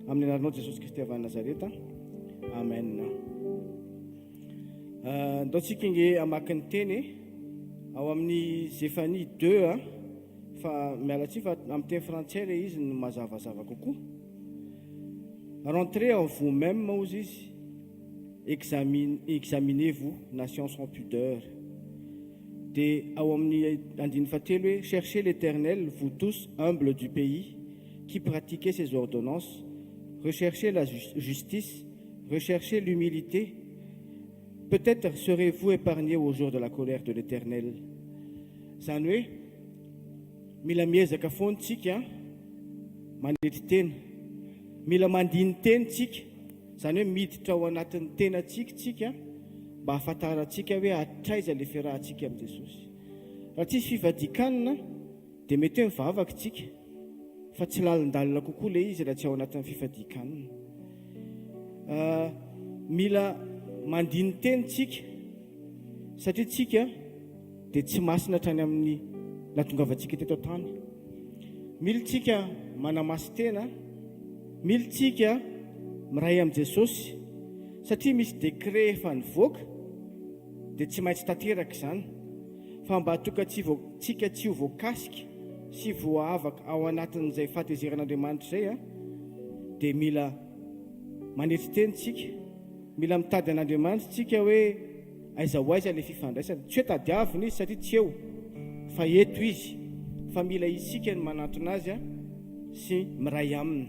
Amin'ny anaranao Jesosy Kristy avy any Nazareta. Amen. Ndao tsika nge hamaky ny teny e. Ao amin'ny Zefania 2 a, fa miala tsiny fa amin'ny teny frantsay ilay izy no mazavazava kokoa. Rentrez en vous-même hozy izy, examine, examinez-vous, nation sans pudeur. Dia ao amin'ny andininy fahatelo hoe cherchez l'Éternel, vous tous humbles du pays, qui pratiquez ses ordonnances, recherchez la justice, recherchez l'humilité, peut-être serez-vous épargnés au jour de la colère de l'Éternel. Izany hoe mila miezaka foana tsika manetry tena, mila mandini-tena tsika, izany hoe miditra ao anatin'ny tenantsika tsika mba hahafantarantsika hoe hatraiza ilay fiarahantsika amin'i Jesosy. Raha tsisy fivadikanina dia mety hoe mivavaka tsika fa tsy lalindalina kokoa ilay izy raha tsy ao anatin'ny fifadian-kanina. Mila mandini-teny tsika satria tsika dia tsy masina hatrany amin'ny nahatongavantsika teto an-tany. Mila tsika manamasin-tena, mila tsika miray amin'i Jesosy satria misy décret efa nivoaka dia tsy maintsy tanteraka izany. Fa mba toka tsy vo, tsika tsy ho voakasika sy voaavaka ao anatin'izay fahatezeran'Andriamanitra izay a, dia mila manetry tena tsika, mila mitady an'Andriamanitra tsika hoe aiza ho aiza ilay fifandraisana. Tsy hoe tadiavina izy satria tsy eo, fa eto izy, fa mila isika ny manantona azy a, sy miray aminy.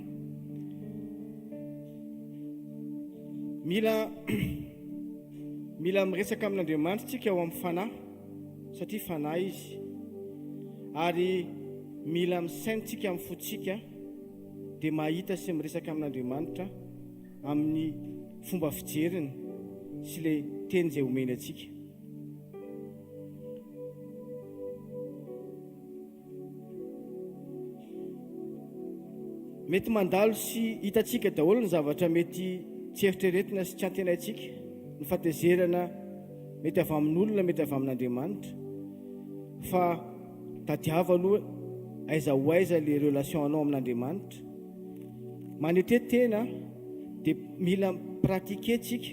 Mila Mila miresaka amin'Andriamanitra tsika ao amin'ny fanahy satria fanahy Izy. Ary mila misaina tsika amin'ny fontsika dia mahita sy miresaka amin'Andriamanitra amin'ny fomba fijeriny sy ilay teny izay omeny antsika. Mety mandalo sy hitantsika daholo ny zavatra mety tsy eritreretina sy tsy antenaintsika, ny fahatezerana mety avy amin'olona, mety avy amin'Andriamanitra. Fa tadiavo aloha aiza ho aiza le relation anao amin'Andriamanitra. Manetre tena dia mila mi-pratiquer tsika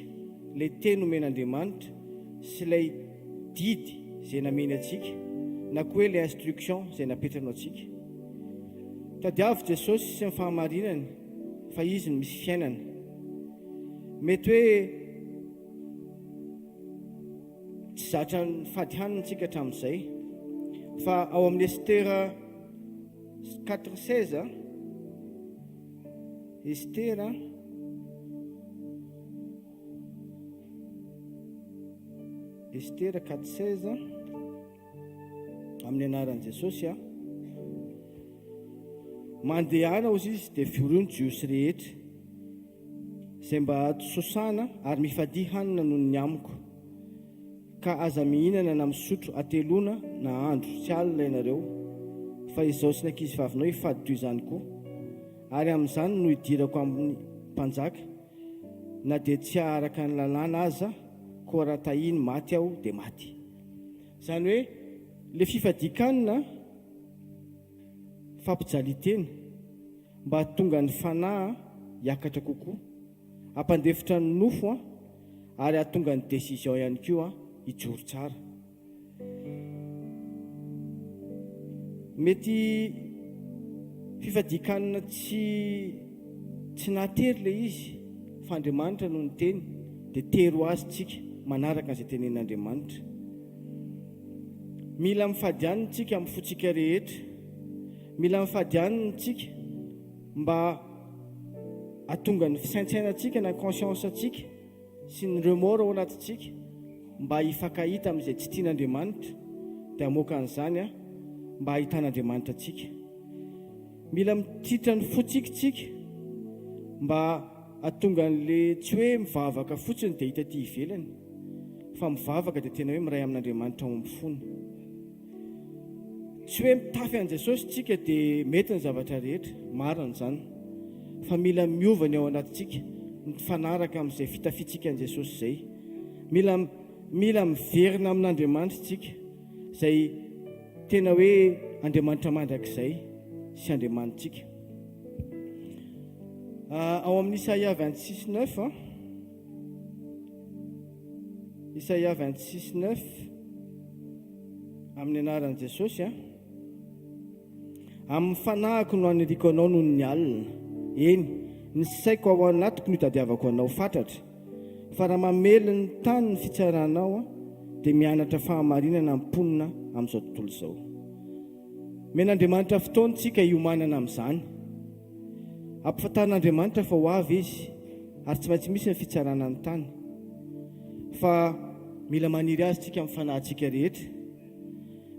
ilay teny omen'Andriamanitra sy ilay didy izay nameny antsika na koa hoe ilay instruction izay napetrany ho antsika. Tadiavo Jesosy sy ny fahamarinany fa Izy no misy fiainana. Mety hoe tsy zatra nifady hanina tsika hatramin'izay fa ao amin'ny Estera 4:16 Estera Estera 4:16 Amin'ny anaran'i Jesosy aho. Mandehana hozy izy dia vorio ny Jiosy rehetra izay mba ato Sosana ary mifadia hanina noho ny amiko. Ka aza mihinana na misotro hateloana na andro sy alina ianareo, fa izaho sy ny ankizivavinao hifady toy izany koa. Ary amin'izany no hidirako amin'ny mpanjaka. Na dia tsy araka ny lalàna aza, koa raha tahiny maty aho dia maty. Izany hoe le fifadian-kanina fampijalian-tena mba hahatonga ny fanahy hiakatra kokoa, hampandefitra ny nofo ary hahatonga ny décision ihany koa hijoro tsara. Mety fifadian-kanina tsy tsy nahatery ilay izy fa Andriamanitra no niteny dia tery ho azy tsika manaraka an'izay tenenin'Andriamanitra. Mila mifady hanina tsika amin'ny fontsika rehetra. Mila mifady hanina tsika mba hahatonga ny fisaintsainantsika na ny conscience-ntsika sy ny remords ao anatintsika mba hifankahita amin'izay tsy tian'Andriamanitra dia hamoaka an'izany aho mba hahitan'Andriamanitra antsika. Mila mititra ny fontsika tsika mba hahatonga an'le tsy hoe mivavaka fotsiny dia hita aty ivelany fa mivavaka dia tena hoe miray amin'Andriamanitra ao amin'ny fony. Tsy hoe mitafy an'i Jesosy tsika dia mety ny zavatra rehetra, marina izany. Fa mila miova ny ao anatintsika, mifanaraka amin'izay fitafiantsika an'i Jesosy izay. Mila mila miverina amin'Andriamanitra tsika, izay tena hoe Andriamanitra mandrakizay sy Andriamanitsika. Ao amin'ny Isaia 26 9, Isaia 26 9, amin'ny anaran'i Jesosy a. Amin'ny fanahiko no aniriako anao noho ny alina. Eny, ny saiko ao anatiko no itadiavako anao fatratra. Fa raha mamely ny tany ny fitsaranao, dia mianatra fahamarinana ny mponina amin'izao tontolo izao. Omen'Andriamanitra fotoana isika hiomanana amin'izany. Ampifantarin'Andriamanitra fa ho avy Izy ary tsy maintsy misy ny fitsarana ny tany. Fa mila maniry Azy isika amin'ny fanahintsika rehetra.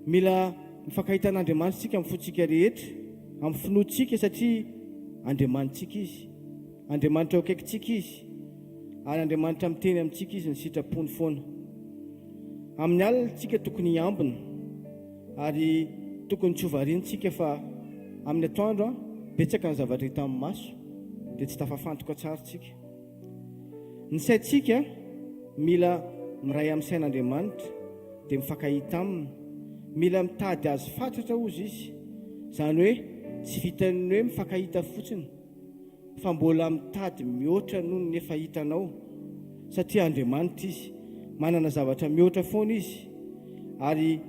Mila mifankahita an'Andriamanitra isika amin'ny fontsika rehetra, amin'ny finoantsika satria Andriamanitsika Izy. Andriamanitra eo akaikintsika Izy ary Andriamanitra miteny amintsika Izy ny sitrapony foana. Amin'ny alina isika tokony hiambina ary tokony tsy ho variana isika fa amin'ny atoandro betsaka ny zavatra hita amin'ny maso dia tsy tafafantoka tsara isika. Ny saintsika mila miray amin'ny sain'Andriamanitra dia mifankahita aminy. Mila mitady azy fatratra hozy izy. Izany hoe tsy vitan'ny hoe mifankahita fotsiny fa mbola mitady mihoatra noho ny efa hitanao satria Andriamanitra izy. Manana zavatra mihoatra foana izy ary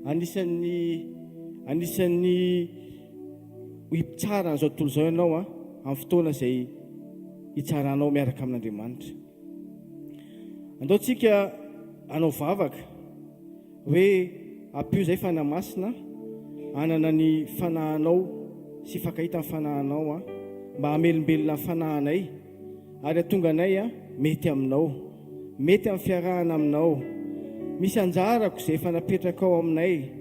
anisan'ny anisan'ny Ho mpitsara an'izao tontolo izao ianao amin'ny fotoana izay hitsaranao miaraka amin'Andriamanitra. Andao tsika hanao vavaka hoe ampio izay Fanahy Masina hanana ny fanahinao sy hifankahita ny fanahinao mba hamelombelona ny fanahinay ary hatonga anay mety aminao, mety amin'ny fiarahana aminao. Misy anjarako izay efa napetrakao aminay,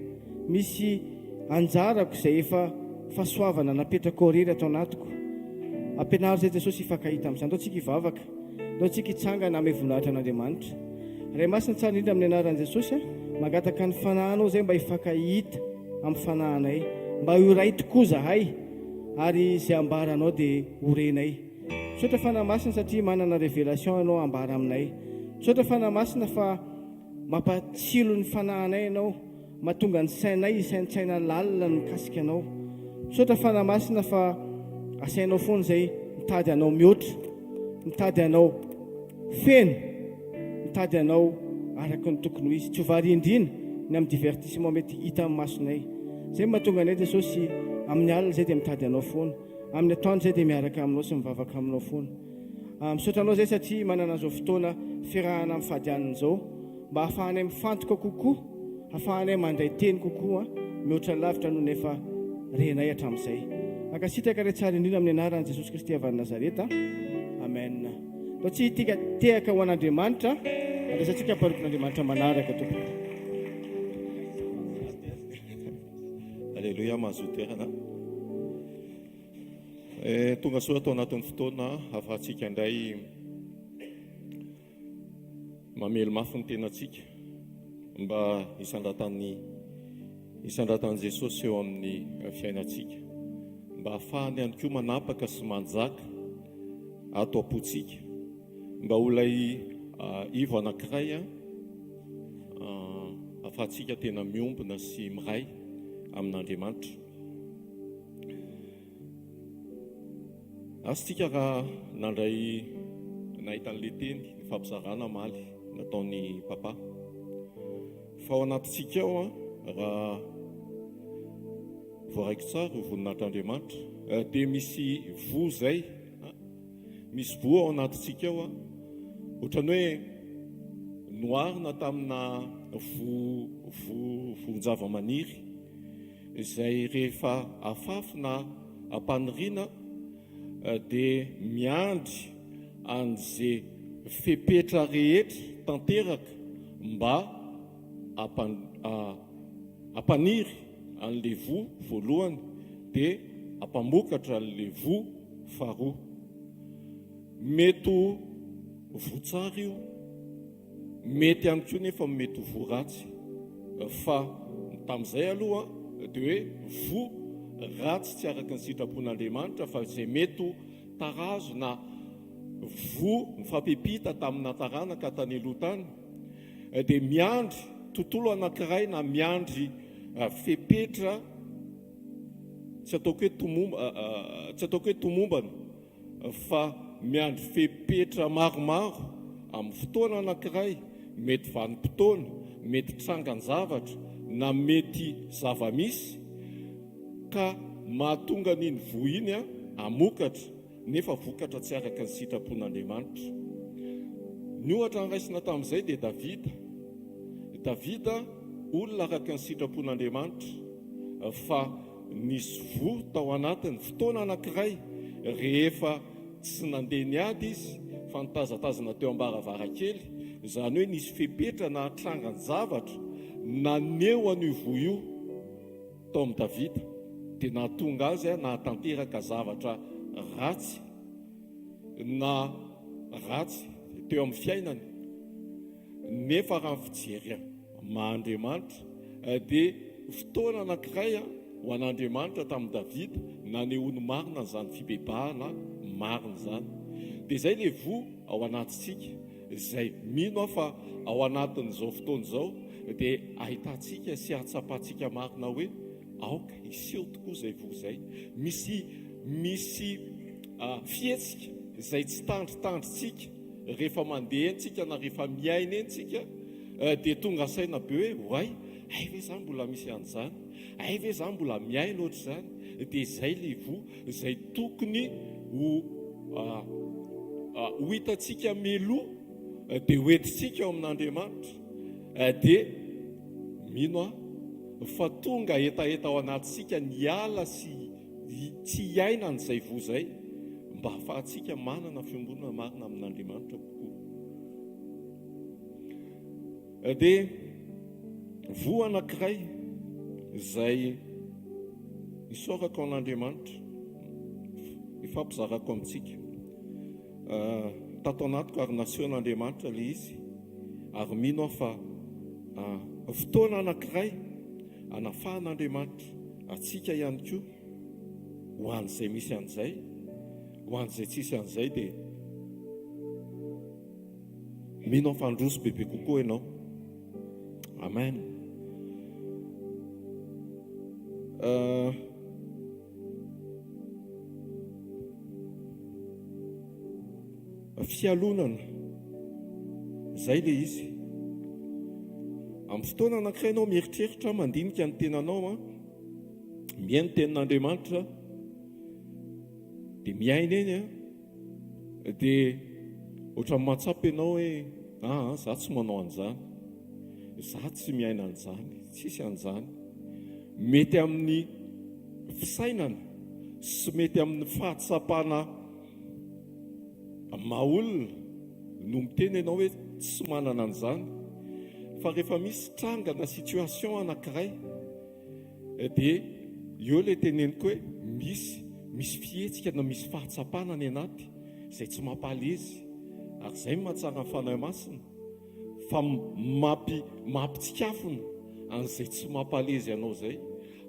misy anjarako izay efa fahasoavana napetrakao irery ato anatiko. Ampianaro izay Jesosy hifankahita amin'izany. Ndao tsika hivavaka, ndao tsika hitsangana hamehy voninahitra an'Andriamanitra. Ray Masina tsara indrindra amin'ny anaran'i Jesosy, mangataka ny fanahinao izay mba hifankahita amin'ny fanahinay, mba ho iray tokoa zahay ary izay ambaranao dia ho renay. Misaotra Fanahy Masina satria manana révélation ianao ambara aminay. Misaotra Fanahy Masina fa mampatsilo ny fanahinay ianao, mahatonga ny sainay hisaintsaina lalina ny mikasika anao. Misaotra Fanahy Masina fa asainao foana izay mitady anao mihoatra, mitady anao feno, mitady anao araka ny tokony ho izy. Tsy ho variandriana ny amin'ny divertissement mety hita amin'ny masonay. Izay no mahatonga anay Jesosy amin'ny alina izay dia mitady anao foana. Amin'ny atoandro zay dia miaraka aminao sy mivavaka aminao foana. Ah, misaotra anao zay satria manana an'izao fotoana fiarahana mifady hanina izao mba hahafahanay mifantoka kokoa, hahafahanay mandray teny kokoa mihoatra lavitra noho ny efa renay hatramin'izay. Mankasitraka ray tsara indrindra amin'ny anaran'i Jesosy Kristy avy any Nazareta. Amen. Ndao tsy hitika tehaka ho an'Andriamanitra, andraisantsika mpanompon'Andriamanitra manaraka tompoko. Aleloia, mahazoa toerana. Eh, tonga soa ato anatin'ny fotoana ahafahantsika indray mamely mafy ny tenantsika mba hisandratan'ny hisandratan'i Jesosy eo amin'ny fiainantsika mba hahafahany ihany koa manapaka sy manjaka ato am-pontsika Mba ho ilay ivo anankiray ahafahantsika tena miombona sy miray amin'Andriamanitra. Asa tsika raha nandray nahita an'ilay teny nifampizarana omaly nataon'i Papa. Fa ao anatintsika ao raha voaraiko tsara ho voninahitr'Andriamanitra dia misy voa izay Misy voa ao anatintsika ao, ohatran'ny hoe noharina tamina voa voa voan-javamaniry izay rehefa afafy na ampaniriana dia miandry an'izay fepetra rehetra tanteraka mba hampaniry an'ilay voa voalohany dia hampamokatra an'ilay voa faharoa. Mety ho voa tsara io, mety ihany koa nefa mety ho voa ratsy. Fa tamin'izay aloha dia hoe voa ratsy tsy araka ny sitrapon'Andriamanitra fa izay mety ho tarazo na voa nifampiampita tamina taranaka tany aloha tany dia miandry tontolo anankiray na miandry fepetra. Tsy ataoko hoe tomomba, tsy ataoko hoe tomombana fa miandry fepetra maromaro amin'ny fotoana anankiray, mety vanim-potoana, mety trangan-javatra na mety zava-misy ka mahatonga an'iny voa iny hamokatra nefa vokatra tsy araka ny sitrapon'Andriamanitra. Ny ohatra noraisina tamin'izay dia Davida. Davida olona araka ny sitrapon'Andriamanitra fa nisy voa tao anatiny fotoana anankiray rehefa tsy nandeha niady izy fa nitazatazana teo am-baravarankely, izany hoe nisy fepetra na trangan-javatra naneho an'io voa io tao amin'i Davida dia nahatonga azy nahatanteraka zavatra ratsy na ratsy teo amin'ny fiainany. Nefa raha ny fijery maha Andriamanitra dia fotoana anankiray ho an'Andriamanitra tamin'i Davida nanehoany marina an'izany fibebahana marina izany. Dia izay ilay voa ao anatintsika izay mino aho fa ao anatin'izao fotoana izao dia ahitantsika sy ahatsapantsika marina hoe aoka hiseho tokoa izay voa izay. Misy misy fihetsika izay tsy tandritandrintsika Rehefa mandeha eny tsika na rehefa miaina eny tsika dia tonga saina be hoe oay, hay ve za mbola misy an'izany, hay ve za mbola miaina ohatr'izany, dia izay le voa izay tokony ho ho hitantsika mialoha dia ho entintsika ao amin'Andriamanitra dia mino aho fa tonga hetaheta ao anatintsika ny hiala sy Tsy hiaina an'izay voa izay mba hahafahantsika manana fiombonana marina amin'Andriamanitra kokoa. Dia voa anankiray izay isaorako an'Andriamanitra, ifampizarako amintsika. Tato anatiko ary nasehon'Andriamanitra ilay izy ary mino aho fa fotoana anankiray anafahan'Andriamanitra antsika ihany koa ho an'izay misy an'izay, ho an'izay tsisy an'izay dia mino aho fa handroso bebe kokoa ianao. Amen. Uh, Fialonana, izay ilay izy. Amin'ny fotoana anankiray ianao mieritreritra, mandinika ny tenanao, an, mihaino ny tenin'Andriamanitra, dia miaina eny an, dia ohatran'ny mahatsapa ianao hoe aa za tsy manao an'izany, za tsy miaina an'izany, tsisy an'izany. Mety amin'ny fisainana sy mety amin'ny fahatsapana maha olona no miteny ianao hoe tsy manana an'izany fa rehefa misy tranga na situation anankiray dia eo ilay teneniko hoe misy misy fihetsika na misy fahatsapana any anaty izay tsy mampalezy ary izay no mahatsara ny Fanahy Masina fa mampi mampitsikafona an'izay tsy mampalezy anao izay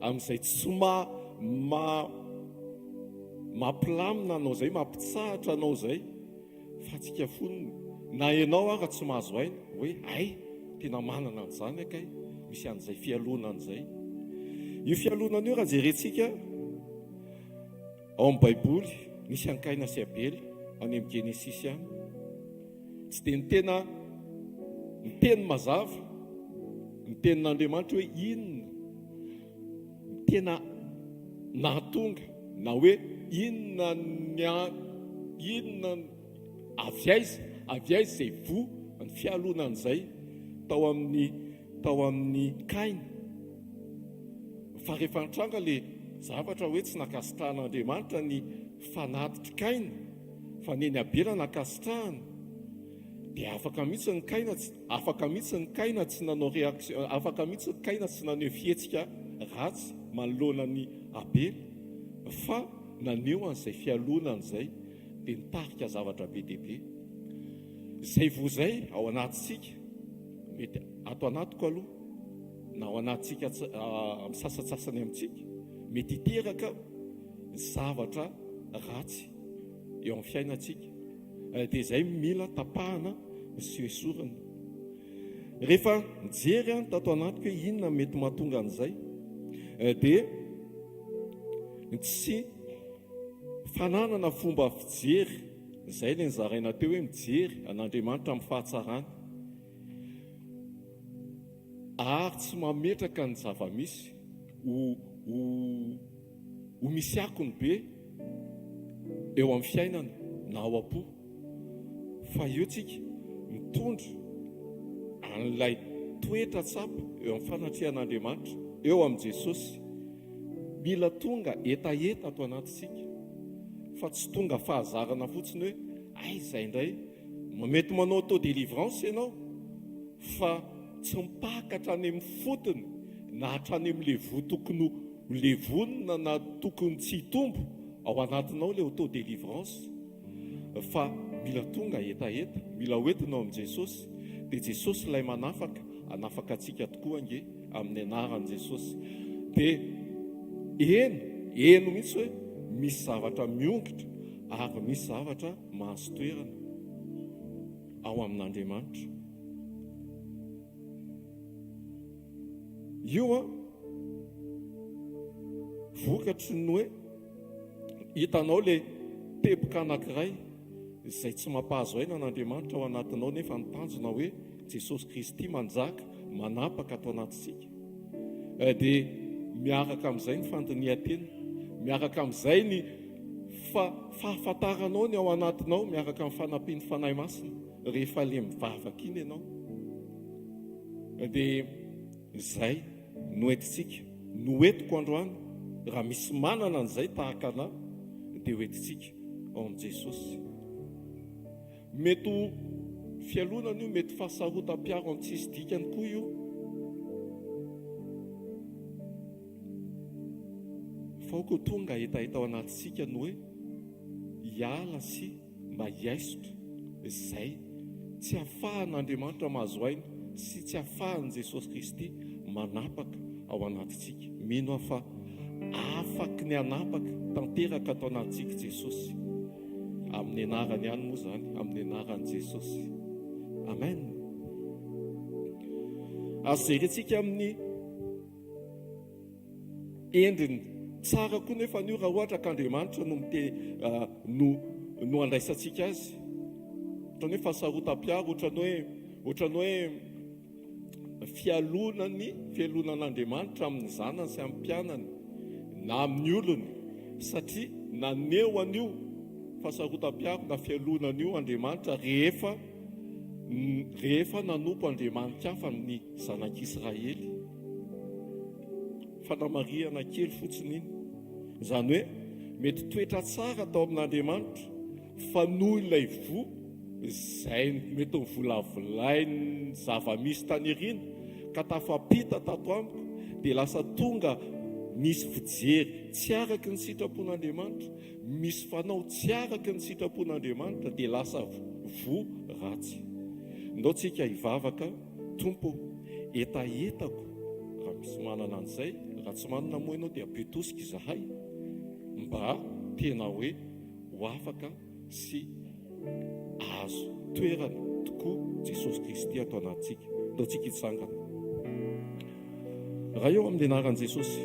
amin'izay tsy ma ma mampilamina anao izay, mampitsahatra anao izay, fa tsika fonony na ianao ara tsy mahazo aina hoe hay tena manana an'izany akay, misy an'izay fialonana izay. Io fialonana io raha jerentsika ao amin'ny Baiboly, nisy an'i Kaina sy Abela any amin'ny Genesisy any. Tsy dia ny tena miteny mazava ny tenin'Andriamanitra hoe inona ny tena nahatonga na hoe inona ny inona avy aiza avy aiza izay voa ny fialonan'izay tao amin'ny tao amin'ny Kaina fa rehefa nitranga le zavatra hoe tsy nankasitrahan'Andriamanitra ny fanatitr'i Kaina fa neny Abela nankasitrahana dia afaka mihitsy ny Kaina tsy afaka mihitsy ny Kaina tsy nanao réaction afaka mihitsy ny Kaina tsy naneho fihetsika ratsy manoloana ny Abela fa naneho an'izay fialonana izay dia nitarika zavatra be dia be izay voa izay ao anatintsika mety ato anatiko aloha na ao anatintsika amin'ny sasantsasany amintsika mety hiteraka zavatra ratsy eo amin'ny fiainantsika dia izay mila tapahana sy esorina. Rehefa nijery aho tato anatiko hoe inona mety mahatonga an'izay dia Tsy fananana fomba fijery, izay ilay nozaraina teo hoe mijery an'Andriamanitra amin'ny fahatsarany. Ary tsy mametraka ny zava-misy ho ho ho misy akony be eo amin'ny fiainana na ao am-po. Fa eo tsika mitondra an'ilay toetra tsapa eo amin'ny fanatrehan'Andriamanitra, eo amin'i Jesosy. Mila tonga hetaheta ato anatintsika fa tsy tonga fahazarana fotsiny hoe aiza indray. Mety manao auto délivrance ianao fa tsy mipaka hatrany amin'ny fotony na hatrany amin'ilay voa tokony ho levonina na tokony tsy hitombo ao anatinao ilay auto délivrance fa mila tonga hetaheta, mila hoentina ao amin'i Jesosy dia Jesosy ilay manafaka, hanafaka antsika tokoa ange amin'ny anaran'i Jesosy. Dia heno, heno mihitsy hoe misy zavatra miongotra ary misy zavatra mahazo toerana ao amin'Andriamanitra. Io an, vokatry ny hoe hitanao le teboka anankiray izay tsy mampahazo aina an'Andriamanitra ao anatinao nefa ny tanjona hoe Jesosy Kristy manjaka, manapaka ato anatintsika. Eh, dia miaraka amin'izay ny fandinihan-tena, miaraka amin'izay ny fa fahafantaranao ny ao anatinao miaraka amin'ny fanampian'ny Fanahy Masina rehefa le mivavaka iny ianao. Dia izay no entintsika, no entiko androany, raha misy manana an'izay tahaka anà dia ho entintsika ao amin'i Jesosy. Mety ho fialonana io, mety fahasarotam-piaro amin'ny tsisy dikany koa io. Fa aoka ho tonga hetaheta ao anatintsika ny hoe hiala sy mba hiaisotra izay tsy ahafahan'Andriamanitra mahazo aina sy tsy ahafahan'i Jesosy Kristy manapaka ao anatintsika. Mino aho fa afaky ny hanapaka tanteraka ato anatintsika Jesosy. Amin'ny anarany ihany moa izany, amin'ny anaran'i Jesosy. Amen. Azo jerentsika amin'ny endriny tsara koa nefa an'io raha ohatra ka Andriamanitra no mite ah, no no andraisantsika azy. Ohatran'ny hoe fahasarotam-piaro, ohatran'ny hoe ohatran'ny hoe fialonany, fialonan'Andriamanitra amin'ny zanany sy amin'ny mpianany na amin'ny olony, satria naneho an'io fahasarotam-piaro na fialonana io Andriamanitra rehefa rehefa nanompo andriamani-kafa ny zanak'Israely. Fanamarihana kely fotsiny iny. Izany hoe mety toetra tsara tao amin'Andriamanitra fa noho ilay voa izay mety novolavolain'ny zava-misy tany aoriana ka tafapita tato amiko dia lasa tonga misy fijery tsy araka ny sitrapon'Andriamanitra, misy fanao tsy araka ny sitrapon'Andriamanitra dia lasa voa ratsy. Ndao tsika hivavaka, Tompo ô, hetahetako raha misy manana an'izay, raha tsy manana moa ianao dia ampio tosika izahay mba tena hoe ho afaka sy azo toerana tokoa Jesosy Kristy ato anatintsika. Ndao tsika hitsangana. Ray eo amin'ny anaran'i Jesosy,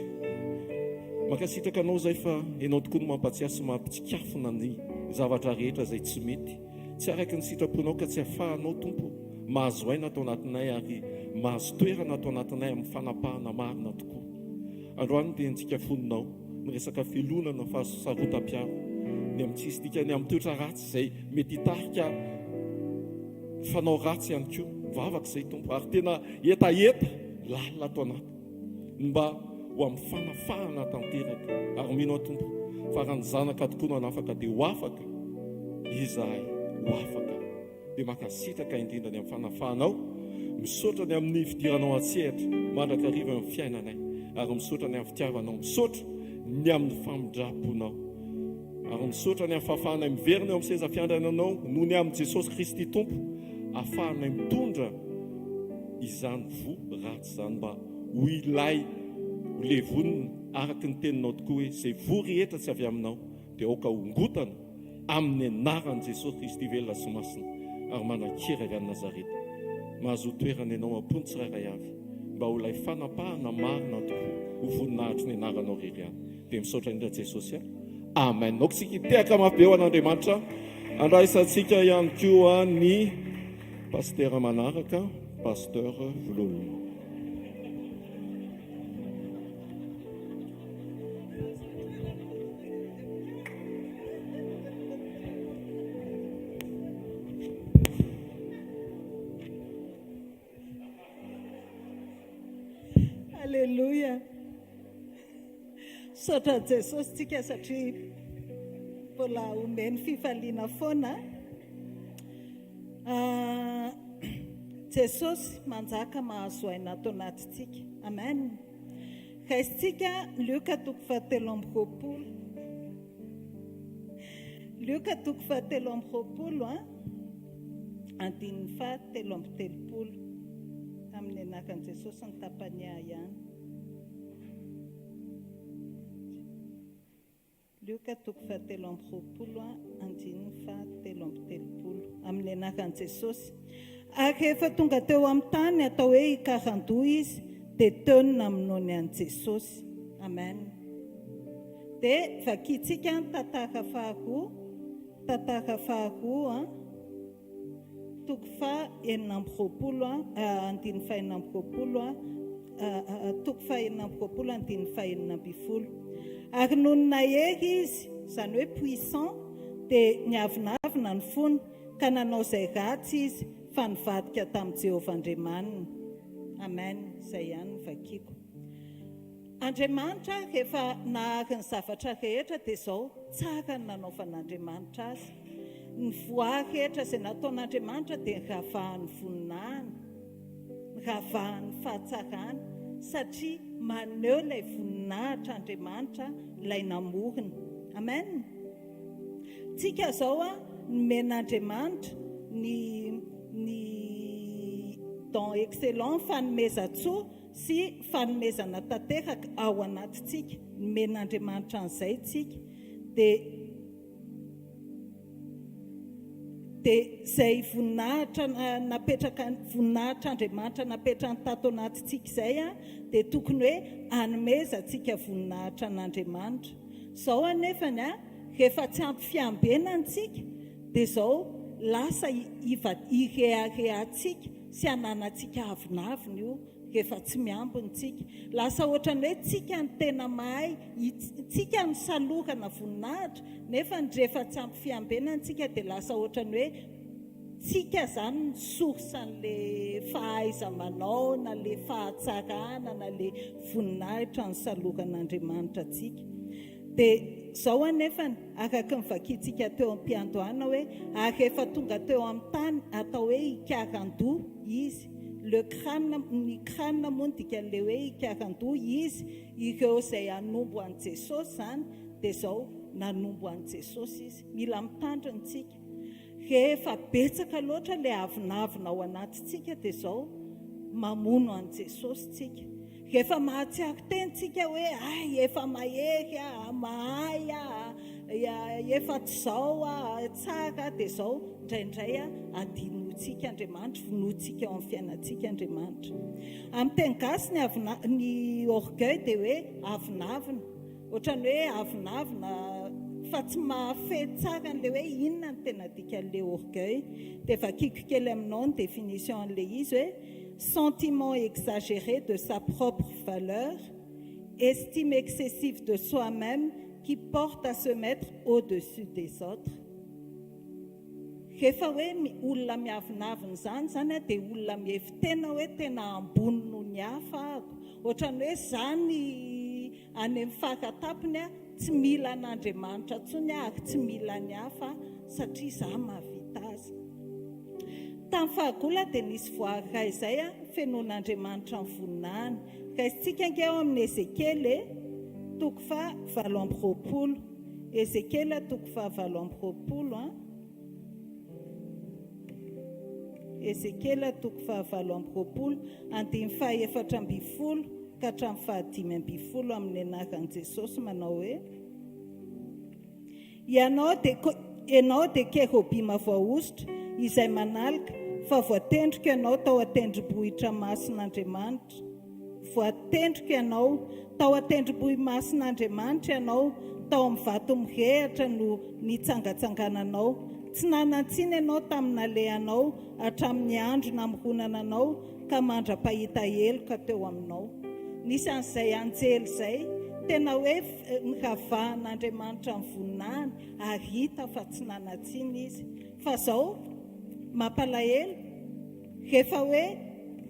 mankasitraka anao izay fa ianao tokoa no mampatsiahy sy mampitsikafona ny zavatra rehetra izay tsy mety, tsy araka ny sitraponao ka tsy afahanao Tompo mahazo aina ato anatinay ary mahazo toerana ato anatinay amin'ny fanapahana marina tokoa. Androany dia ny tsikafoninao. ny resaka fialonana fahasarotam-piaro, ny amin'ny tsisy dikany amin'ny toetra ratsy izay mety hitarika fanao ratsy ihany koa. Mivavaka izay Tompo ary tena hetaheta lalina ato anaty ny mba ho amin'ny fanafahana tanteraka. Ary mino aho Tompo fa raha ny zanaka tokoa no hanafaka dia ho afaka izahay, ho afaka. Dia mankasitraka indrindra ny amin'ny fanafahanao, misaotra ny amin'ny fidiranao an-tsehatra mandrakariva eo amin'ny fiainanay, ary misaotra ny amin'ny fitiavanao, misaotra ny amin'ny famindram-ponao, ary misaotra ny amin'ny fahafahanay miverina eo amin'ny seza fiandriananao noho ny amin'i Jesosy Kristy Tompo, ahafahanay mitondra izany voa ratsy izany mba ho ilay ho levonina araka ny teninao tokoa hoe izay voa rehetra tsy avy aminao dia aoka hongotana Amin'ny anaran'i Jesosy Kristy velona sy masina ary manan-kery avy any Nazareta, mahazoa toerana ianao am-pony tsirairay avy mba ho ilay fanapahana marina tokoa ho voninahitry ny anaranao irery ihany. Dia misaotra indrindra Jesosy a. Amen. Aoka isika hitehaka mafy be ho an'Andriamanitra. Andraisantsika ihany koa ny pasitera manaraka, Pasteur Vololona. Alléluia. Misaotra an'i Jesosy tsika satria mbola omeny fifaliana foana. Ah, Jesosy manjaka mahazo aina ato anatintsika. Amen. Raisintsika Lioka toko fahatelo amby 20. Lioka toko fahatelo amby 20 a. Andininy faha 33. Amin'ny anaran'i Jesosy ny tapany ahy ihany. Lioka toko fahatelo amby 20 andininy fahatelo amby 30. Amin'ny anaran'i Jesosy. Ary rehefa tonga teo amin'ny tany atao hoe Ikarandoha izy, dia teo no namonoany an'i Jesosy. Amen. Dia vakintsika ny tantara faharoa, tantara faharoa, toko faha 26, andininy faha 26, toko faha 26 andininy faha 16. Ary nony nahery izy, izany hoe puissant, dia niavonavona ny fony, ka nanao izay ratsy izy, fa nivadika tamin'i Jehovah Andriamaniny. Amen. Izay ihany no vakiko. Andriamanitra rehefa nahary ny zavatra rehetra dia izao, tsara ny nanaovan'Andriamanitra azy. Ny voary rehetra izay nataon'Andriamanitra dia niravahan'ny voninahiny, niravahan'ny fahatsarany, satria maneho ilay voninahitr'Andriamanitra ilay namorona. Amen. Tsika izao a, nomen'Andriamanitra ny ny don excellent, fanomezan-tsoa sy fanomezana tanteraka ao anatintsika, nomen'Andriamanitra an'izay tsika, dia dia izay voninahitra napetraka, voninahitr'Andriamanitra napetrany tato anatintsika izay a, dia tokony hoe hanomezantsika voninahitra an'Andriamanitra. Izao anefany a, rehefa tsy ampy fiambenana tsika dia izao lasa ireharehantsika sy ananantsika avonavona io rehefa tsy miambina tsika. Lasa ohatran'ny hoe tsika no tena mahay, tsika no salorana voninahitra nefa rehefa tsy ampy fiambenana tsika dia lasa ohatran'ny hoe tsika zany ny source an'le fahaiza-manao na le fahatsarana na le voninahitra nisaloran'Andriamanitra antsika. Dia izao anefany, araka ny vakintsika teo am-piandohana hoe, ary rehefa tonga teo amin'ny tany atao hoe Ikarandoha izy, le crâne, ny crâne moa no dikan'ilay hoe Ikarandoha, izy, ireo izay hanombo an'i Jesosy izany, dia izao, nanombo an'i Jesosy izy. Mila mitandrina isika. Rehefa betsaka loatra ilay avonavona ao anatintsika dia izao, mamono an'i Jesosy tsika. Rehefa mahatsiaro tena tsika hoe hay efa mahery aho, mahay aho, efa tsy izao aho, tsara aho, dia izao indraindray adinointsika Andriamanitra, vonointsika ao amin'ny fiainantsika Andriamanitra. Amin'ny teny gasy ny avona, ny orgueil dia hoe avonavona. Ohatran'ny hoe avonavona fa tsy mahafehy tsara an'ilay hoe inona no tena dikan'ilay orgueil. Dia vakiko kely aminao ny définition an'ilay izy hoe sentiment exagéré de sa propre valeur, estime excessive de soi-même qui porte à se mettre au-dessus des autres. Rehefa hoe olona miavonavona izany izany dia olona mihevi-tena hoe tena ambony noho ny hafa aho. Ohatran'ny hoe za ny any amin'ny fara-tampony aho, tsy mila an'Andriamanitra intsony aho ary tsy mila ny hafa satria za mahavita azy. Tamin'ny fahagola dia nisy voary iray izay fenoin'Andriamanitra ny voninahiny. Raisintsika ange ao amin'ny Ezekiela e, toko faha 28. Ezekiela toko faha 28 an. Ezekiela toko faha 28, andininy faha 14 ka hatramin'ny faha 15 amin'ny anaran'i Jesosy manao hoe, Ianao dia ianao dia kerobima voahosotra izay manaloka, fa voatendriko ianao tao an-tendrombohitra masin'Andriamanitra. Voatendriko ianao, tao an-tendrombohi-masin'Andriamanitra ianao, tao amin'ny vato mirehitra no nitsangatsangananao. Tsy nanan-tsiny ianao tamin'ny nalehanao hatramin'ny andro namoronana anao ka mandra-pahita heloka teo aminao. Nisy an'izay anjely izay, tena hoe noravahan'Andriamanitra ny voninahiny ary hita fa tsy nanan-tsiny izy. Fa izao, mampalahelo, rehefa hoe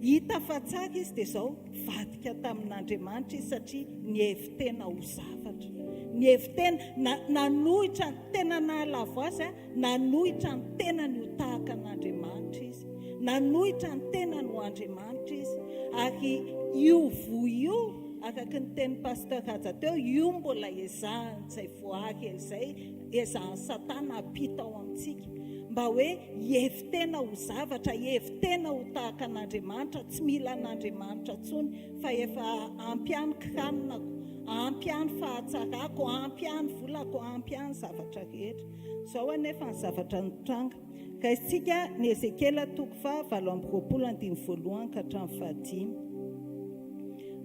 hita fa tsara izy dia izao, nivadika tamin'Andriamanitra izy satria nihevi-tena ho zavatra. Nihevi-tena, na, nanohitra, tena nahalavo azy, nanohitra ny tenany ho tahaka an'Andriamanitra izy. Nanohitra ny tenany ho Andriamanitra izy. Ary io voa io, araka ny tenin'i Pasteur Haja teo, io mbola ezahan'izay voary izay, ezahan'i Satana hampita ao amintsika. Mba hoe hihevi-tena ho zavatra, hihevi-tena ho tahaka an'Andriamanitra, tsy mila an'Andriamanitra intsony fa efa ampy ahy ny kiranonako, ampy ahy ny fahatsarako, ampy ahy ny volako, ampy ahy ny zavatra rehetra. Izao anefa ny zavatra nitranga. Raisintsika ny Ezekiela toko faha 28 andininy voalohany ka hatramin'ny fahadimy.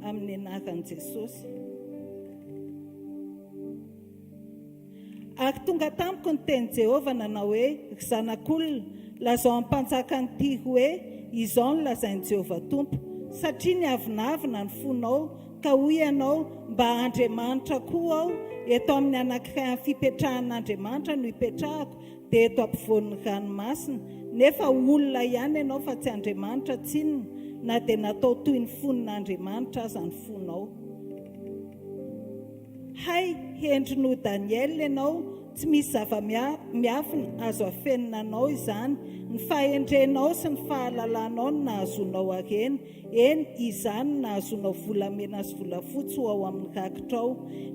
Amin'ny anaran'i Jesosy. Ary tonga tamiko ny tenin'i Jehovah nanao hoe, Ry zanak'olona, lazao amin'ny mpanjakan'i Tyro hoe, 'Izao no lazain'i Jehovah Tompo, Satria niavonavona ny fonao, ka hoy ianao, Mba andriamanitra koa aho, eto amin'ny anankiray amin'ny fipetrahan'Andriamanitra no ipetrahako, dia eto ampovoan'ny ranomasina, nefa olona ihany ianao fa tsy andriamanitra tsinona, na dia natao toy ny fonon'andriamanitra aza ny fonao. Hay, hendry noho Daniel ianao, tsy misy zava-miafina azo afenina anao izany, ny fahendrenao sy ny fahalalanao no nahazoanao harena, eny, izany no nahazoanao volamena sy volafotsy ho ao amin'ny rakitrao.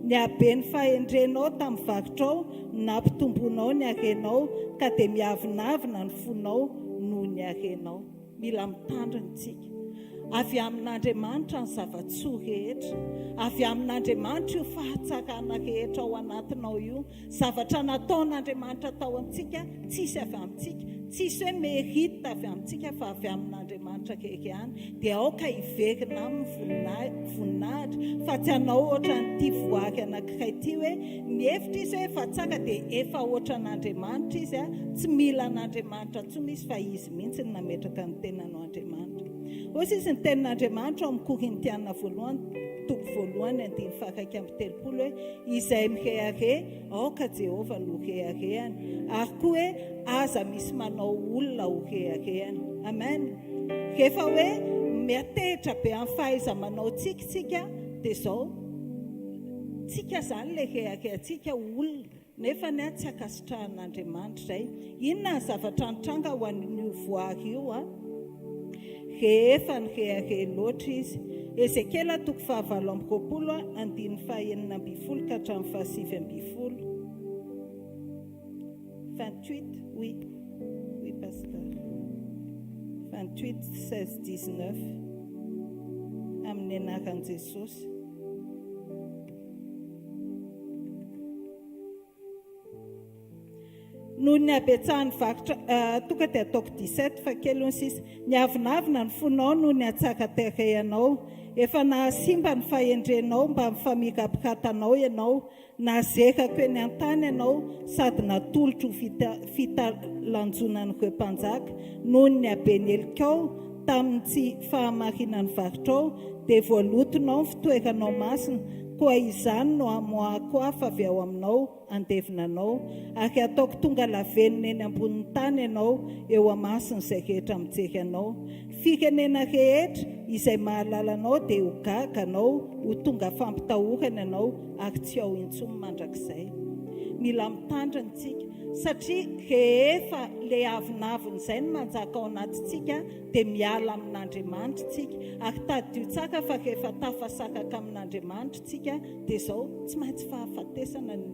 Ny haben'ny fahendrenao tamin'ny varotrao no nampitomboanao ny harenao, ka dia miavonavona ny fonao noho ny harenao. Mila mitandrina isika. Avy amin'Andriamanitra ny zava-tsoa rehetra. Avy amin'Andriamanitra io fahatsarana rehetra ao anatinao io. Zavatra nataon'Andriamanitra tao amintsika, tsisy avy amintsika. Tsisy hoe mérite avy amintsika fa avy amin'Andriamanitra irery ihany. Dia aoka hiverina aminy voninahitra fa tsy hanao ohatran'ity voary anankiray ity hoe mihevitra izy hoe efa tsara dia efa ohatran'Andriamanitra izy, tsy mila an'Andriamanitra intsony izy fa izy mihitsy no nametraka ny tenany ho Andriamanitra. Hoy izy ny tenin'Andriamanitra ao amin'ny Korintiana voalohany toko voalohany andininy faha-31 hoe izay mirehareha aoka Jehovah no reharehany ary koa hoe aza misy manao olona ho reharehany. Amen. Rehefa hoe miatehitra be amin'ny fahaiza-manao tsika isika dia izao tsika izany ilay reharehantsika olona Nefa ny ahy tsy ankasitrahan'Andriamanitra izay. Inona ny zavatra nitranga ho an'io voary io a? Rehefa nirehareha loatra izy. Ezekiela toko fahavalo amby 20 andininy faha-16 ka hatramin'ny faha-19. 28, oui. Oui, pasteur. 28, 16, 19. Amin'ny anaran'i Jesosy. Noho ny habetsahan'ny varotra, tonga dia ataoko 17 fa kely hono sisa. Niavonavona ny fonao noho ny hatsaran-tarehinao. Efa nahasimba ny fahendrenao mbamin'ny famirapiratanao ianao. Nazerako eny an-tany ianao sady natolotro ho fitalanjonan'ireo mpanjaka. Noho ny haben'ny helikao tamin'ny tsy fahamarinan'ny varotrao, dia voalotonao ny fitoeranao masina, koa izany no hamoahako afo avy ao aminao handevona anao, ary hataoko tonga lavenona eny ambonin'ny tany ianao eo amason'izay rehetra mijery anao. Firenena rehetra izay mahalala anao dia ho gaga anao, ho tonga fampitahorana ianao, ary tsy ao intsony mandrakizay. Mila mitandrina isika, satria rehefa ilay avonavona izay no manjaka ao anatintsika, dia miala amin'Andriamanitra isika. Ary tadidio tsara fa rehefa tafasaraka amin'Andriamanitra isika, dia izao, tsy maintsy fahafatesana ny.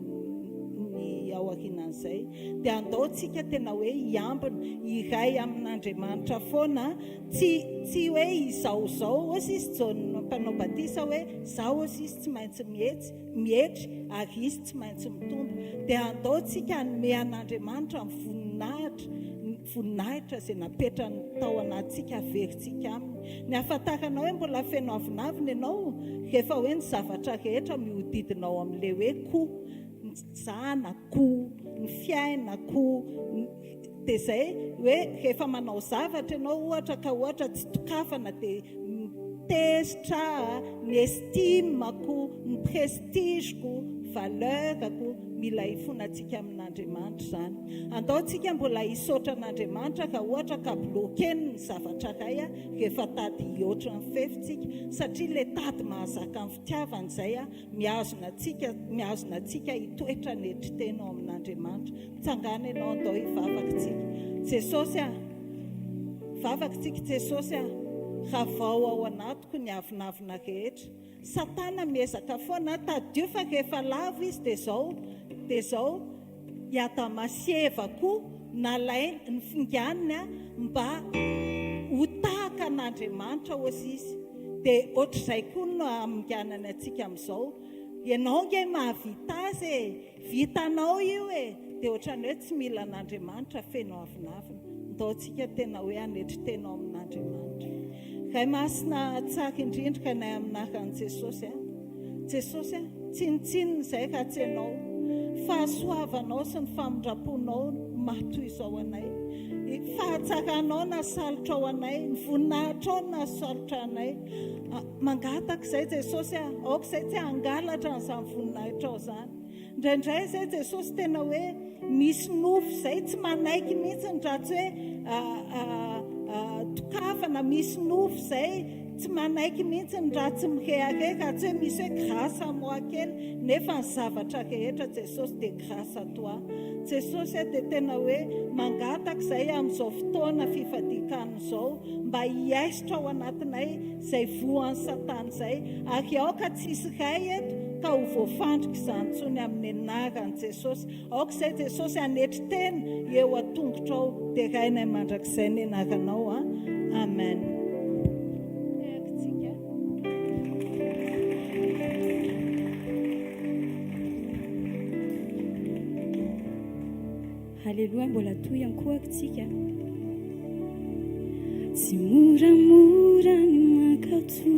ny ao aorianan'izay. Dia andao tsika tena hoe hiambina, hiray amin'Andriamanitra foana, tsy tsy hoe izao izao, hozy izy Jaona mpanao batisa hoe zaho hozy izy tsy maintsy mihetsy, mietry ary izy tsy maintsy mitombo. Dia andao tsika hanome an'Andriamanitra ny voninahitra, ny voninahitra izay napetrany tao anatintsika averintsika aminy. Ny ahafantaranao hoe mbola feno avonavona ianao rehefa hoe ny zavatra rehetra mihodidina ao amin'ilay hoe ko, ny zanako, ny fiainako, ny dia izay hoe rehefa manao zavatra ianao ohatra ka ohatra tsy dokafana dia tezitra, ny estime-ko, ny prestige-ko, valeur-ko, mila hifonantsika amin'Andriamanitra izany. Andao tsika mbola hisaotra an'Andriamanitra raha ohatra ka bloquer-ny ny zavatra iray rehefa tady hihoatra ny fefy tsika satria ilay tady mahazaka ny fitiavana izay mihazona antsika mihazona antsika hitoetra hanetry tena ao amin'Andriamanitra. Mitsangàna ianao andao hivavaka tsika. Jesosy a! Vavaka tsika Jesosy a! Ravao ao anatiko ny avonavona rehetra. Satana miezaka foana, tadidio fa rehefa lavo izy dia zao, dia zao, i Adama sy Eva koa nalainy, nofinganiny mba ho tahaka an'Andriamanitra hozy izy. Dia ohatr'izay koa no haminganany antsika amin'izao. Ianao nge mahavita azy e! Vitanao io e! Dia ohatran'ny hoe tsy mila an'Andriamanitra feno avonavona. Ndao tsika tena hoe hanetry tena ao amin'Andriamanitra. Ray Masina tsara indrindra ka anay amin'ny anaran'i Jesosy a. Jesosy a, tsinontsinona izay raha tsy Ianao. Fahasoavanao sy ny famindram-ponao no maha toy izao anay. Ny fahatsaranao nasalotrao anay, ny voninahitrao no nasalotra anay. Mangataka izay Jesosy a, aoka izay tsy hangalatra an'izany voninahitrao izany. Indraindray izay Jesosy tena hoe misy nofy izay tsy manaiky mihitsy ny raha tsy hoe dokafana, misy nofy izay tsy manaiky mihitsy ny raha tsy mirehareha, raha tsy hoe misy hoe grâce à moi kely, nefa ny zavatra rehetra Jesosy dia grâce à toi. Jesosy a dia tena hoe mangataka izay amin'izao fotoana fifadian-kanina izao mba hiaisotra ao anatinay izay voan'i Satana izay, ary aoka tsy hisy iray eto ka ho voafandrika izany intsony amin'ny anaran'i Jesosy. Aoka izay Jesosy hanetry tena eo an-tongotrao. Derainay mandrakizay ny anaranao a. Amen. Tehaka-tsika. Haleloia mbola toy ihany koa tsika. Tsy moramora ny mankatò,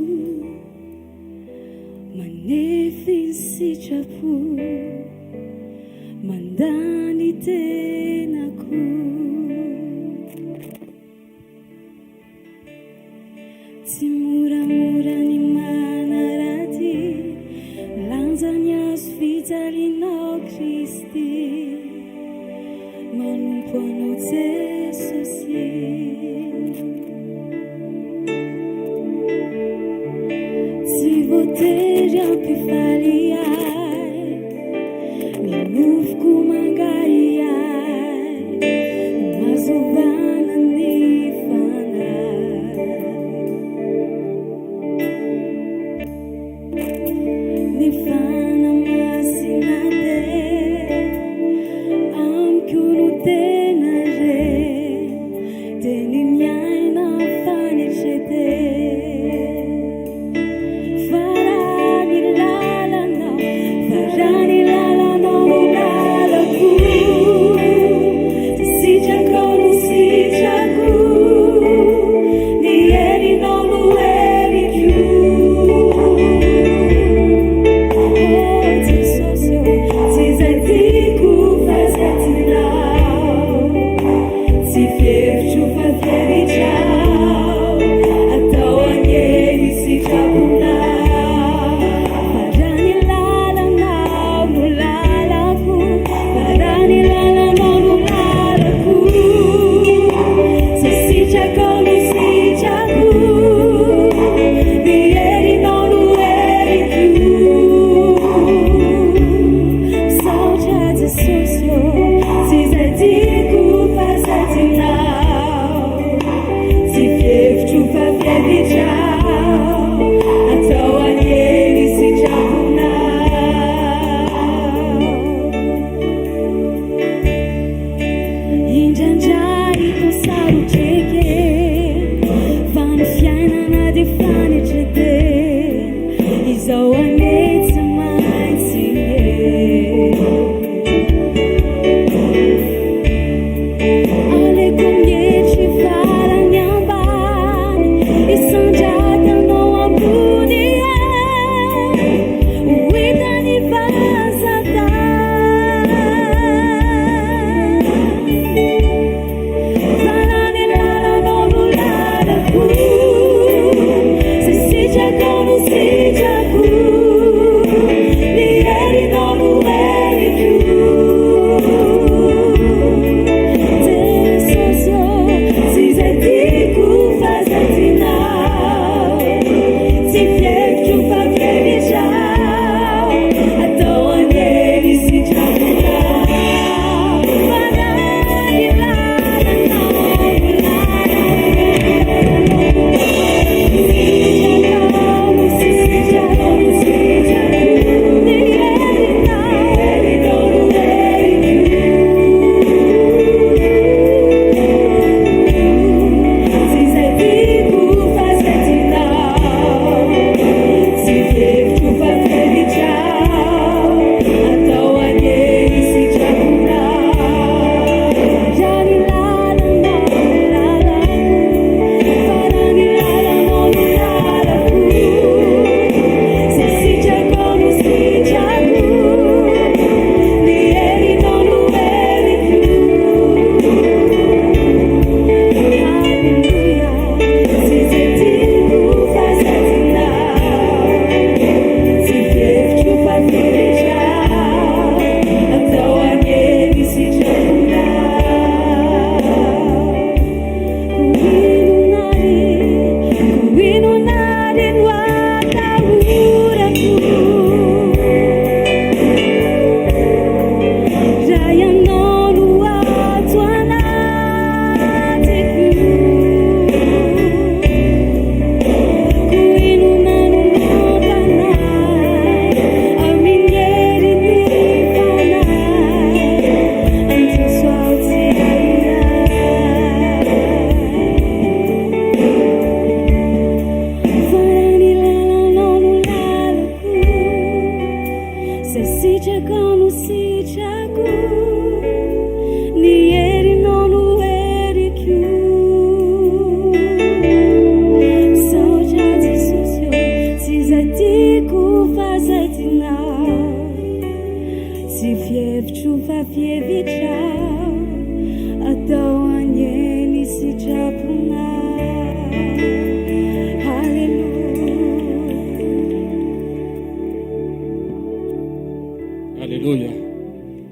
manefy ny sitrapo, mandà ny tenako. Tsy moramora ny manaradia, milanja ny hazo fijalianao Kristy, manompo anao Jesosy. Tsy voatery hampifaly ahy, ny nofoko mangahiahy, mazovana ny fanahy. Ny fanahy masina dia amiko no tena re, dia ny miaina fanetren-tena. Fa raha ny lalanao, fa raha ny lalanao no lalako, dia sitrakao no sitrako, ny herinao no heriko. Oh Jesosy ô, tsy izay tiako fa izay tianao. Tsy fihevitro fa fihevitrao, atao anie ny sitraponao. Fa raha ny lalanao no lalako, fa raha ny lalanao no lalako, izay sitrakao no sitrako, ny herinao no heriko. Misaotra Jesosy ô, tsy izay tiako fa izay tianao, tsy fihevitro fa fihevitrao, atao anie ny sitraponao. fa fihevitrao Atao anie ny sitraponao Haleloia. Aleloia.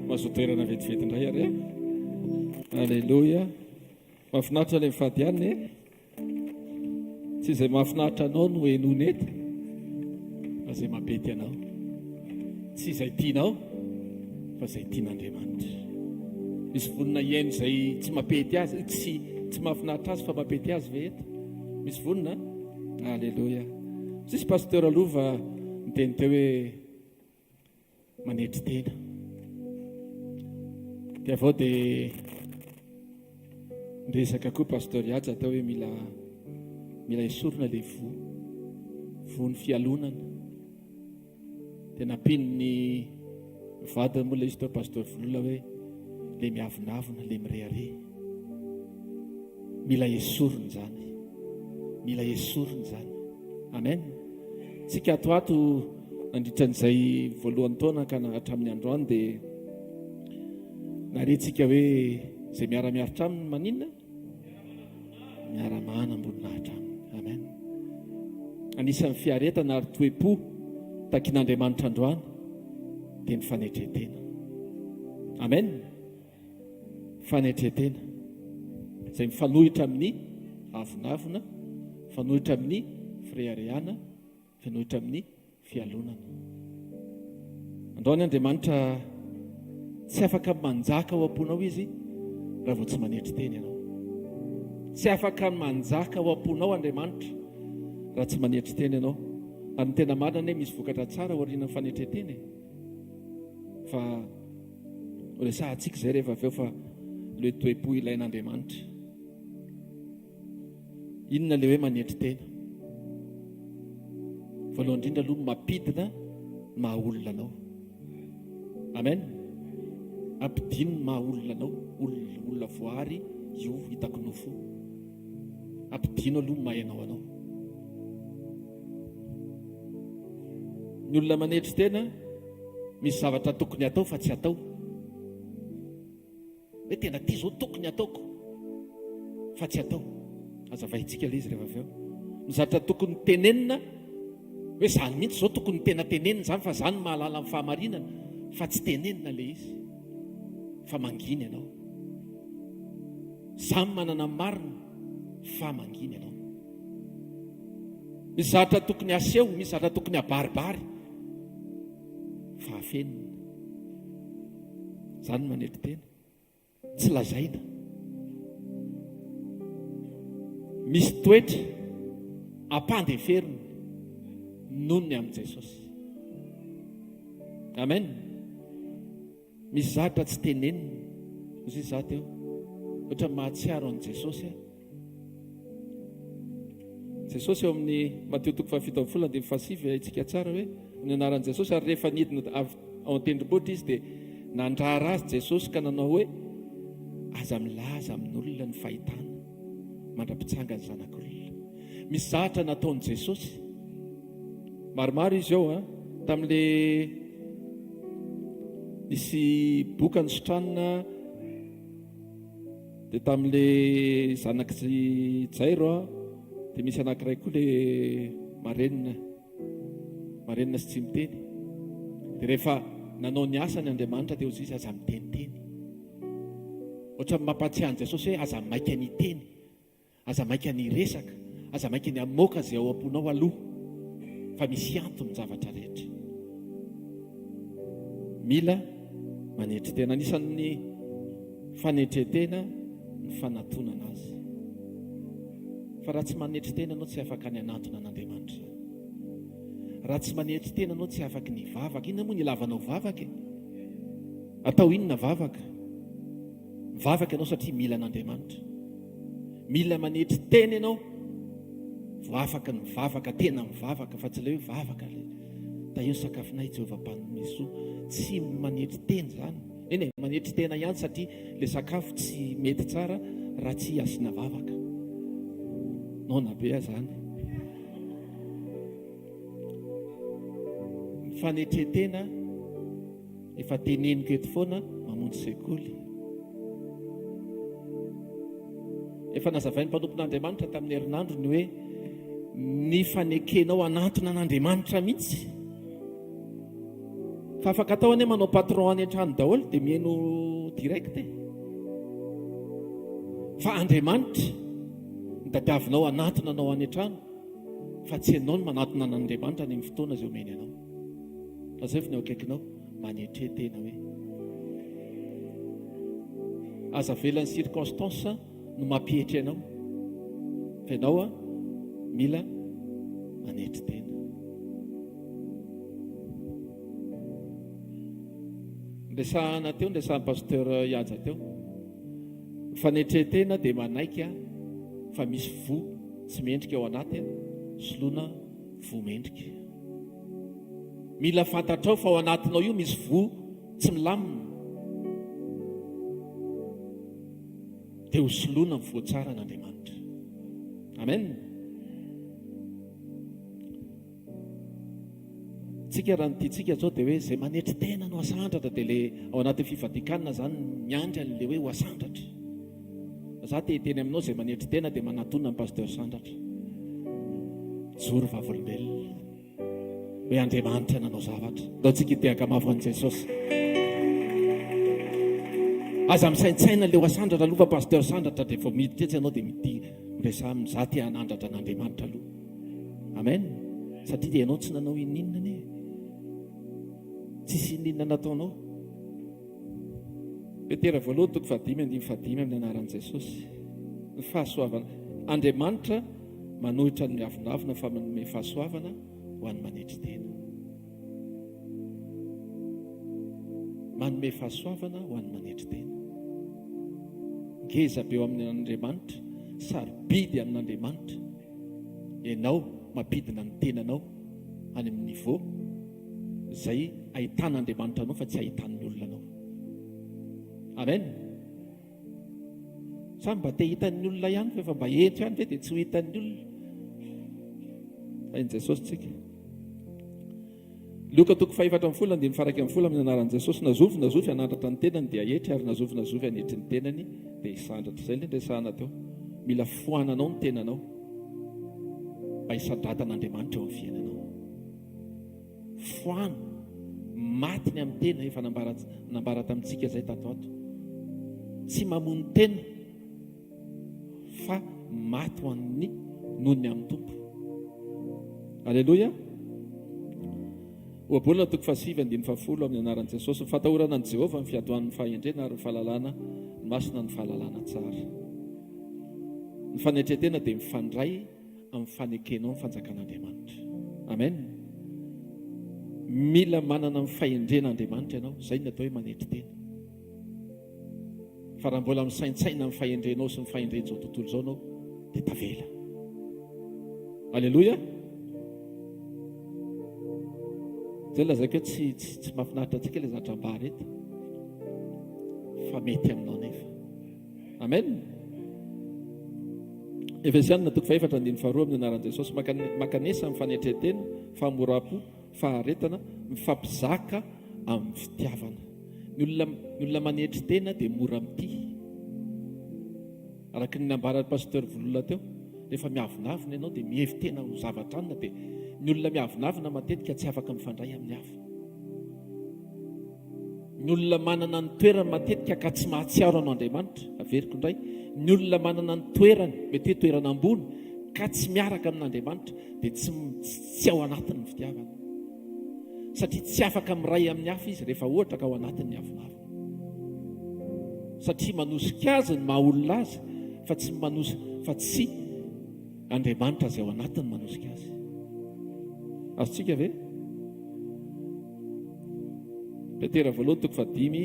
Mahazo toerana vetivety indray ary e. Aleloia. Mahafinaritra ilay mifady hanina e. Tsy izay mahafinaritra anao no henoina eto, fa izay mampety anao. Tsy izay tianao, fa izay tian'Andriamanitra. Misy vonona hihaino izay tsy mampety azy, tsy tsy mahafinaritra azy fa mampety azy ve eto? Misy vonona? Alléluia. Tsisy pasteur Lova niteny teo hoe manetry tena. Dia avy eo dia niresaka koa Pasteur Haja atao hoe mila mila esorina ilay voa, voan'ny fialonana. Dia nampian'ny vadiny moa ilay izy teo Pasteur Volola hoe ilay miavonavona, ilay mirehareha. Mila esorina izany. Mila esorina izany. Amen. Tsika ato ato nandritra an'izay voalohan'ny taona ka hatramin'ny androany dia narentsika hoe izay miara-miaritra aminy maninona? Miara-manam-boninahitra aminy. Amen. Anisan'ny fiaretana ary toe-po takin'Andriamanitra androany dia ny fanetren-tena. Amen. Fanetren-tena izay mifanohitra amin'ny avonavona, mifanohitra amin'ny fireharehana, mifanohitra amin'ny fialonana. Androany Andriamanitra tsy afaka manjaka ao am-ponao izy raha vao tsy manetry tena ianao. Tsy afaka manjaka ao am-ponao Andriamanitra raha tsy manetry tena ianao. Ary ny tena marina anie misy vokatra tsara aorian'ny fanetren-tena e. Fa resahantsika izay rehefa avy eo fa le toe-po ilain'Andriamanitra. Inona le hoe manetry tena? Voalohany indrindra aloha mampidina ny maha olona anao. Amen. Ampidino ny maha olona anao, olona, olona voary io hitako nofo io. Ampidino aloha ny maha ianao anao. Ny olona manetry tena misy zavatra tokony atao fa tsy atao. Hoe tena ty zao tokony ataoko fa tsy atao. Azavaintsika ilay izy rehefa avy eo. Ny zavatra tokony tenenina hoe zany mihitsy zao tokony tena tenenina zany fa zany mahalala ny fahamarinana fa tsy tenenina ilay izy fa mangina ianao. Zany manana ny marina fa mangina ianao. Misy zavatra tokony aseho, misy zavatra tokony abaribary fa afenina. Izany no manetry tena. Tsy lazaina. Misy toetra ampandeferina noho ny amin'i Jesosy. Amen. Misy zavatra tsy tenenina. Hoy izaho teo. Ohatra mahatsiaro an'i Jesosy aho. Jesosy eo amin'ny Matio toko faha-17 andininy faha-9 haintsika tsara hoe amin'ny anaran'i Jesosy ary rehefa nidina avy ao an-tendrombohitra izy dia nandrara azy Jesosy ka nanao hoe aza milaza amin'olona ny fahitana mandra-pitsangan'ny zanak'olona. Misy zavatra nataon'i Jesosy maromaro izy eo an tamin'le nisy boka nositranina Dia tamin'ilay zanak'i Jairo a, dia misy anankiray koa ilay marenina, marenina sy tsy miteny. Dia rehefa nanao ny asany Andriamanitra dia hoy izy aza miteniteny. Ohatran'ny mampahatsiahy an'i Jesosy hoe aza maika ny hiteny. Aza maika ny hiresaka, aza maika ny hamoaka izay ao am-ponao aloha fa misy antony ny zavatra rehetra. Mila manetry tena. Anisan'ny fanetren-tena ny fanatonana azy. Fa raha tsy manetry tena ianao tsy afaka ny hanatona an'Andriamanitra. Raha tsy manetry tena ianao tsy afaka ny hivavaka. Inona moa ny ilavanao vavaka e? Atao inona vavaka? Mivavaka ianao satria mila an'Andriamanitra. Mila manetry tena ianao vao afaka ny mivavaka, tena mivavaka fa tsy ilay hoe vavaka ilay tahio ny sakafonay Jehovah mpanome soa. Tsy manetry tena izany. Eny e, manetry tena ihany satria ilay sakafo tsy mety tsara raha tsy asiana vavaka. Noana be aho izany. Ny fanetren-tena efa teneniko eto foana. Mamonjy sekoly. Efa nazavain'ny mpanompon'Andriamanitra tamin'ny herinandro ny hoe ny fanekenao hanantona an'Andriamanitra mihitsy. Fa afaka atao anie manao patron any an-trano daholo dia mihaino direct e. Fa Andriamanitra no tadiavinao hanantona anao any an-trano fa tsy ianao no manantona an'Andriamanitra any amin'ny fotoana izay omeny anao. Lazaivo ny eo akaikinao, manetre tena hoe. Aza avela ny circonstance no mampietry anao. Fa ianao mila manetry tena. Resahana teo, resahan'ny pasteur Ihaja teo. Ny fanetren-tena dia manaiky fa misy voa tsy mendrika ao anaty, soloina voa mendrika. Mila fantatrao fa ao anatinao io misy voa tsy milamina. Dia ho soloina amin'ny voa tsara an'Andriamanitra. Amen. Tsika raha ny tiantsika zao dia hoe izay manetry tena no asandratra dia le ao anatin'ny fifadikanina zany miandry an'le hoe ho asandratra. Za te hiteny aminao izay manetry tena dia manatona ny pasteur Sandratra. Joro vavolombelona hoe Andriamanitra nanao zavatra. Ndao tsika hitehaka mafy an'i Jesosy. Aza misaintsaina le ho asandratra aloha fa pasteur Sandratra dia vao miditra etsy ianao dia midi miresaha aminy za te hanandratra an'Andriamanitra aloha. Amen. Satria dia ianao tsy nanao ininona anie. Tsisy ininona nataonao. Petera voalohany toko fahadimy andininy fahadimy amin'ny anaran'i Jesosy. Ny fahasoavana. Andriamanitra manohitra ny miavonavona fa manome fahasoavana ho an'ny manetry tena. Manome fahasoavana ho an'ny manetry tena. Ngeza be eo amin'ny Andriamanitra, sarobidy amin'Andriamanitra. Ianao mampidina ny tenanao any amin'ny niveau izay ahitan'Andriamanitra anao fa tsy ahitan'ny olona anao. Amen. Sa mba te hitan'ny olona ihany fa efa mba eto ihany ve dia tsy ho hitan'ny olona? Hain'i Jesosy tsika. Lioka toko fahefatra ambin'ny folo andininy faha-iraika ambin'ny folo Amin'ny anaran'i Jesosy, na zovy na zovy hanandratra ny tenany dia hietry ary na zovy na zovy hanetry ny tenany dia hisandratra. Izay indrindra resahana teo. Mila foananao ny tenanao mba hisandratan'Andriamanitra eo amin'ny fiainanao. Foano, maty ny amin'ny tena, efa nambara nambara tamintsika izay tato ato. Tsy mamono tena fa maty ho an'ny noho ny amin'ny Tompo. Aleloia. Ohabolana toko fahasivy andininy fahafolo amin'ny anaran'i Jesosy. Ny fatahorana an'i Jehovah ny fiadohan'ny fahendrena ary ny fahalalana ny masina ny fahalalana tsara. Ny fanetren-tena dia mifandray amin'ny fanekenao ny fanjakan'Andriamanitra. Amen. Mila manana ny fahendren'Andriamanitra ianao. Izay ny atao hoe manetry tena. Fa raha mbola misaintsaina ny fahendrenao sy ny fahendren'izao tontolo izao ianao, dia tavela. Aleloia. Izay lazaiko hoe tsy tsy tsy mahafinaritra antsika ilay zavatra ambara eto. Fa mety aminao nefa. Amen. Efesianina toko fahefatra andininy faharoa amin'ny anaran'i Jesosy makanesa amin'ny fanetren-tena, fahamoram-po, faharetana, mifampizaka amin'ny fitiavana. Ny olona ny olona manetry tena dia mora mitia. Araka ny nambaran'ny pasteur Vololona teo, rehefa miavonavona ianao dia mihevi-tena ho zavatra anona dia ny olona miavonavona matetika tsy afaka mifandray amin'ny hafa. Ny olona manana ny toerany matetika ka tsy mahatsiaro an'Andriamanitra, averiko indray, ny olona manana ny toerany, mety hoe toerana ambony, ka tsy miaraka amin'Andriamanitra dia tsy tsy ao anatiny ny fitiavana. Satria tsy afaka miray amin'ny hafa izy rehefa ohatra ka ao anatin'ny avonavona. Satria manosika azy ny maha olona azy fa tsy manosika fa tsy Andriamanitra izay ao anatiny manosika azy. Azontsika ve? Petera voalohany toko fahadimy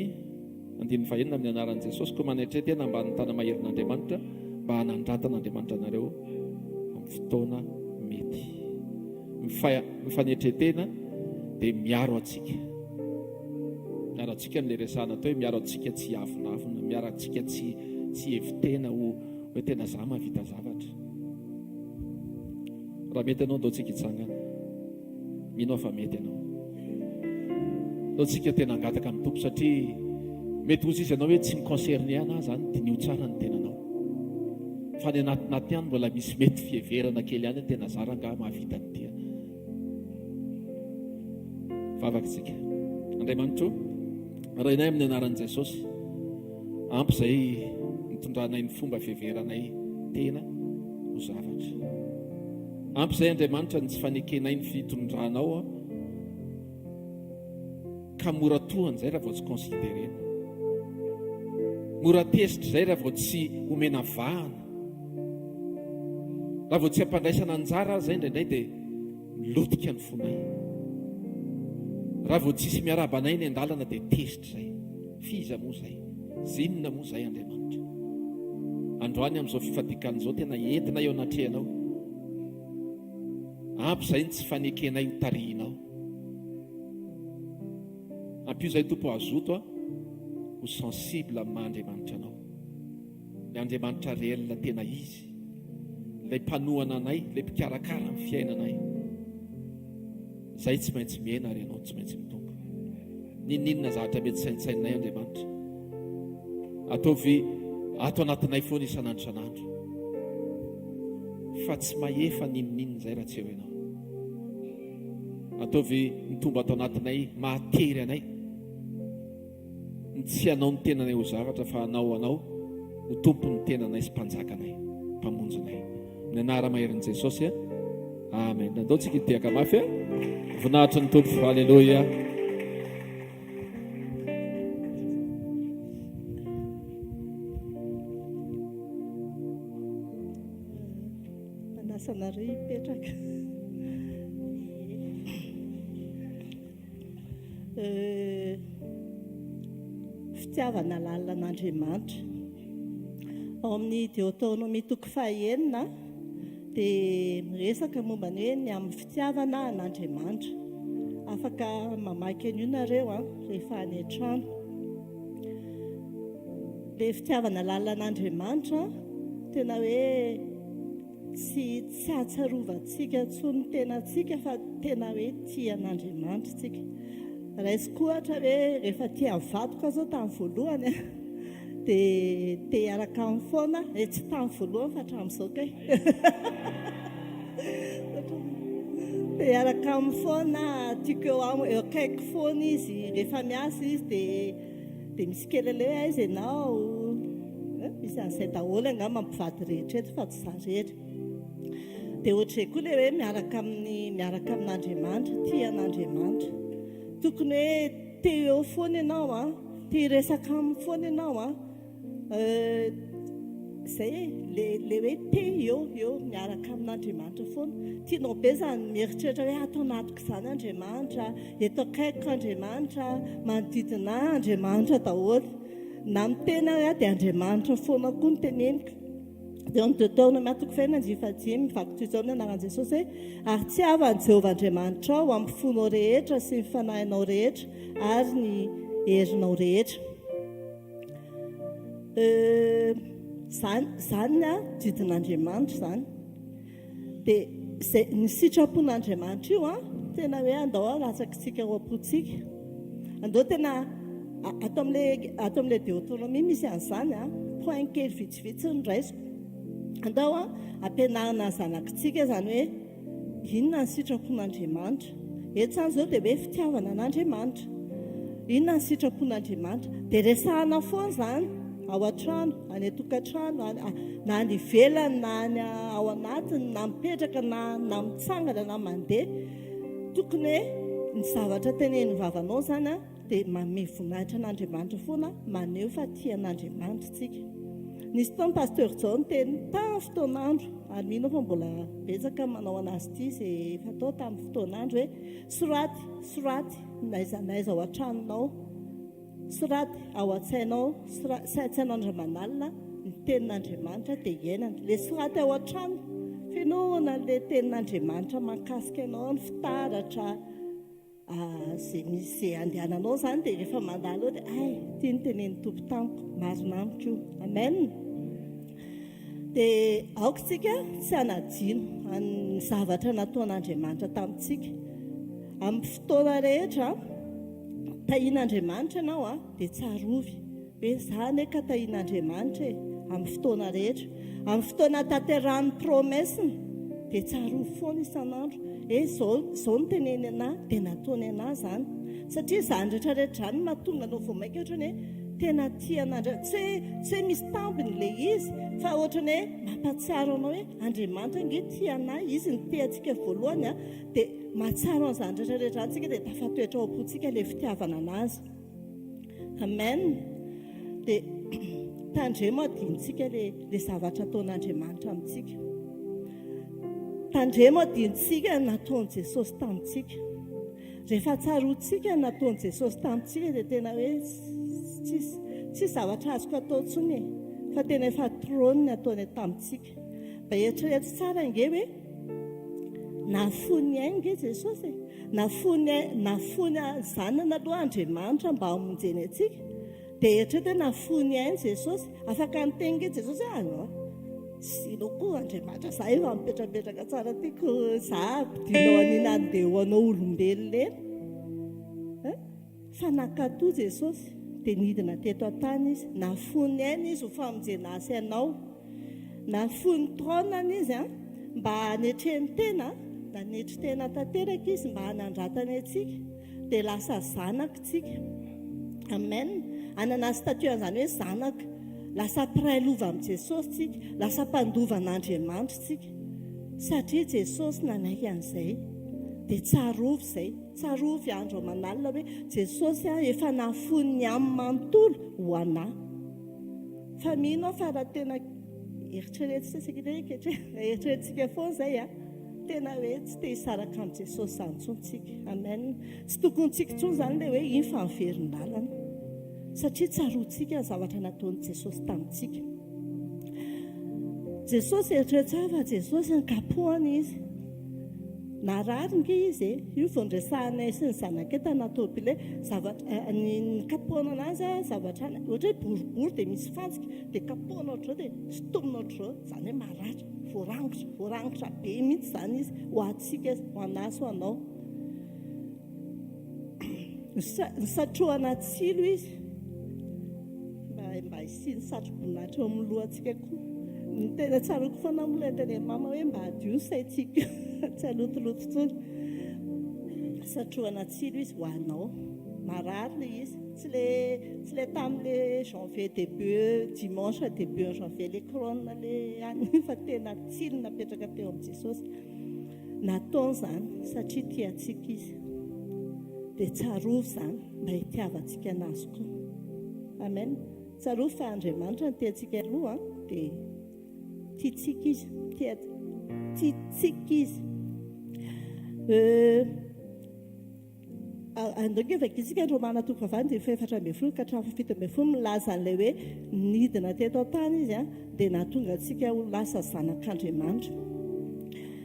andininy fahenina amin'ny anaran'i Jesosy koa manetre tena ambanin'ny tana-maherin'Andriamanitra mba hanandratan'Andriamanitra anareo amin'ny fotoana mety. Ny fanetren-tena dia miaro antsika. Miaro antsika ny resahana atao hoe miaro antsika tsy hiavonavona, miaro antsika tsy tsy hihevi-tena ho hoe tena za mahavita zavatra. Raha mety ianao, ndao tsika hitsangana. Mino aho fa mety ianao. Ndao tsika tena hangataka amin'ny Tompo satria. Mety hozy izy anao hoe tsy mi-concerner anah zany, diniho tsara ny tenanao. Fa any anatinaty any mbola misy mety fiheverana kely ihany hoe tena za rangaha mahavita an'ity a. Vavaka isika. Andriamanitra o, Rainay amin'ny anaran'i Jesosy, ampy izay nitondranay ny fomba fiheveranay tena ho zavatra. Ampy izay Andriamanitra ny tsy fanekenay ny fitondranao ka mora tohana izay raha vao tsy considerena. Mora tezitra izay raha vao tsy omena vahana. Raha vao tsy ampandraisana anjara aza izay indraindray dia milotika ny fonay. Raha vao tsisy miarahaba anay eny an-dalana dia tezitra izay. F'iza moa izay? Zinona moa izay Andriamanitra? Androany amin'izao fifadian-kanina izao tena entina eo anatrehanao. Ampy izay ny tsy fanekenay ho tarihinao. Ampio izay Tompo hazoto a ho sensible amin'ny maha Andriamanitra anao. Ilay Andriamanitra réel tena izy. Ilay mpanohana anay, ilay mpikarakara ny fiainanay. Izay tsy maintsy mihena ary ianao tsy maintsy mitombo. N'inon'inona zavatra mety saintsaininay Andriamanitra. Ataovy ato anatinay foana isan'andro isan'andro. Fa tsy mahefa n'inon'inona izay raha tsy eo ianao. Ataovy mitombo ato anatinay mahatery anay. Ny tsy hanao ny tenanay ho zavatra fa hanao anao ho tompon'ny tenanay sy mpanjakanay, mpamonjinay. Amin'ny anara-maherin'i Jesosy. Amen. Andao tsika hitehaka mafy. Voninahitry ny Tompo. Alléluia. Manasa anareo hipetraka. Fitiavana lalina an'Andriamanitra. Ao amin'ny Deoteronomia toko fahenina dia miresaka momba ny hoe ny amin'ny fitiavana an'Andriamanitra. Afaka mamaky an'io nareo an, rehefa any an-trano. Ilay fitiavana lalina an'Andriamanitra tena hoe Tsy tsy ahatsiarovantsika intsony ny tenantsika fa tena hoe tia an'Andriamanitra isika. Raisiko ohatra hoe rehefa tia ny vadiko aho izao tamin'ny voalohany an, dia te hiaraka aminy foana aho, eh tsy tamin'ny voalohany fa hatramin'izao kay. Te hiaraka aminy foana aho, tiako eo aminy, eo akaikiko foana izy, rehefa miasa izy dia dia misy kely aleo hoe aiza ianao? Misy an'izay daholo angamba ny mpivady rehetra eto fa tsy za rery. Dia ohatr'izay koa ilay hoe miaraka amin'ny miaraka amin'Andriamanitra, tia an'Andriamanitra. Tokony hoe te eo foana ianao an, te hiresaka aminy foana ianao an. Izay e, le le hoe te eo eo miaraka amin'Andriamanitra foana. Tianao be izany mieritreritra hoe ato anatiko izany Andriamanitra, eto akaikiko Andriamanitra, manodidina ahy Andriamanitra daholo. Na miteny ary aho dia Andriamanitra foana koa no teneniko. Dia ao amin'ny Deuteronome toko fahenina andininy fahadimy mivaky toy izao ny anaran'i Jesosy hoe, Ary tiava an'i Jehovah Andriamanitrao amin'ny fonao rehetra sy ny fanahinao rehetra ary ny herinao rehetra. Izany, izany ny didin'Andriamanitra izany. Dia izay, ny sitrapon'Andriamanitra io an, tena hoe andao alatsakitsika ao am-pontsika. Andao tena ato amin'ilay ato amin'ilay Deutéronomie misy an'izany an, point kely vitsivitsy no raisiko. Andao an, ampianarina ny zanakitsika izany hoe Inona ny sitrapon'Andriamanitra? Eto izany izao dia hoe fitiavana an'Andriamanitra. Inona ny sitrapon'Andriamanitra? Dia resahana foana izany ao an-trano, any an-tokantrano, na any ivelany, na any ao anatiny, na mipetraka, na na mitsangana, na mandeha. Tokony hoe ny zavatra tenenin'ny vavanao izany an, dia manome voninahitra an'Andriamanitra foana, maneho fa tia an'Andriamanitra isika. Nisy fotoana Pasteur Jao niteny tamin'ny fotoan'andro, ary mino aho fa mbola betsaka ny manao an'azy ity izay efa atao tamin'ny fotoan'andro hoe soraty, soraty n'aiza n'aiza ao an-tranonao, soraty ao an-tsainao, saintsaino andro aman'alina ny tenin'Andriamanitra dia iainana. Ilay soraty ao an-trano, fenoina an'ilay tenin'Andriamanitra mahakasika anao, ny fitaratra, Izay misy izay andehananao izany dia rehefa mandalo eo dia hay, ity no tenenin'ny Tompo tamiko, marina amiko io. Amen. Dia aoka isika tsy hanadino ny zavatra nataon'Andriamanitra tamintsika. Amin'ny fotoana rehetra, tahian'Andriamanitra ianao dia tsarovy. Hoe za anie ka tahian'Andriamanitra e, amin'ny fotoana rehetra. Amin'ny fotoana ahatanterahan'ny promesse-ny dia tsarovy foana isan'andro hoe izao izao no teneniny anah dia nataony anah izany. Satria izany rehetra rehetra izany no mahatonga anao vao mainka ohatran'ny hoe tena tia an'Andriamanitra. Tsy hoe tsy hoe misy tambiny ilay izy fa ohatran'ny hoe mampahatsiaro anao hoe Andriamanitra ange tia anah, Izy no tia antsika voalohany an, dia mahatsiaro an'izany rehetra rehetra izany isika dia tafatoetra ao am-pontsika ilay fitiavana an'Azy. Amen. Dia tandremo adinontsika le le zavatra ataon'Andriamanitra amintsika. Tandremo adinontsika ny nataon'i Jesosy tamintsika. Rehefa tsaroantsika ny nataon'i Jesosy tamintsika dia tena hoe tsisy tsisy zavatra azoko atao intsony e. Fa tena efa trop ny nataony tamintsika. Mba eritrereto tsara ange hoe nahafoy ny ainy nge Jesosy e. Nafoiny nafoiny zanany aloha Andriamanitra mba hamonjeny antsika. Dia eritrereto hoe nafoiny ainy Jesosy. Afaka niteny nge Jesosy hoe ah, tsy ianao koa Andriamanitra, za efa mipetrapetraka tsara tiako, za ampidinao an'iny andeha ho anao olombelona eny. Fa nankatò Jesosy, dia nidina teto an-tany Izy. Nafoy ny ainy Izy ho famonjena ahy sy anao. Nafoy ny trône-ny Izy mba hanetreny tena, nanetry tena tanteraka Izy mba hanandratany antsika. Dia lasa zanaka isika. Amen. Hanana statut an'izany hoe zanaka. Lasa mpiray lova amin'i Jesosy isika. Lasa mpandova an'Andriamanitra isika. Satria Jesosy nanaiky an'izay. Dia tsarovy izay. Tsarovy andro aman'alina hoe Jesosy a efa nahafoy ny aminy manontolo ho anà. Fa mino aho fa raha tena eritreretintsika eritreretintsika foana izay a, tena hoe tsy te hisaraka amin'i Jesosy izany intsony tsika. Amen. Tsy tokontsika intsony izany ilay hoe iny fa miverin-dalana. Satria tsaroantsika ny zavatra nataon'i Jesosy tamintsika. Jesosy eritrereto tsara fa Jesosy nikapohana izy. Narary nge izy e! Io vao niresahanay sy ny zanakay tanaty tôbily hoe zavatra ny nikapohana anazy a, zavatra ohatra hoe boribory dia misy fantsika dia kapohana ohatr'izao dia sintomina ohatr'izao, izany hoe maratra, voarangotra, voarangotra be mihitsy izany izy ho antsika, ho anà sy ho anao. Nisatrohana tsilo izy mba mba hisian'ny satroboninahitra eo amin'ny lohantsika koa. Ny tena tsaroako foana moa ilay nitenen'i mama hoe mba hadio ny saintsika tsy halotoloto intsony. Satrohana tsilo izy ho anao. Marary ilay izy. Tsy le tsy le tamin'le janvier début dimanche début janvier le couronne le any fa tena tsilo napetraka teo amin'i Jesosy. Nataony izany satria tia antsika Izy. Dia tsarovy izany mba hitiavantsika an'Azy koa. Amen. Tsarovy fa Andriamanitra no tia antsika aloha dia tiantsika Izy. Tia tiantsika Izy. Euh, Andao ange vakintsika ny Romana toko fahavalo andininy fahefatra ambin'ny folo ka hatramin'ny fahafito ambin'ny folo milaza an'ilay hoe nidina teto an-tany izy dia nahatonga antsika ho lasa zanak'Andriamanitra.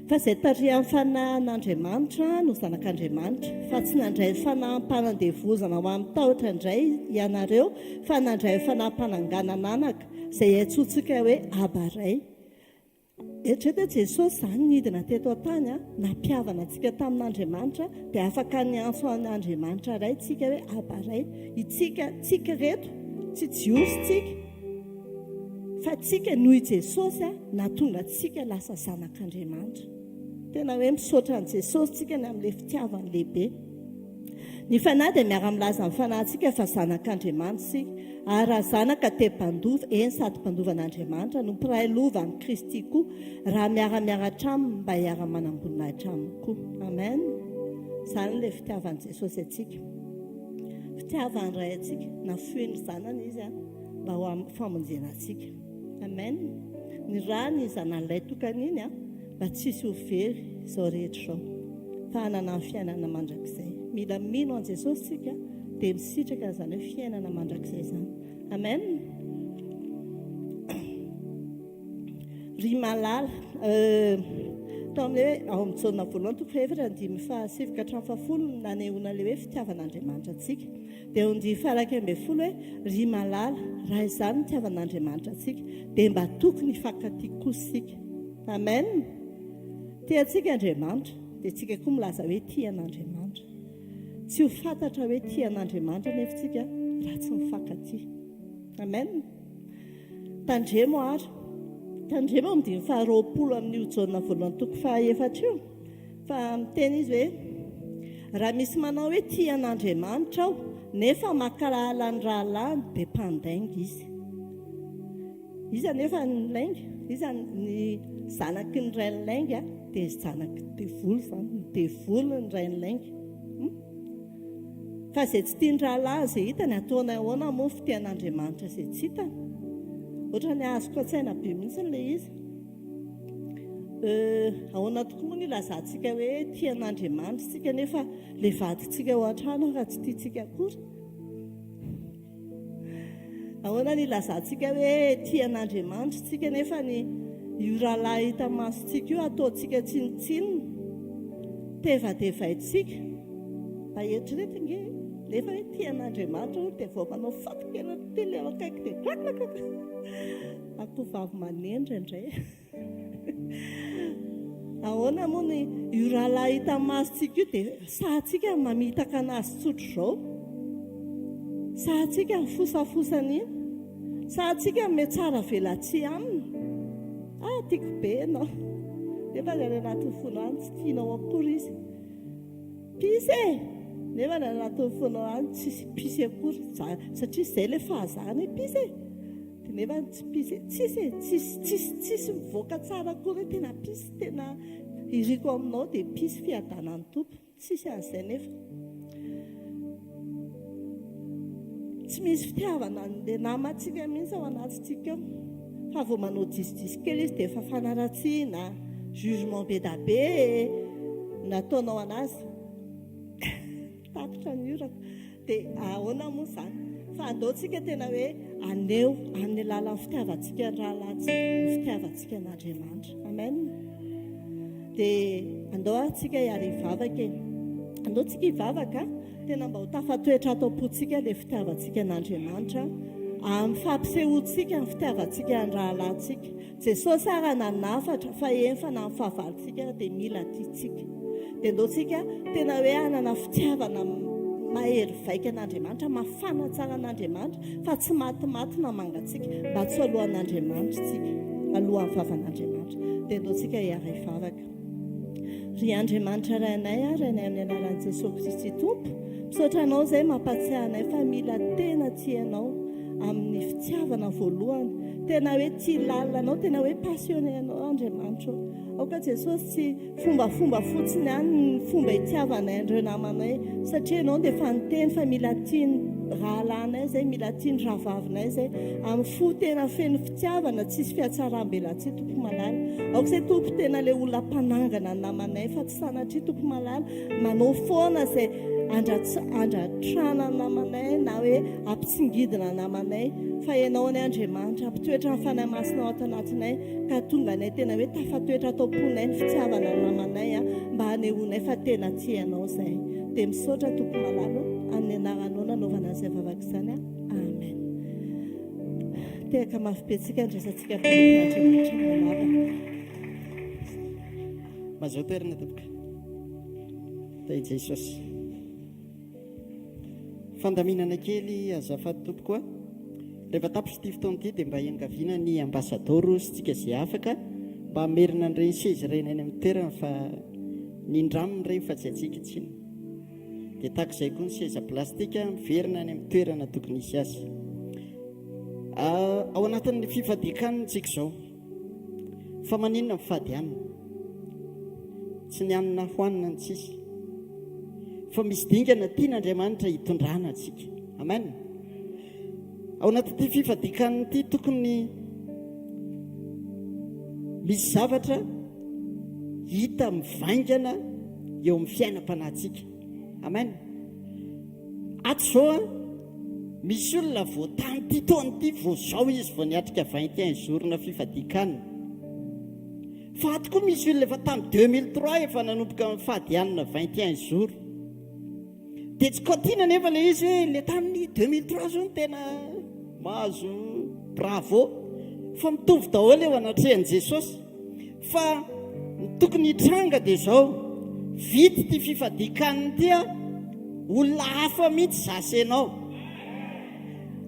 Fa izay tarihan'ny fanahin'Andriamanitra no zanak'Andriamanitra. Fa tsy nandray fanahim-panandevozana ho amin'ny tahotra indray ianareo fa nandray fanahim-pananganan'anaka izay iantsoantsika hoe Aba Ray. Eritrereto hoe Jesosy izany nidina teto an-tany nampihavana antsika tamin'Andriamanitra dia afaka niantso an'Andriamanitra Ray tsika hoe Aba Ray. Itsika, tsika ireto, tsy Jiosy tsika fa tsika noho i Jesosy nahatonga antsika lasa zanak'Andriamanitra. Tena hoe misaotra an'i Jesosy tsika ny amin'ilay fitiavany lehibe. Ny Fanahy dia miara-milaza amin'ny fanahintsika fa zanak'Andriamanitra isika, ary raha zanaka dia mpandova, eny sady mpandova an'Andriamanitra no mpiray lova amin'i Kristy koa, raha miara-miaratra Aminy mba hiara-manam-boninahitra Aminy koa. Amen. Izany ilay fitiavan'i Jesosy antsika. Fitiavan'ny Ray antsika, nafoin'ny Zanany Izy mba ho amin'ny famonjena antsika. Amen. Ny rany Zanany Lahitokana iny mba tsy hisy ho very izao rehetra izao fa hanana ny fiainana mandrakizay. Mila mino an'i Jesosy isika dia misitraka an'izany hoe fiainana mandrakizay izany. Amen. Ry malala, euh, tao amin'ny hoe ao amin'ny Jaona voalohany toko fahefatra andininy fahasivy ka hatramin'ny fahafolo no nanehoana ilay hoe fitiavan'Andriamanitra antsika. Dia eo andihy faha-11 hoe, Ry malala, raha izany no itiavan'Andriamanitra antsika, dia mba tokony hifankatia kosa isika. Amen! Tia antsika Andriamanitra, dia tsika koa milaza hoe tia an'Andriamanitra. Tsy ho fantatra hoe tia an'Andriamanitra anefa isika raha tsy mifankatia. Amen. Tandremo ary. Tandremo ao amin'ny dimy faharoapolo amin'io Jaona voalohany toko fahaefatra io fa miteny izy hoe raha misy manao hoe tia an'Andriamanitra aho nefa mankahala ny rahalahiny dia mpandainga izy. Iza anefa ny lainga? Iza ny zanaky ny rain'ny lainga? Dia zanaky ny devoly izany. Ny devoly ny rain'ny lainga. Hmm? Fa izay tsy tian'ny rahalahy izay hitany, ataony ahoana moa ny fitian'Andriamanitra izay tsy hitany? Ohatran'ny azoko an-tsaina be mihitsy ilay izy. Euh, ahoana tokoa moa ny ilazantsika hoe tia an'Andriamanitra isika nefa ilay vadintsika ao an-trano raha tsy tiantsika akory? Ahoana ny ilazantsika hoe tia an'Andriamanitra isika nefa ny io rahalahy hita masontsika io ataontsika tsinontsinona, tevatevaintsika? Mba eritrereto ange e! Nefa hoe tia an'Andriamanitra hono dia vao manao faty kely ity ilay eo akaiky dia klakklakak. Akohovavy maneno indraindray. Ahoana moa ny io rahalahy hita masontsika io dia sahantsika ny mamitaka anazy tsotra izao? Sahantsika ny fosafosa an'iny? Sahantsika ny mihatsara velatsihy aminy? Ah, tiako be ianao. Nefa ny any anatin'ny fonao any tsy tianao akory izy. Pisy e! Nefa ny any anatin'ny fonao any tsisy pisy akory, satria izay ilay fahazarana hoe pisy e! Dia nefa tsy pisy e, tsisy e, tsisy, tsisy, tsisy mivoaka tsara akory hoe tena pisy, tena iriko aminao dia pisy fiadanan'ny Tompo. Tsisy an'izay nefa. Tsy misy fitiavana an'ilay namantsika mihitsy ao anatintsika ao. Fa vao manao diso-diso kely izy dia efa fanaratsiana, jugement be da be nataonao anazy. Tapitra ny orako. Dia ahoana moa izany? Fa andao tsika tena hoe haneho amin'ny alalan'ny fitiavantsika ny rahalahintsika ny fitiavantsika an'Andriamanitra. Amen. Dia andao ary tsika hiara hivavaka e. Andao tsika hivavaka tena mba ho tafatoetra ato am-pontsika ilay fitiavantsika an'Andriamanitra amin'ny fampisehoantsika ny fitiavantsika ny rahalahintsika. Jesosy ara nanafatra fa eny fa na ny fahavalontsika ara dia mila tiantsika. Dia ndao tsika tena hoe hanana fitiavana mahery vaika an'Andriamanitra, mafana tsara an'Andriamanitra fa tsy matimaty na mangatsiaka mba tsy ho alohan'Andriamanitra tsika, alohan'ny vavan'Andriamanitra. Dia ndao tsika hiara-hivavaka. Ry Andriamanitra Rainay a, Rainay amin'ny anaran'i Jesoa Kristy Tompo, misaotra Anao izay mampatsiahy anay fa mila tena tia Anao amin'ny fitiavana voalohany, tena hoe tia lalina Anao, tena hoe passionné Anao Andriamanitra ô. Aoka Jesosy tsy fombafomba fotsiny ihany ny fomba itiavanay an'ireo namanay, satria Ianao dia efa niteny fa mila tia ny rahalahinay izay, mila tia ny rahavavinay izay, amin'ny fo tena feno fitiavana, tsisy fihatsaram-belatsihy Tompo malala. Aoka izay Tompo tena ilay olona mpanangana ny namanay fa tsy sanatria Tompo malala manao foana izay andratrana ny namanay na hoe ampitsingidina ny namanay fa Ianao anie Andriamanitra ampitoetra ny Fanahy Masina ao ato anatinay ka hahatonga anay tena hoe tafatoetra ato am-ponay ny fitiavana ny namanay mba hanehoanay fa tena tia Anao izahay. Dia misaotra Tompo malala o, amin'ny anaranao nanaovana an'izay vavaka izany amen. Tehaka mafy be tsika andraisantsika mpanompon'Andriamanitra malala. Mazao toerana tompoko. Tahin'i Jesosy. Fandaminana kely azafady tompoko a. Rehefa tapitra ity fotoana ity dia mba iangaviana ny ambasadaoro sy tsika izay afaka mba hamerina an'ireny seza ireny any amin'ny toerany fa nindraminy ireny fa tsy antsika intsony. Dia tahaka izay koa ny seza plastika miverina any amin'ny toerana tokony hisy azy. Ao anatin'ny fifadian-kanina tsika izao. Fa maninona mifady hanina? Tsy ny hanina hohanina ny tsisy. Fa misy dingana tian'Andriamanitra hitondrana antsika. Amen. Ao anatin'ity fifadian-kanina ity tokony misy zavatra hita mivaingana eo amin'ny fiainam-panahintsika. Amen. Ato izao an, misy olona vao tamin'ity taona ity vao izao izy vao niatrika 21 jours-na fifadian-kanina. Fa ato koa misy olona efa tamin'ny 2003 efa nanomboka nifady hanina 21 jours. Dia tsy kaotiana anefa ilay izy hoe ilay tamin'ny 2003 izao no tena mahazo bravo. Fa mitovy daholo eo anatrehan'i Jesosy. Fa ny tokony hitranga dia izao, vita ity fifadian-kanina ity an, olona hafa mihitsy za sy ianao.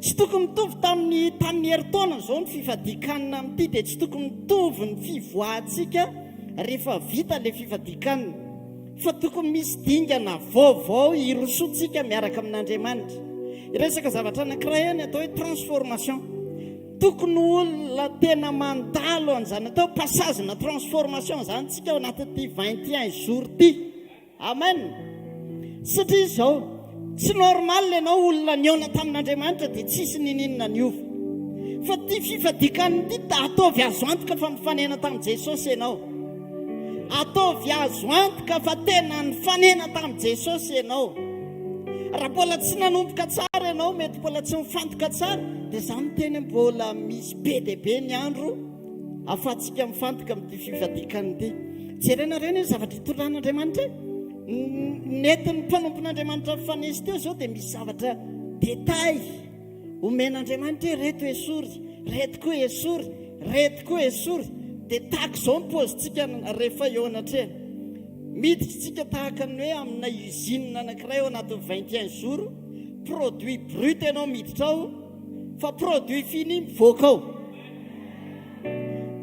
Tsy tokony mitovy tamin'ny tamin'ny herintaona izao ny fifadian-kanina amin'ity dia tsy tokony mitovy ny fivoahantsika rehefa vita ilay fifadian-kanina fa tokony misy dingana vaovao hirosoantsika miaraka amin'Andriamanitra. Hiresaka zavatra anankiray aho ny atao hoe transformation. Tokony ho olona tena mandalo an'izany atao hoe passage-na transformation izany tsika ao anatin'ity 21 jours ity. Amen! Satria izao, tsy normal ianao olona nihaona tamin'Andriamanitra dia tsisy nininona niova. Fa ity fifadikanina ity da ataovy azo antoka fa mifanena tamin'i Jesosy ianao. Ataovy azo antoka fa tena nifanena tamin'i Jesosy ianao. Raha mbola tsy nanomboka tsara ianao, mety mbola tsy mifantoka tsara, dia za miteny mbola misy be dia be ny andro ahafahantsika mifantoka amin'ity fifadian-kanina ity. Jerenareo anie ny zavatra itondran'Andriamanitra e. Nentin'ny mpanompon'Andriamanitra mifanesy teo izao dia misy zavatra détail omen'Andriamanitra hoe reto esory, reto koa esory, reto koa esory. Dia tahaka izao ny paozintsika rehefa eo anatrehany. Miditra isika tahaka ny hoe amina usine anankiray ao anatin'ny 21 jours, produit brut ianao miditra ao, fa produit fini mivoaka ao.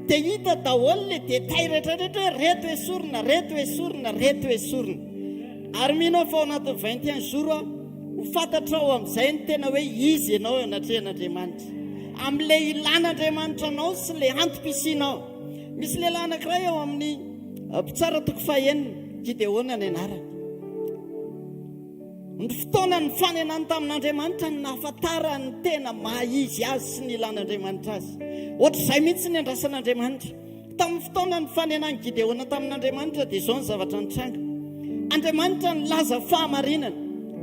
Dia hita daholo le détail rehetra rehetra hoe reto esorina, reto esorina, reto esorina. Ary mino aho fa ao anatin'ny 21 jours aho, ho fantatrao amin'izay ny tena hoe izy ianao eo anatrehan'Andriamanitra. Amin'ilay ilan'Andriamanitra anao sy ilay antom-pisianao. Misy lehilahy anankiray ao amin'ny Mpitsara toko fahenina, Gideona ny anarany. Ny fotoana nifanenany tamin'Andriamanitra no nahafantarany ny tena maha izy azy sy ny ilan'Andriamanitra azy. Ohatr'izay mihitsy ny andrasan'Andriamanitra. Tamin'ny fotoana nifanenan'i Gideona tamin'Andriamanitra dia izao ny zavatra nitranga. Andriamanitra nilaza fahamarinana.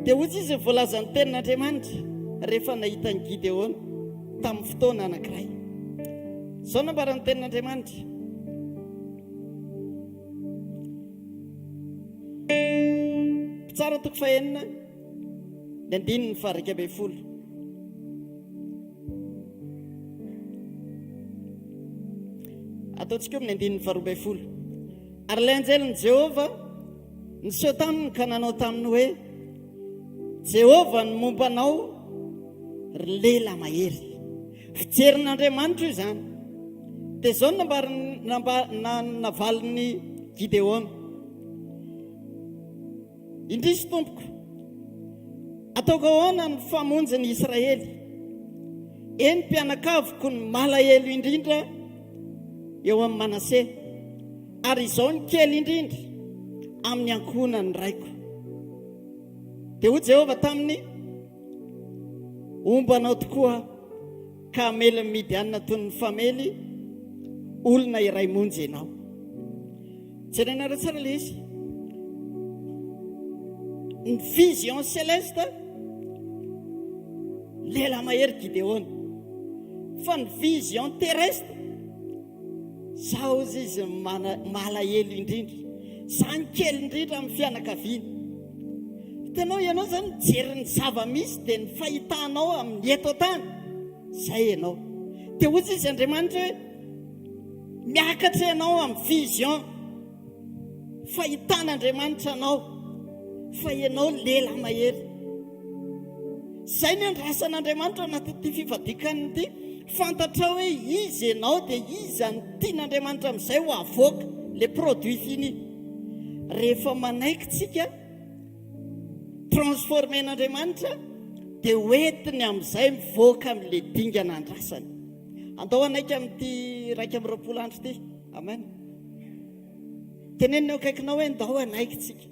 Dia hoy izy voalazan'ny tenin'Andriamanitra rehefa nahita an'i Gideona tamin'ny fotoana anankiray. Izao nambaran'ny tenin'Andriamanitra. Mpitsara toko fahenina, ny andininy faha-11. Ataontsika eo amin'ny andininy faha-12. Ary ilay anjelin'i Jehovah niseho taminy ka nanao taminy hoe, Jehovah ny momba anao, ry lehilahy mahery. Fijerin'Andriamanitra io izany. Dia izao no nambarin'ny navalin'i Gideona. Indrisy tompoko, ataoko ahoana ny famonjy ny Israely? Eny mpianakaviko ny malahelo indrindra eo amin'i Manase, ary izao ny kely indrindra amin'ny ankohonan'ny raiko. Dia hoy Jehovah taminy, Homba anao tokoa aho, ka hamely ny Midianina toy ny famely olona iray monja ianao. Jerenareo tsara ilay izy. Ny vision céleste, lehilahy mahery Gideona. Fa ny vision terrestre, Zaho ozy izy malahelo indrindra. Za ny kely indrindra amin'ny fianakaviana. Hitanao ianao zany mijery ny zava-misy dia ny fahitanao amin'ny eto an-tany. Zay ianao. Dia ozy izy Andriamanitra hoe miakatra ianao amin'ny vision. Fahitan'Andriamanitra anao fa ianao lehilahy mahery. Izay ny andrasan'Andriamanitra ao anatin'ity fivadikaniny ity. Fantatrao hoe iza ianao dia iza no tian'Andriamanitra amin'izay ho avoaka, le produit fini. Rehefa manaiky tsika, transformer-n'Andriamanitra dia hoentiny amin'izay mivoaka amin'ilay dingana andrasany. Andao hanaiky amin'ity 21 andro ity. Amen. Tenenina eo akaikinao hoe ndao hanaiky tsika.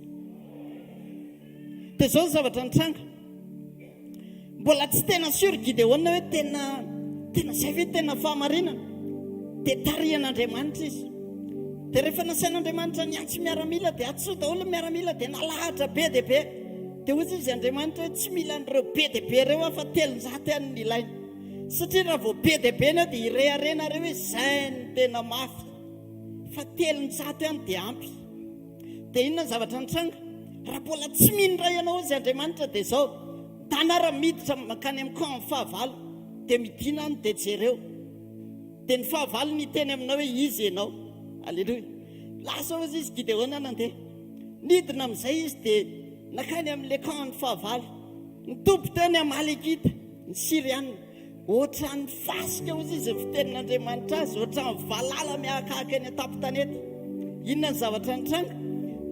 Dia izao ny zavatra nitranga. Mbola tsy tena sûr Gideona hoe tena tena izay ve tena fahamarinana. Dia tarihan'Andriamanitra izy. Dia rehefa nasain'Andriamanitra niantso miaramila dia antsoy daholo ny miaramila dia nalahatra be dia be. Dia hoy izy Andriamanitra hoe tsy mila an'ireo be dia be ireo aho fa 300 ihany no ilaina. Satria raha vao be dia be ny dia hireharehanareo hoe izay no tena mafy. Fa 300 ihany dia ampy. Dia inona ny zavatra nitranga? Raha mbola tsy mino indray ianao hozy Andriamanitra dia izao, ndana raha miditra mankany amin'ny camp amin'ny fahavalo, dia midina any dia jereo. Dia ny fahavalo niteny aminao hoe iza ianao. Aleloia. Lasa hozy izy Gideona nandeha. Nidina amin'izay izy dia nakany amin'ilay camp ny fahavalo. Nitoby teo ny Amalekita. Ny Syriana. Ohatran'ny fasika hozy izy ny fitenin'Andriamanitra azy, ohatran'ny valala mihakahaka eny an-tampon-tanety. Inona ny zavatra nitranga?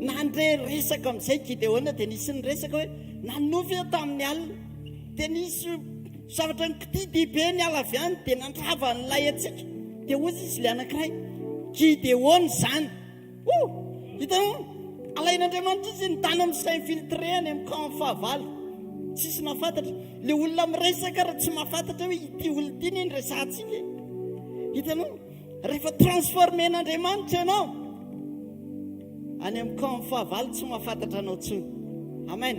Nandre resaka amin'izay Gideona dia nisy niresaka hoe nanofy aho tamin'ny alina dia nisy zavatra nikitidy be niala avy any dia nandrava ny lay antsika. Dia hozy izy ilay anankiray, Gideona izany. Oh! Hitanao? Alain'Andriamanitra izy ny tany amin'ny s'infiltrer any amin'ny camp fahavalo. Tsisy nahafantatra. Le olona miresaka raha tsy mahafantatra hoe ity olona ity ne ny resahantsika e. Hitanao? Rehefa transformer-n'Andriamanitra ianao, any amin'ny camp fahavalo tsy mahafantatra anao intsony. Amen.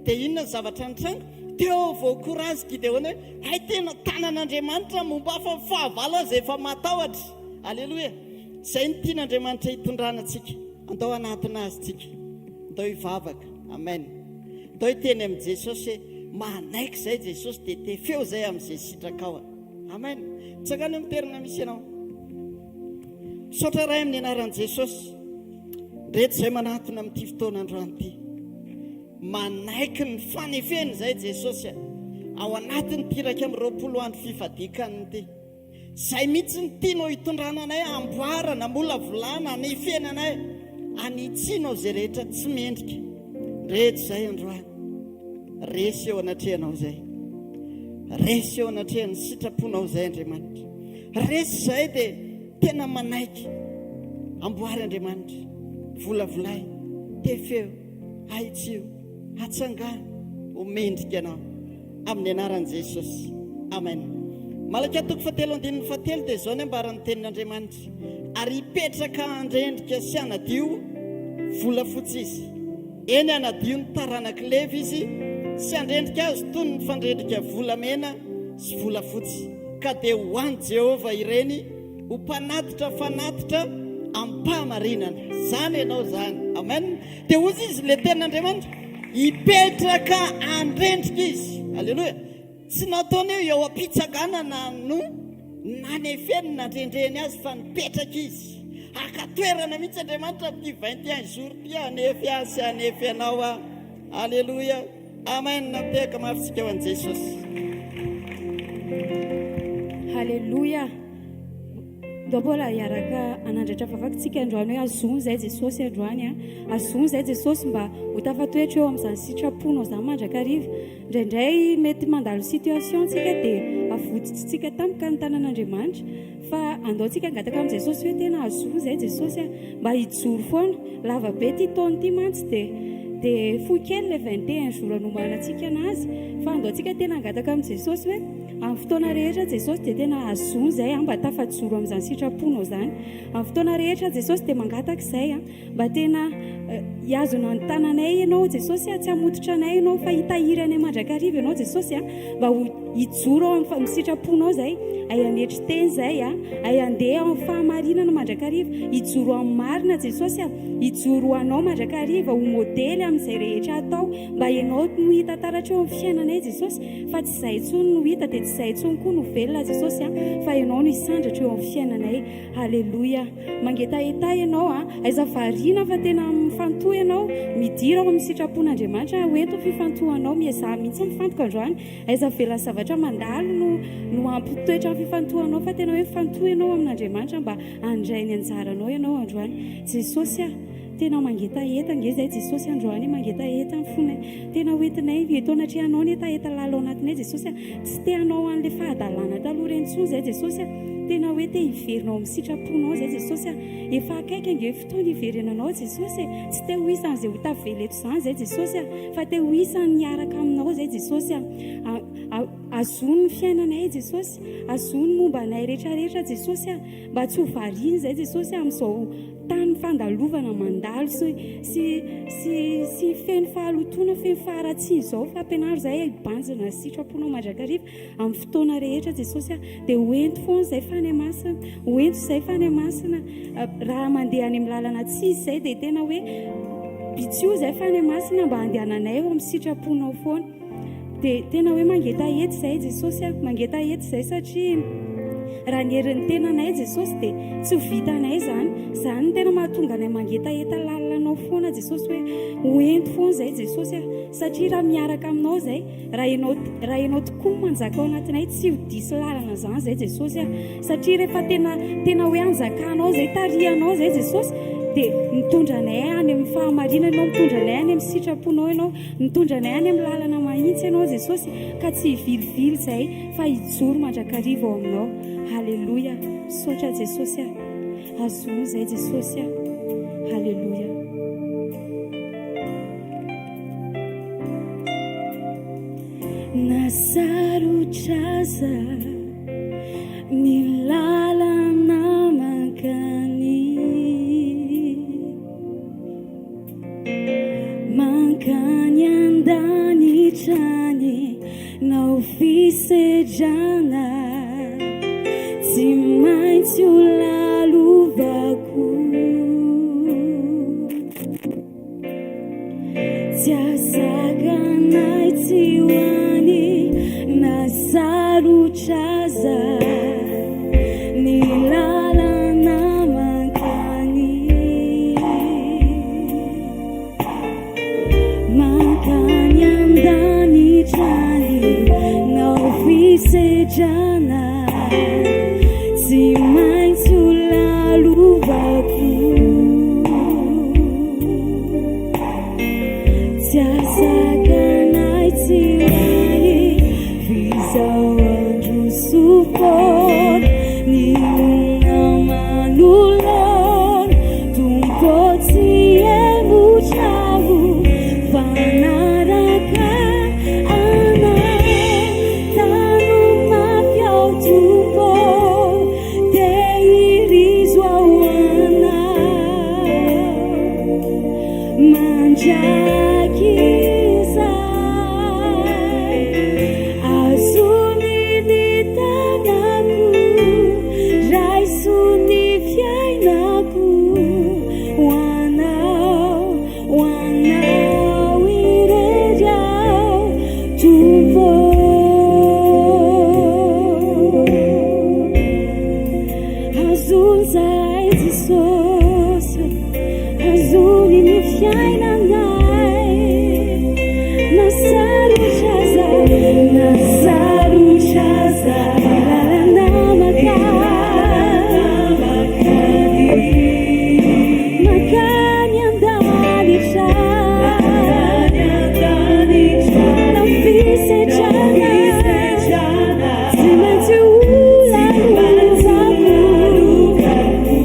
Dia inona ny zavatra nitranga? Teo vao courage Gideona hoe hay tena tanan'Andriamanitra momba fa ny fahavalo aza efa matahotra. Alléluia. Izay no tian'Andriamanitra hitondrana antsika. Andao hanatona Azy tsika. Andao hivavaka. Amen. Andao hiteny amin'i Jesosy hoe, Manaiky izay Jesosy dia tefeo izay amin'izay sitrakao. Amen. Mitsangàna eo amin'ny toerana misy ianao. Misaotra Ray amin'ny anaran'i Jesosy. Rehetra izay manatona amin'ity fotoana androany ity. Manaiky ny fanefeny izay Jesosy ao anatin'ity 21 andro fifadian-kanina ity. Zay mihitsy no tianao hitondrana anay hamboarana, hamolavolana, hanefena anay, hanitsianao izay rehetra tsy mendrika. Rehetra izay androany. Resy eo anatrehanao izay. Resy eo anatrehan'ny sitraponao izay Andriamanitra. Resy izay dia tena manaiky. Amboary Andriamanitra. Volavolay, tefeo, ahitsio, atsangano ho mendrika anao. Amin'ny anaran'i Jesosy. Amen. Malakia toko fahatelo andininy fahatelo dia izao ny ambaran'ny tenin'Andriamanitra. Ary hipetraka handrendrika sy hanadio volafotsy izy. Eny hanadio ny taranak'i Levy izy sy handrendrika azy toy ny fandrendrika volamena sy volafotsy. Ka dia ho an'i Jehovah ireny ho mpanatitra fanatitra amim-pahamarinana. Izany ianao izany. Amen. Dia hoy izy ilay tenin'Andriamanitra, hipetraka handrendrika izy. Aleloia. Tsy nataony hoe eo am-pitsanganana no nanefeny nandrendrehiny azy fa nipetraka izy. Haka toerana mihitsy Andriamanitra amin'ity 21 jours ity hanefy ahy sy hanefy anao aho. Aleloia. Amen. Mitehaka mafy tsika ho an'i Jesosy. Haleloia. Ndao mbola hiaraka hanandratra vavaka tsika androany hoe azony izay Jesosy androany a. Azony izay Jesosy mba ho tafatoetra eo amin'izany sitraponao izany mandrakariva. Indraindray mety mandalo situation tsika dia avotsitsika tampoka ny tanan'Andriamanitra fa andao tsika hangataka amin'i Jesosy hoe tena azony izay Jesosy a mba hijoro foana. Lava be ity taona ity mantsy dia dia fohy kely ilay 21 jours anomanantsika anazy fa andao tsika tena hangataka amin'i Jesosy hoe Amin'ny fotoana rehetra Jesosy dia tena azony izay mba tafajoro amin'izany sitraponao izany. Amin'ny fotoana rehetra Jesosy dia mangataka izay mba tena hihazona ny tananay ianao Jesosy tsy hamototra anay ianao fa hitahiry anay mandrakariva ianao Jesosy mba ho hijoro ao amin'ny sitraponao izay, hay hanetry tena izay, hay handeha ao amin'ny fahamarinana mandrakariva, hijoro amin'ny marina Jesosy hijoro ho anao mandrakariva, ho modely amin'izay rehetra atao mba ianao no hita taratra eo amin'ny fiainanay Jesosy. Fa tsy izahay intsony no hita dia tsy izahay intsony koa no velona Jesosy a, fa Ianao no hisandratra eo amin'ny fiainanay. Aleloia. Mangetaheta Ianao a, aiza variana fa tena mifantoha Ianao, midira ao amin'ny sitrapon'Andriamanitra, ho ento ny fifantohanao, miezaha mihitsy mifantoka androany, aiza avela ny zavatra mandalo no no hampitoetra ny fifantohanao fa tena hoe mifantoha Ianao amin'Andriamanitra mba handray ny anjaranao Ianao androany. Jesosy a. Tena mangetaheta ange izay Jesosy androany, mangetaheta ny fonay. Tena ho entinay eto anatrehanao ny hetaheta lalina ao anatinay Jesosy a. Tsy te hanao an'ilay fahadalana taloha ireny intsony izay Jesosy a. Tena hoe te hiverina ao amin'ny sitraponao izay Jesosy a. Efa akaiky ange fotoana hiverenanao Jesosy e. Tsy te ho isan'izay ho tavela eto izany izay Jesosy a. Fa te ho isan'ny hiaraka aminao izay Jesosy a. Azony ny fiainanay Jesosy. Azony momba anay rehetrarehetra Jesosy a. Mba tsy ho variana izay Jesosy amin'izao Tany fandalovana mandalo sy sy sy sy feno fahalotoana, feno faharatsiana izao fa ampianaro izahay hibanjina ny sitraponao mandrakariva amin'ny fotoana rehetra Jesosy a, dia ho ento foana izay Fanahy Masina, ho ento izay Fanahy Masina, raha mandeha any amin'ny lalana tsy izy izay dia tena hoe bitsio izay Fanahy Masina mba handehananay eo amin'ny sitraponao foana. Dia tena hoe mangetaheta izay Jesosy a, mangetaheta izay satria. Raha ny herin'ny tenanay Jesosy dia tsy ho vitanay izany. Izany no tena mahatonga anay mangetaheta lalina anao foana Jesosy hoe ho ento foana izay Jesosy a. Satria raha miaraka aminao izay, raha ianao raha ianao tokoa no manjaka ao anatinay tsy ho diso lalana izany izay Jesosy a. Satria rehefa tena tena hoe anjakanao izay, tarihanao izay Jesosy dia mitondra anay any amin'ny fahamarinana ianao, mitondra anay any amin'ny sitraponao ianao, mitondra anay any amin'ny lalana mahitsy ianao Jesosy ka tsy hivilivily izay fa hijoro mandrakariva ao aminao. Haleloia. Misaotra Jesosy a. Azony izay Jesosy a. Haleloia. Na sarotra aza ny lalana mankany mankany an-danitra any na ho fisedrana tsy maintsy ho lalovako. Tsy ahazaka anay tsy ho any na sarotra aza ny lalana mankany. Mankany an-danitra any na ho fisedrana tsy maintsy ho lalovako. Tsy ahazaka anay tsy ho any f'izao handroso foana ny olona manoloana. Tompo tsy hihemotra aho fa hanaraka anao. Tano mafy aho Tompo, tehirizo ao anao mandrakizay. Azony ny tanako, raiso ny fiainako ho anao. Ho anao irery aho Tompo. Azony zahay Jesosy, azony ny fiainanay. Na sarotra aza, na sarotra aza, lalana mankany. Mankany an-danitra, na fisedrana, tsy maintsy ho lalovako.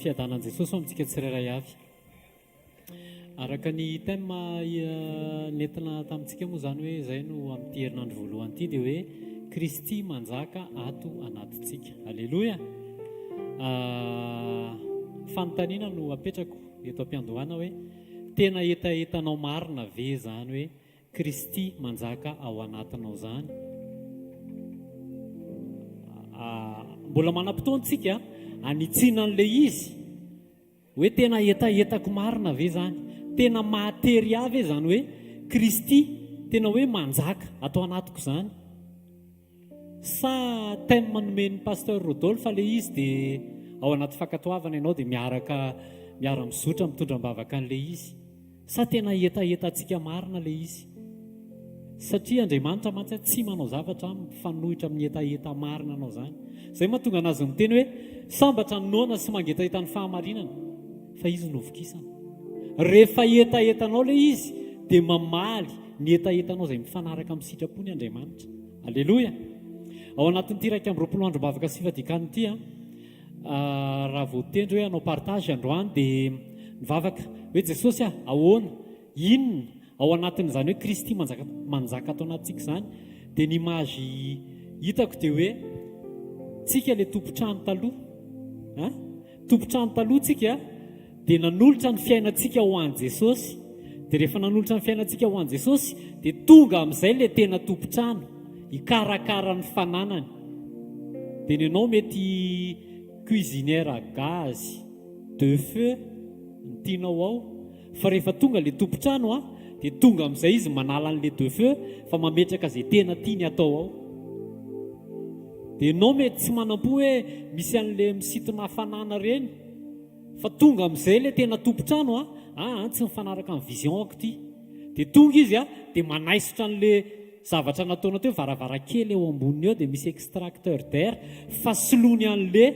Fiadanan'i Jesosy ho amintsika tsirairay avy. Araka ny thème nentina tamintsika moa izany hoe izay no amin'ity herinandro voalohany ity dia hoe Kristy manjaka ato anatintsika. Aleloia! Fanontaniana no apetrako eto am-piandohana hoe tena hetahetanao marina ve izany hoe Kristy manjaka ao anatinao izany? Mbola manam-potoana tsika hanitsiana an'ilay izy. Hoe tena hetahetako marina ve izany? Tena mahatery ahy ve izany hoe Kristy tena hoe manjaka ato anatiko izany? Sa thème nomen'ny Pasteur Rodolphe ilay izy dia ao anaty fankatoavana ianao dia miaraka miara-mizotra mitondra am-bavaka an'ilay izy? Sa tena hetahetantsika marina ilay izy? Satria Andriamanitra mantsy tsy manao zavatra mifanohitra amin'ny hetaheta marina anao izany. Izay mahatonga anazy miteny hoe sambatra ny noana sy mangetaheta ny fahamarinana fa izy no vokisana. Rehefa hetahetanao ilay izy dia mamaly ny hetahetanao izay mifanaraka amin'ny sitrapony Andriamanitra. Aleloia! Ao anatin'ity 21 androm-bavaka sy fifadian-kanina ity an, Raha voatendry hoe hanao partage androany dia mivavaka hoe Jesosy ah, ahoana, inona ao anatin'izany hoe Kristy manjaka manjaka ato anatintsika izany dia ny image hitako dia hoe tsika le tompon-trano taloha an, tompon-trano taloha tsika dia nanolotra ny fiainantsika ho an'i Jesosy, dia rehefa nanolotra ny fiainantsika ho an'i Jesosy dia tonga amin'izay ilay tena tompon-trano hikarakara ny fananany. Dia ny anao mety cuisinière à gaz, de feu ny tianao ao, fa rehefa tonga ilay tompon-trano a, dia tonga amin'izay izy manala an'ilay de feu fa mametraka izay tena tiany atao ao. Dia ianao mety tsy manam-po hoe misy an'ilay misintona hafanana ireny, Fa tonga amin'izay ilay tena tompon-trano a, aa tsy mifanaraka amin'ny vision-ko ity. Dia tonga izy a, dia manaisotra an'ilay zavatra nataonao teo, varavarankely eo amboniny eo dia misy extracteur d'air fa soloiny an'ilay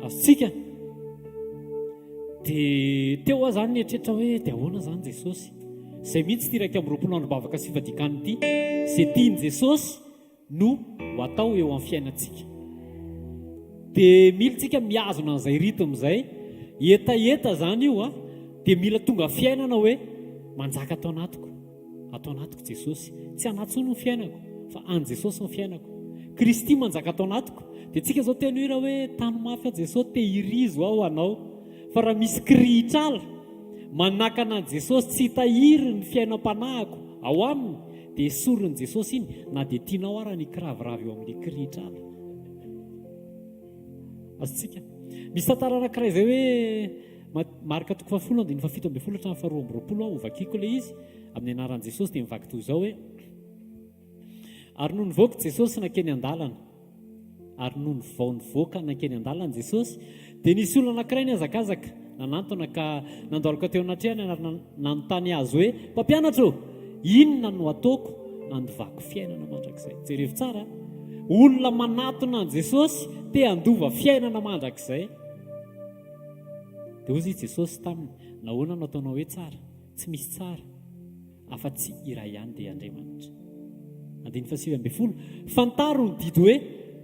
azontsika. Dia teo aho izany nieritreritra hoe dia ahoana izany Jesosy? Izay mihitsy ity 21 androm-bavaka sy fifadian-kanina ity, izay tian'i Jesosy no ho atao eo amin'ny fiainantsika. Dia mila tsika mihazona an'izay rythme izay, hetaheta izany io a, dia mila tonga fiainana hoe manjaka ato anatiko, ato anatiko Jesosy. Tsy anà intsony ny fiainako fa an'i Jesosy ny fiainako. Kristy manjaka ato anatiko. Dia tsika izao teno hira hoe tano mafy aho Jesosy, tehirizo aho anao. Fa raha misy kirihitr'ala manakana an'i Jesosy tsy hitahiry ny fiainam-panahiko ao aminy, Dia esorin'i Jesosy iny na dia tianao ara ny hikiraviravy eo amin'ilay kirihitr'ala. Azontsika. Misy tantara anankiray izay hoe Marka toko fahafolo andininy fahafito ambin'ny folo hatramin'ny faharoa amby roapolo aho hovakiko ilay izy amin'ny anaran'i Jesosy dia mivaky toy izao hoe Ary nony nivoaka Jesosy nankeny an-dalana Ary nony vao nivoaka nankeny an-dalana Jesosy, dia nisy olona anankiray nihazakazaka nanantona ka nandohalika teo anatrehany ary nanontany Azy hoe, Mpampianatra ô, inona no hataoko handovako fiainana mandrakizay? Jerevo tsara, olona manatona an'i Jesosy te handova fiainana mandrakizay. Dia hoy Jesosy taminy, Nahoana no ataonao hoe tsara? Tsy misy tsara. afa-tsy iray ihany dia Andriamanitra. Andininy fahasivy ambin'ny folo, Fantaro ny didy hoe,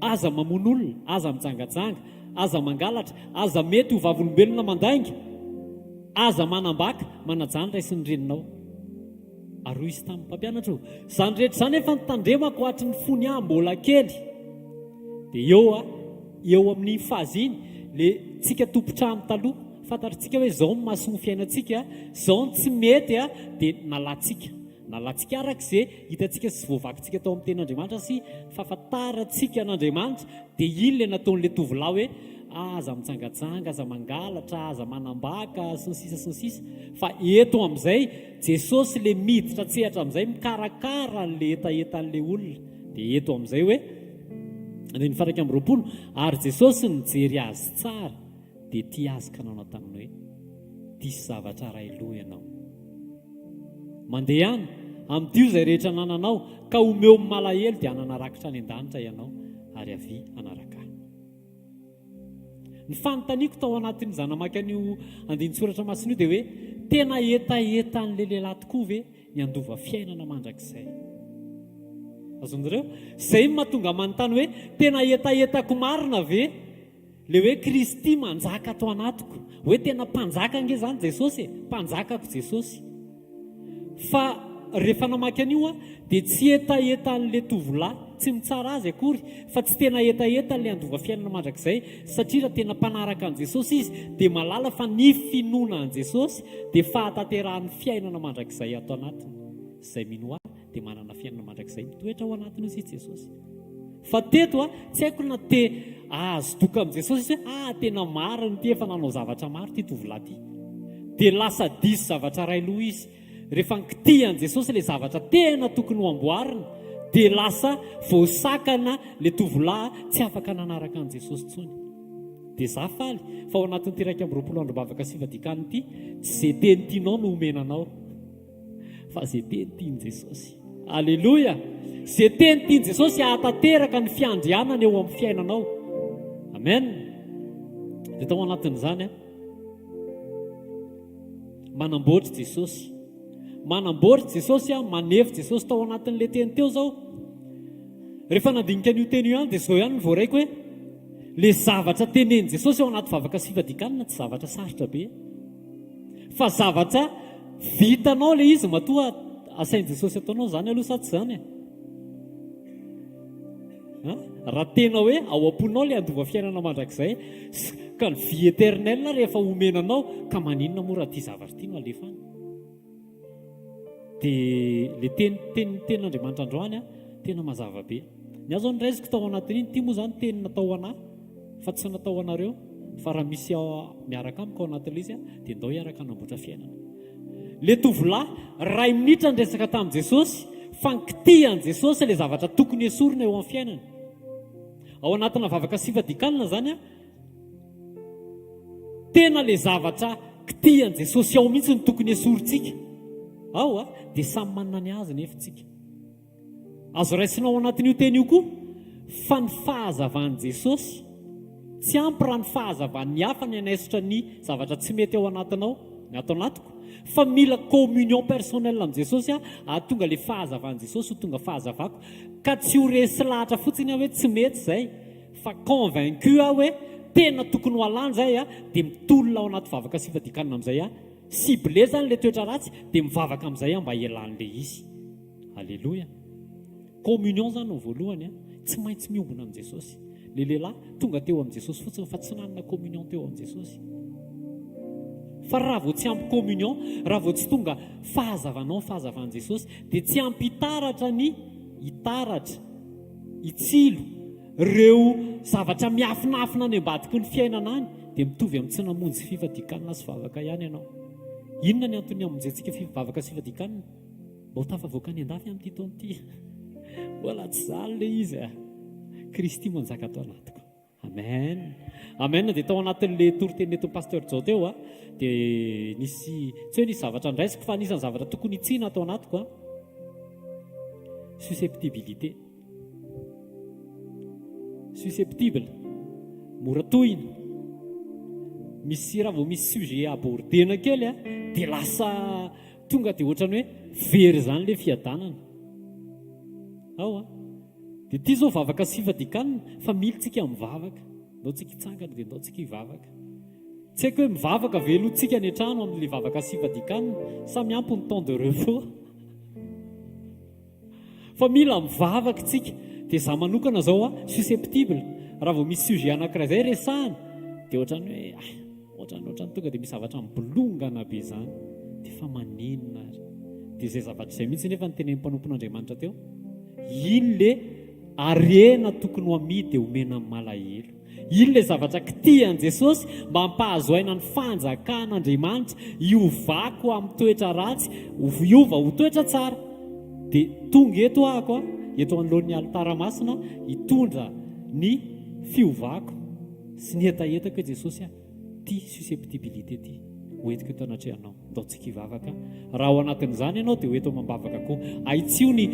aza mamono olona, aza mijangajanga, aza mangalatra, aza mety ho vavolombelona mandainga, aza manambaka, manajà ny ray sy ny reninao. Ary hoy izy taminy, Mpampianatra ô, izany rehetra izany efa notandremako hatry ny fony aho mbola kely. Dia eo a, eo amin'iny phase iny, le tsika tompon-trano taloha, Fantatritsika hoe izao ny mahasoa ny fiainantsika, izao ny tsy mety dia nalantsika. Nalantsika araka izay hitantsika sy voavakintsika tao amin'ny tenin'Andriamanitra sy fahafantarantsika an'Andriamanitra dia iny ilay nataon'ilay tovolahy hoe aza mijangajanga, aza mangalatra, aza manambaka sy ny sisa sy ny sisa fa eto amin'izay Jesosy ilay miditra an-tsehatra amin'izay mikarakara an'ilay hetahetan'ilay olona dia eto amin'izay hoe andininy faha 21 ary Jesosy nijery azy tsara Dia tia azy ka nanao taminy hoe, Diso zavatra iray loha ianao. Mandehana, amidio izay rehetra anananao, ka omeo ny malahelo, dia hanana rakitra any an-danitra ianao, ary avia hanaraka ahy. Ny fanontaniako tao anatin'iza namaky an'io andinin-tsoratra masina io dia hoe, tena hetahetan'ilay lehilahy tokoa ve ny handova fiainana mandrakizay? Azonareo? Izay no mahatonga manontany hoe, tena hetahetako marina ve? Le hoe Kristy manjaka ato anatiko. Hoe tena mpanjaka ange zany Jesosy e, mpanjakako Jesosy. Fa rehefa namaky an'io aho dia tsy hetahetan'le tovolahy, tsy mitsara azy akory, fa tsy tena hetahetan'le handova fiainana mandrakizay, satria raha tena mpanaraka an'i Jesosy izy dia mahalala fa ny finoana an'i Jesosy dia fahatanterahan'ny fiainana mandrakizay ato anatiny. Izay mino ahy dia manana fiainana mandrakizay mitoetra ao anatiny hoy Jesosy. Fa teto a, tsy haiko na te ahazo doka amin'i Jesosy izy hoe ah tena marina ity efa nanao zavatra maro ity tovolahy ity. Dia lasa diso zavatra iray loha izy. Rehefa nikitihan'i Jesosy ilay zavatra tena tokony ho amboarina dia lasa voasakana ilay tovolahy tsy afaka nanaraka an'i Jesosy intsony. Dia za faly fa ao anatin'ity 21 androm-bavaka sy fivadikan ity tsy ze teny tianao no omena anao. Fa ze teny tian'i Jesosy. Aleloia! Ze teny tian'i Jesosy hahatanteraka ny fiandrianany eo amin'ny fiainanao. Amen. Dia tao anatin'izany a. Manamboatra Jesosy. Manamboatra Jesosy a, manefy Jesosy tao anatin'ilay teny teo zao. Rehefa nandinika an'io teny io ihany dia zao ihany no voaraiko hoe le zavatra tenenin'i Jesosy ao anaty vavaka sy fifadian-kanina tsy zavatra sarotra be. Fa zavatra vitanao le izy matoa asain'i Jesosy ataonao zany aloha sa tsy zany e? Raha tena hoe ao am-ponao le handova fiainana mandrakizay ka ny vie éternelle rehefa omena anao ka maninona moa raha ity zavatra ity no alefa any? Dia le teny teny tenin'Andriamanitra androany a tena mazava be. Ny ahy zao noraisiko tao anatin'iny, ity moa zany teny natao ho anah fa tsy natao ho anareo fa raha misy miaraka amiko ao anatin'ilay izy dia ndao hiaraka hanamboatra fiainana. Le tovolahy ray minitra niresaka tamin'i Jesosy fa nikitihan'i Jesosy le zavatra tokony esorina eo amin'ny fiainany. Ao anatina vavaka sy fifadian-kanina zany a Tena le zavatra kitihan'i Jesosy ao mihitsy no tokony esorintsika ao a, dia samy manana ny azy nefa tsika. Azo raisina ao anatin'io teny io koa fa ny fahazavan'i Jesosy tsy ampy raha ny fahazavan'ny hafa ny hanaisotra ny zavatra tsy mety ao anatinao, ny ato anatiko, fa mila communion personnelle amin'i Jesosy aho hahatonga le fahazavan'i Jesosy ho tonga fahazavako ka tsy ho resy lahatra fotsiny aho hoe tsy mety izay Fa convaincu aho hoe tena tokony ho alana izay a, dia mitolona ao anaty vavaka sy fifadian-kanina amin'izay aho. Ciblé izany ilay toetra ratsy, dia mivavaka amin'izay aho mba hialan'ilay izy. Aleloia. Communion izany no voalohany a. Tsy maintsy miombona amin'i Jesosy. Ilay lehilahy tonga teo amin'i Jesosy fotsiny fa tsy nanana communion teo amin'i Jesosy. Fa raha vao tsy ampy communion, raha vao tsy tonga fahazavanao ny fahazavan'i Jesosy, dia tsy ampy hitaratra ny hitaratra. hitsilo ireo zavatra miafinafina any ambadiky ny fiainana any dia mitovy amin'ny tsy namonjy fifadian-kanina sy vavaka ihany ianao. Inona ny antony hamonjentsika vavaka sy fifadian-kanina? Mba ho tafavoaka any an-dafy amin'ity taona ity. Mbola tsy izany ilay izy a. Kristy manjaka ato anatiko. Amen. Amen dia tao anatin'le toriteny nentin'i Pasteur Jao teo a dia nisy tsy hoe nisy zavatra ndraisiko fa anisan'ny zavatra tokony hitsiana ato anatiko a susceptibilité susceptible mora tohina misy raha vao misy sujet abordena kely a dia lasa tonga dia ohatrany hoe very izany le fiadanana ao a Dia ity izao vavaka sy fifadian-kanina fa mila tsika mivavaka. Ndao tsika hitsangana dia ndao tsika hivavaka. Tsy haiko hoe mivavaka ve aloha tsika any an-trano amin'ilay vavaka sy fifadian-kanina sa miampy ny temps de repos. Fa mila mivavaka tsika. Dia za manokana zao a susceptible. Raha vao misy sujet anankiray zay resahana dia ohatran'ny hoe ah ohatran'ny ohatran'ny tonga dia misy zavatra mibolongana be zany. Dia fa maninona ary? Dia izay zavatra izay mihitsy nefa no tenenin'ny mpanompon'Andriamanitra teo. Iny le harena tokony ho amidy dia omena amin'ny malahelo. Iny le zavatra kitihan'i Jesosy mba hampahazo aina ny fanjakan'Andriamanitra, hiovako amin'ny toetra ratsy, hiova ho toetra tsara. Dia tonga eto ahako, eto anoloan'ny alitara masina, hitondra ny fiovako sy ny hetahetako hoe Jesosy a. Ty susceptibilité ty ho entiko eto anatrehanao. Ndao tsika hivavaka. Raha ao anatin'izany ianao dia ho eto amam-bavaka koa. Ahitsio ny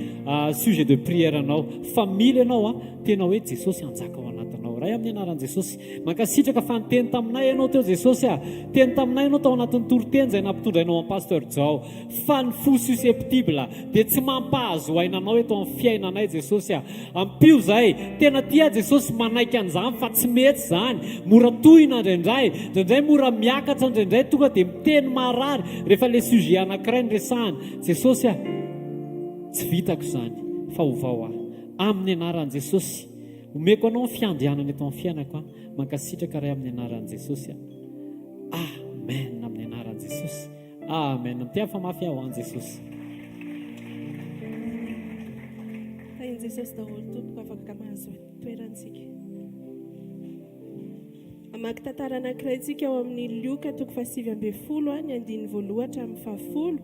sujet de prière anao. Fa mila ianao a, tena hoe Jesosy hanjaka ao anatinao. Anao. Ray amin'ny anaran'i Jesosy, mankasitraka fa niteny taminay Ianao teo Jesosy a. Teny taminay Ianao tao anatin'ny toriteny izay nampitondrainao an'i Pasteur Jao fa ny fo susceptible dia tsy mampahazo aina Anao eto amin'ny fiainanay Jesosy a. Ampio izahay. Tena tia ahy Jesosy manaiky an'izany fa tsy mety izany. Mora tohina indraindray, indraindray mora miakatra, indraindray tonga dia miteny maharary rehefa ilay sujet anankiray no resahana. Jesosy a, tsy vitako izany fa ovao aho. Amin'ny anaran'i Jesosy. Omeko anao ny fiandrianana eto amin'ny fiainako aho. Mankasitraka Ray amin'ny anaran'i Jesosy aho. Amen amin'ny anaran'i Jesosy. Amen. Mitehafa mafy aho an Jesosy. Tahin'i Jesosy daholo tompoko afaka mahazo toerantsika. Hamaky tantara anankiray tsika ao amin'ny Lioka toko fahasivy ambin'ny ny andininy voalohany hatramin'ny fahafolo.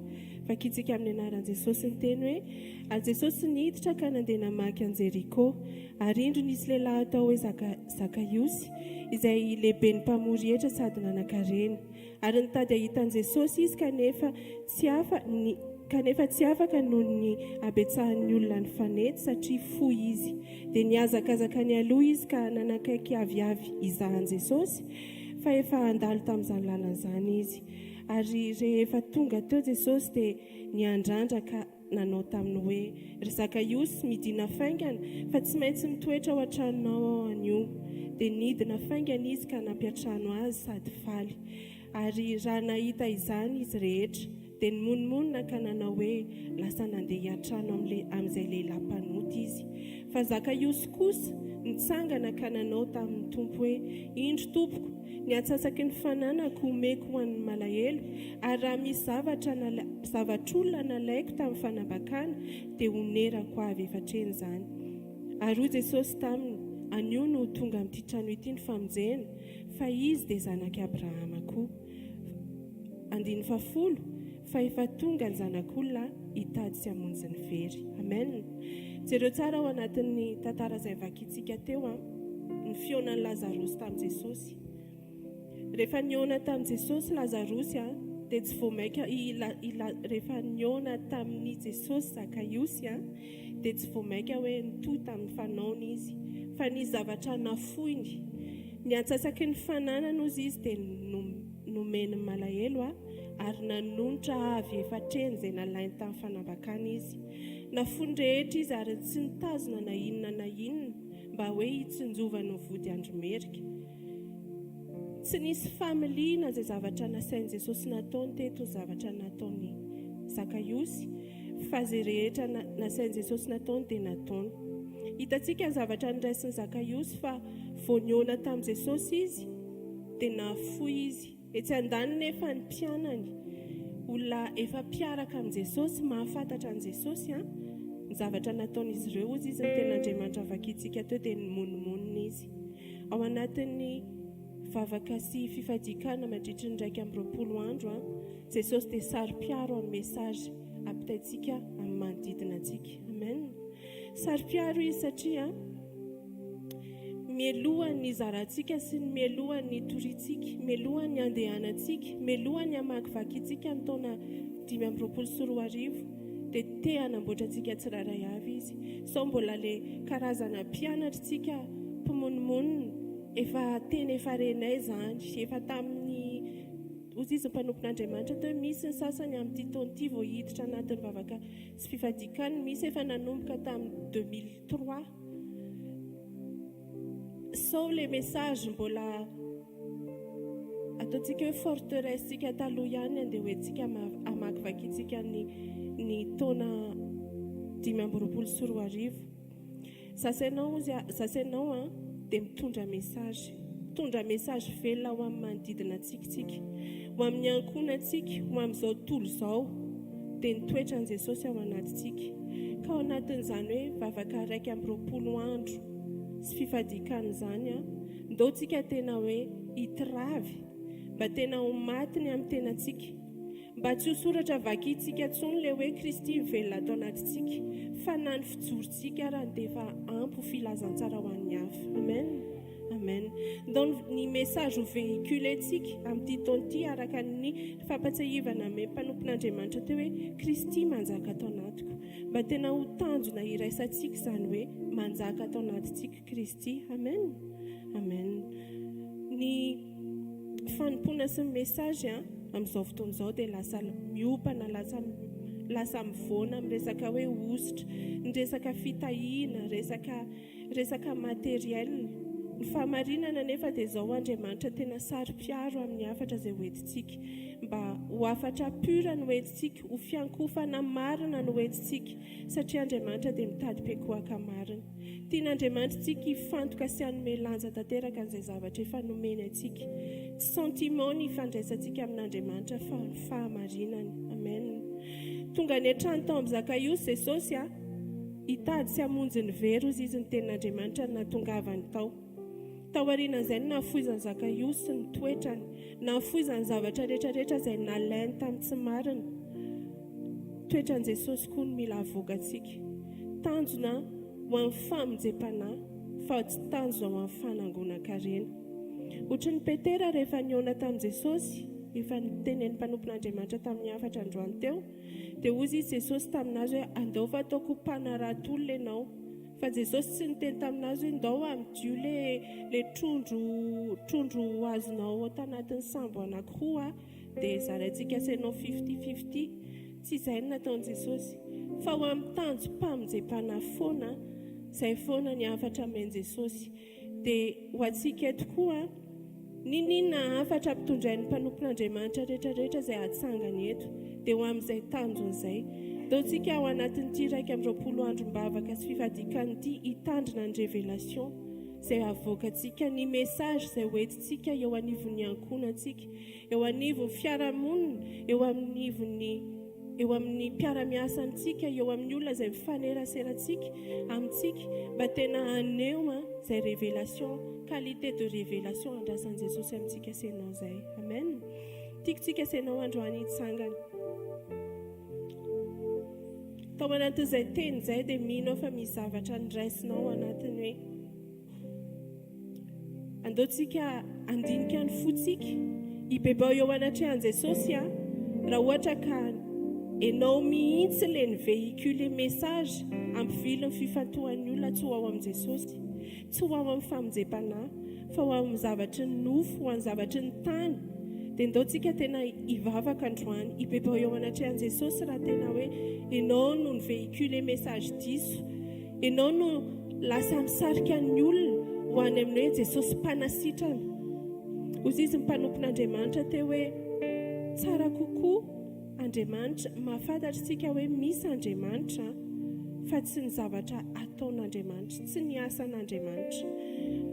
Vakintsika amin'ny anaran'i Jesosy ny teny hoe Ary Jesosy niditra ka nandeha namaky an'i Jeriko. Ary indro nisy lehilahy atao hoe Zaka, Zakaiosy, izay lehiben'ny mpamory hetra sady nanan-karena. Ary nitady hahita an'i Jesosy izy kanefa tsy afa, ny, kanefa tsy afaka noho ny habetsahan'ny olona nifanety satria fohy izy. Dia nihazakazaka nialoha izy ka nanakaiky aviavy hizaha an'i Jesosy, fa efa handalo tamin'izany lalana izany izy. Ary rehefa tonga teo Jesosy dia niandrandra ka nanao taminy hoe, Ry Zakaiosy, midìna faingana, fa tsy maintsy mitoetra ao an-tranonao aho anio. Dia nidina faingana izy ka nampiantrano azy sady faly. Ary raha nahita izany izy rehetra, dia nimonomonona ka nanao hoe, Lasa nandeha hiantrano amin'izay lehilahy mpanota izy. Fa Zakaiosy kosa nitsangana ka nanao tamin'ny Tompo hoe, Indro, Tompoko, ny antsasaky ny fananako omeko ho an'ny malahelo, ary raha misy zavatra zavatr'olona nalaiko tamin'ny fanambakana, dia honerako avy efatreny izany. Ary hoy Jesosy taminy, Anio no ho tonga amin'ity trano ity ny famonjena, fa izy dia zanak'i Abrahama koa. Andininy fahafolo, Fa efa tonga ny Zanak'olona hitady sy hamonjy ny very. Amen. Jereo tsara ao anatin'ny tantara izay vakintsika teo an, ny fihaonan'i Lazarosy tamin'i Jesosy. Rehefa nihaona tamin'i Jesosy Lazarosy an, dia tsy vao maika i, i, rehefa nihaona tamin'i Jesosy Zakaiosy an, dia tsy vao maika hoe nitohy tamin'ny fanaony izy, fa nisy zavatra nafoiny. Ny antsasaky ny fananany hozy izy dia nomeny malahelo ary nanonitra avy efatreny izay nalainy tamin'ny fanambakana izy. Nafoiny rehetra izy ary tsy nitazona na inona na inona mba hoe hitsinjovany ny vody andro merika. Tsy nisy familiana izay zavatra nasain'i Jesosy nataony teto ny zavatra nataon'i Zakaiosy fa izay rehetra nasain'i Jesosy nataony dia nataony. Hitantsika ny zavatra noraisin'i Zakaiosy fa vao nihaona tamin'i Jesosy izy dia nahafoy izy. Etsy andaniny nefa ny mpianany, olona efa mpiaraka amin'i Jesosy, mahafantatra an'i Jesosy, an, ny zavatra nataon'izy ireo, hozy izy, ny tenin'Andriamanitra vakintsika teo dia nimonomonona izy. Ao anatin'ny vavaka sy fifadian-kanina mandritry ny 21 andro, an, Jesosy dia saro-piaro amin'ny message ampitaintsika amin'ny manodidina antsika. Amen. Saro-piaro izy satria Mialohan'ny hizarantsika sy ny mialohan'ny hitoriantsika, mialohan'ny handehanantsika, mialohan'ny hamakivakintsika ny taona 2025, dia te hanamboatra antsika tsirairay avy Izy. Sao mbola le karazana mpianatra tsika mpimonomonona, efa teny efa renay izany, efa tamin'ny hozy izy mpanompon'Andriamanitra teo, misy ny sasany amin'ity taona ity vao hiditra anatin'ny vavaka sy fifadian-kanina, misy efa nanomboka tamin'ny 2003. Sao le message mbola ataontsika hoe forteresse tsika taloha ihany andeha hoentsika hamakivakintsika ny ny taona 2025. Za sy ianao ozy za sy ianao an dia mitondra message. Mitondra message velona ho amin'ny manodidina antsika tsika. Ho amin'ny ankohonantsika, ho amin'izao tontolo izao. Dia ny toetran'i Jesosy ao anatintsika. Ka ao anatin'izany hoe vavaka 21 andro sy fifadian-kanina izany an, ndao tsika tena hoe hitravy, mba tena ho maty ny amin'ny tenantsika. Mba tsy ho soratra vakintsika intsony ilay hoe Kristy mivelona ato anatintsika, fa na ny fijorontsika ara dia efa ampy ho filazantsara ho an'ny hafa. Amen. Amen. Ndao ny message ho véhiculer-tsika amin'ity taona ity araka ny fampatsiahivana amen'ny mpanompon'Andriamanitra teo hoe Kristy manjaka ato anatiko. Mba tena ho tanjona iraisantsika izany hoe manjaka ato anatintsika Kristy. Amen. Amen. Ny fanompoana sy ny message amin'izao fotoana izao dia lasa miompana, lasa lasa mivoana amin'ny resaka hoe hosotra, ny resaka fitahiana, resaka resaka matériel. Ny fahamarinana anefa dia izao, Andriamanitra tena saro-piaro amin'ny hafatra izay hoentintsika. Mba ho hafatra pur no hoentintsika, ho fiankofana marina no hoentintsika, satria Andriamanitra dia mitady mpiankohaka marina. Tian'Andriamanitra isika hifantoka sy hanome lanja tanteraka an'izay zavatra efa nomeny antsika. Tsy sentiment ny ifandraisantsika amin'Andriamanitra fa ny fahamarinany. Amen. Tonga any an-trano tao amin'i Zakaiosy Jesosy a. Hitady sy hamonjy ny very hozy izy ny tenin'Andriamanitra no nahatongavany tao. Taorianan'izay no nahafoizan'i Zakaiosy ny toetrany, nahafoizany ny zavatra rehetra rehetra izay nalainy tamin'ny tsy marina. Toetran'i Jesosy koa no mila avoakantsika. Tanjona ho amin'ny famonjem-panahy fa tsy tanjona ho amin'ny fanangonan-karena. Ohatry ny Petera rehefa nihaona tamin'i Jesosy, efa notenenin'ny mpanompon'Andriamanitra tamin'ny hafatra androany teo, Dia hozy izy Jesosy taminazy hoe, Andao fa ataoko ho mpanarato olona ianao. Fa Jesosy tsy niteny taminazy hoe, Ndao amidio le le trondro trondro azonao tanatin'ny sambo anankiroa dia zaraintsika sy ianao fifty fifty. Tsy izay no nataon'i Jesosy. Fa ho amin'ny tanjom-pamonjem-panahy foana, izay foana ny hafatra amen'i Jesosy. Dia ho antsika eto koa, n'inon'inona hafatra ampitondrain'ny mpanompon'Andriamanitra rehetra rehetra izay hatsangany eto, dia ho amin'izay tanjona izay. Ataontsika ao anatin'ity 21 androm-bavaka sy fifadian-kanina ity hitandrina ny révélation izay havoakantsika, ny message izay hoentintsika eo anivon'ny ankohonantsika, eo anivon'ny fiarahamonina, eo anivon'ny eo amin'ny mpiara-miasa amintsika, eo amin'ny olona izay mifaneraserantsika amintsika, mba tena haneho izay révélation, qualité de révélation andrasan'i Jesosy amintsika sy ianao izay. Amen. Tiako tsika sy ianao androany hitsangana. Tao anatin'izay teny izay dia mino aho fa misy zavatra niraisinao ao anatiny hoe Andao tsika handinika ny fotsika, hibebao eo anatrehan'i Jesosy a, raha ohatra ka enao mihitsy le ni véhiculer message hampivily ny fifantohan'ny olona tsy ho ao amin'i Jesosy, tsy ho ao amin'ny famonjem-panahy, fa ho ao amin'ny zavatry ny nofo, ho an'ny zavatry ny tany, dia ndao tsika tena hivavaka androany, hibebao eo anatrehan'i Jesosy raha tena hoe enao no ni véhiculer message diso. Ianao no lasa misarika ny olona ho any amin'ny hoe Jesosy mpanasitrana. Hoy izy ny mpanompon'Andriamanitra teo hoe tsara kokoa Andriamanitra, mahafantatra isika hoe misy Andriamanitra fa tsy ny zavatra ataon'Andriamanitra, tsy ny asan'Andriamanitra.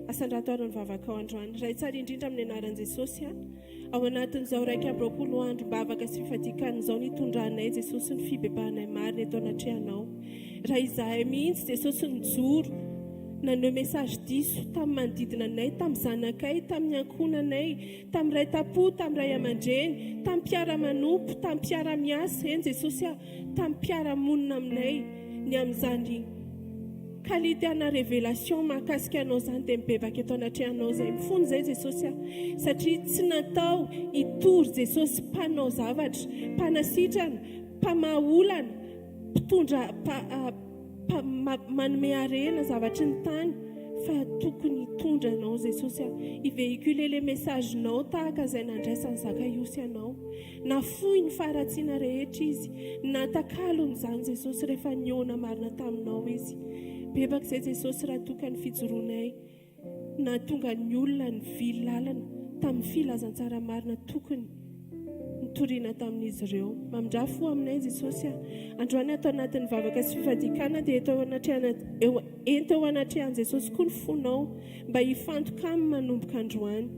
Asandrato ary ny vavakao androany. Ray tsara indrindra amin'ny anaran'i Jesosy a. Ao anatin'izao 21 androm-bavaka sy fifadian-kanina izao nitondranay Jesosy ny fibebahanay marina eto anatrehanao. Raha izahay mihitsy Jesosy nijoro naneho message diso tamin'ny manodidina anay, tamin'ny zanakay, tamin'ny ankohonanay, tamin'ny ray tam-po, tamin'ny ray aman-dreny, tamin'ny mpiara-manompo, tamin'ny mpiara-miasa, eny Jesosy ah, tamin'ny mpiara-monina aminay, ny amin'izany qualité ana révélation mahakasika anao izany dia mibebaka eto anatrehanao izay mifona izay Jesosy ah satria tsy natao hitory Jesosy mpanao zavatra mpanasitrana mpamaha olana mpitondra manome harena zavatry ny tany fa tokony hitondra anao Jesosy ah hi-véhiculer le message nao tahaka izay nandraisan'i Zakaiosy anao Nafoy ny faharatsiana rehetra izy. Natakalony izany Jesosy rehefa nihaona marina taminao izy. Bebaka izay Jesosy raha toa ka ny fijoroanay nahatonga ny olona nivily lalana tamin'ny filazantsara marina tokony nitoriana tamin'izy ireo. Mamindrà fo aminay Jesosy a. Androany ato anatin'ny vavaka sy fifadian-kanina dia eto anatrehana eo ento eo anatrehan'i Jesosy koa ny fonao mba hifantoka aminy manomboka androany.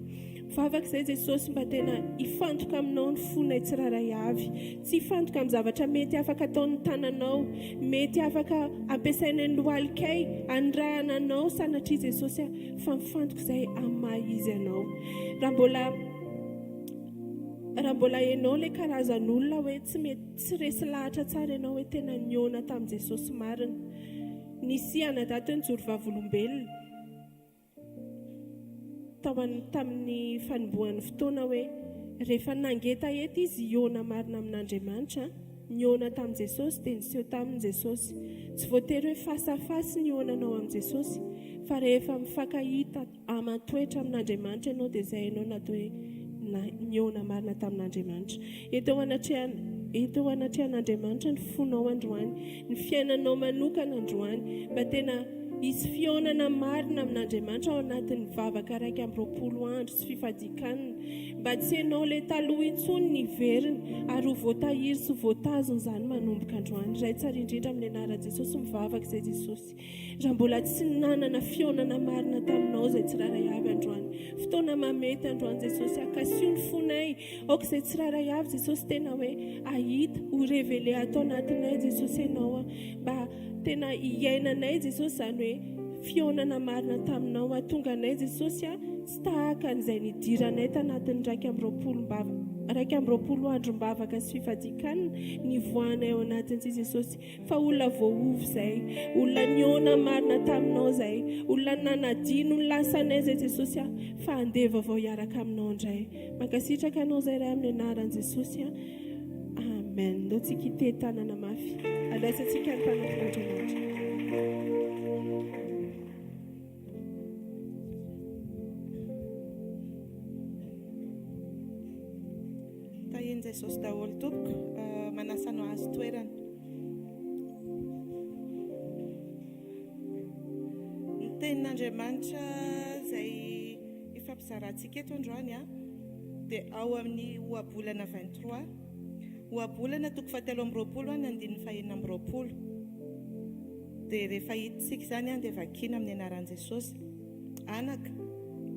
Mivavaka izay Jesosy mba tena hifantoka aminao ny fonay tsirairay avy. Tsy hifantoka amin'ny zavatra mety afaka ataon'ny tananao, mety afaka ampiasainay ny lohalikay anirahana anao sanatria Jesosy a, fa mifantoka izay amin'ny maha izy anao. Raha mbola raha mbola enao le karazan'olona hoe tsy mety tsy resy lahatra tsara ianao hoe tena nihaona tamin'i Jesosy marina. Nisy anadahy teo nijoro vavolombelona. Tao an, tamin'ny fanombohan'ny fotoana hoe rehefa nangetaheta izy hihaona marina amin'Andriamanitra, Nihaona tamin'i Jesosy dia niseho taminy Jesosy. Tsy voatery hoe face à face ny hihaonanao amin'i Jesosy fa rehefa mifankahita aman-toetra amin'Andriamanitra ianao dia izay ianao no atao hoe nihaona marina tamin'Andriamanitra. Eto eo anatrehan eto eo anatrehan'Andriamanitra ny fonao androany, ny fiainanao manokana androany, mba tena hisy fihaonana marina amin'Andriamanitra ao anatin'ny vavaka 21 andro sy fifadian-kanina, mba tsy ianao ilay taloha intsony ny hiverina ary ho voatahiry sy ho voatazona izany manomboka androany. Ray tsara indrindra amin'ny anaran'i Jesosy mivavaka izay Jesosy. Raha mbola tsy nanana fihaonana marina taminao izay tsirairay avy androany. Fotoana mamety androany Jesosy, akasio ny fonay. Aoka izay tsirairay avy Jesosy tena hoe ahita, ho révélé ato anatinay Jesosy Ianao. Mba tena hiainanay Jesosy izany hoe fihaonana marina taminao. Hahatonga anay Jesosy tsy tahaka an'izay nidiranay tanatin'ny 21 mbava 21 androm-bavaka sy fifadian-kanina nivoahanay ao anatin'ity Jesosy. Fa olona voaova izay, olona nihaona marina taminao izay, olona nanadino ny lasanay izay Jesosy a, fa handeha vaovao hiaraka aminao indray. Mankasitraka anao izay Ray amin'ny anaran'i Jesosy a. Amen. Ndao tsika hitehy tanana mafy. Andraisantsika ny mpanompon'Andriamanitra. Tahian'i Jesosy daholo tompoko. Manasa anao hahazo toerana. Ny tenin'Andriamanitra izay ifampizarantsika eto androany dia ao amin'ny ohabolana 23. Ohabolana toko fahatelo amby roapolo ny andininy fahenina amby roapolo. Dia rehefa hitantsika izany dia vakiana amin'ny anaran'i Jesosy. Anaka,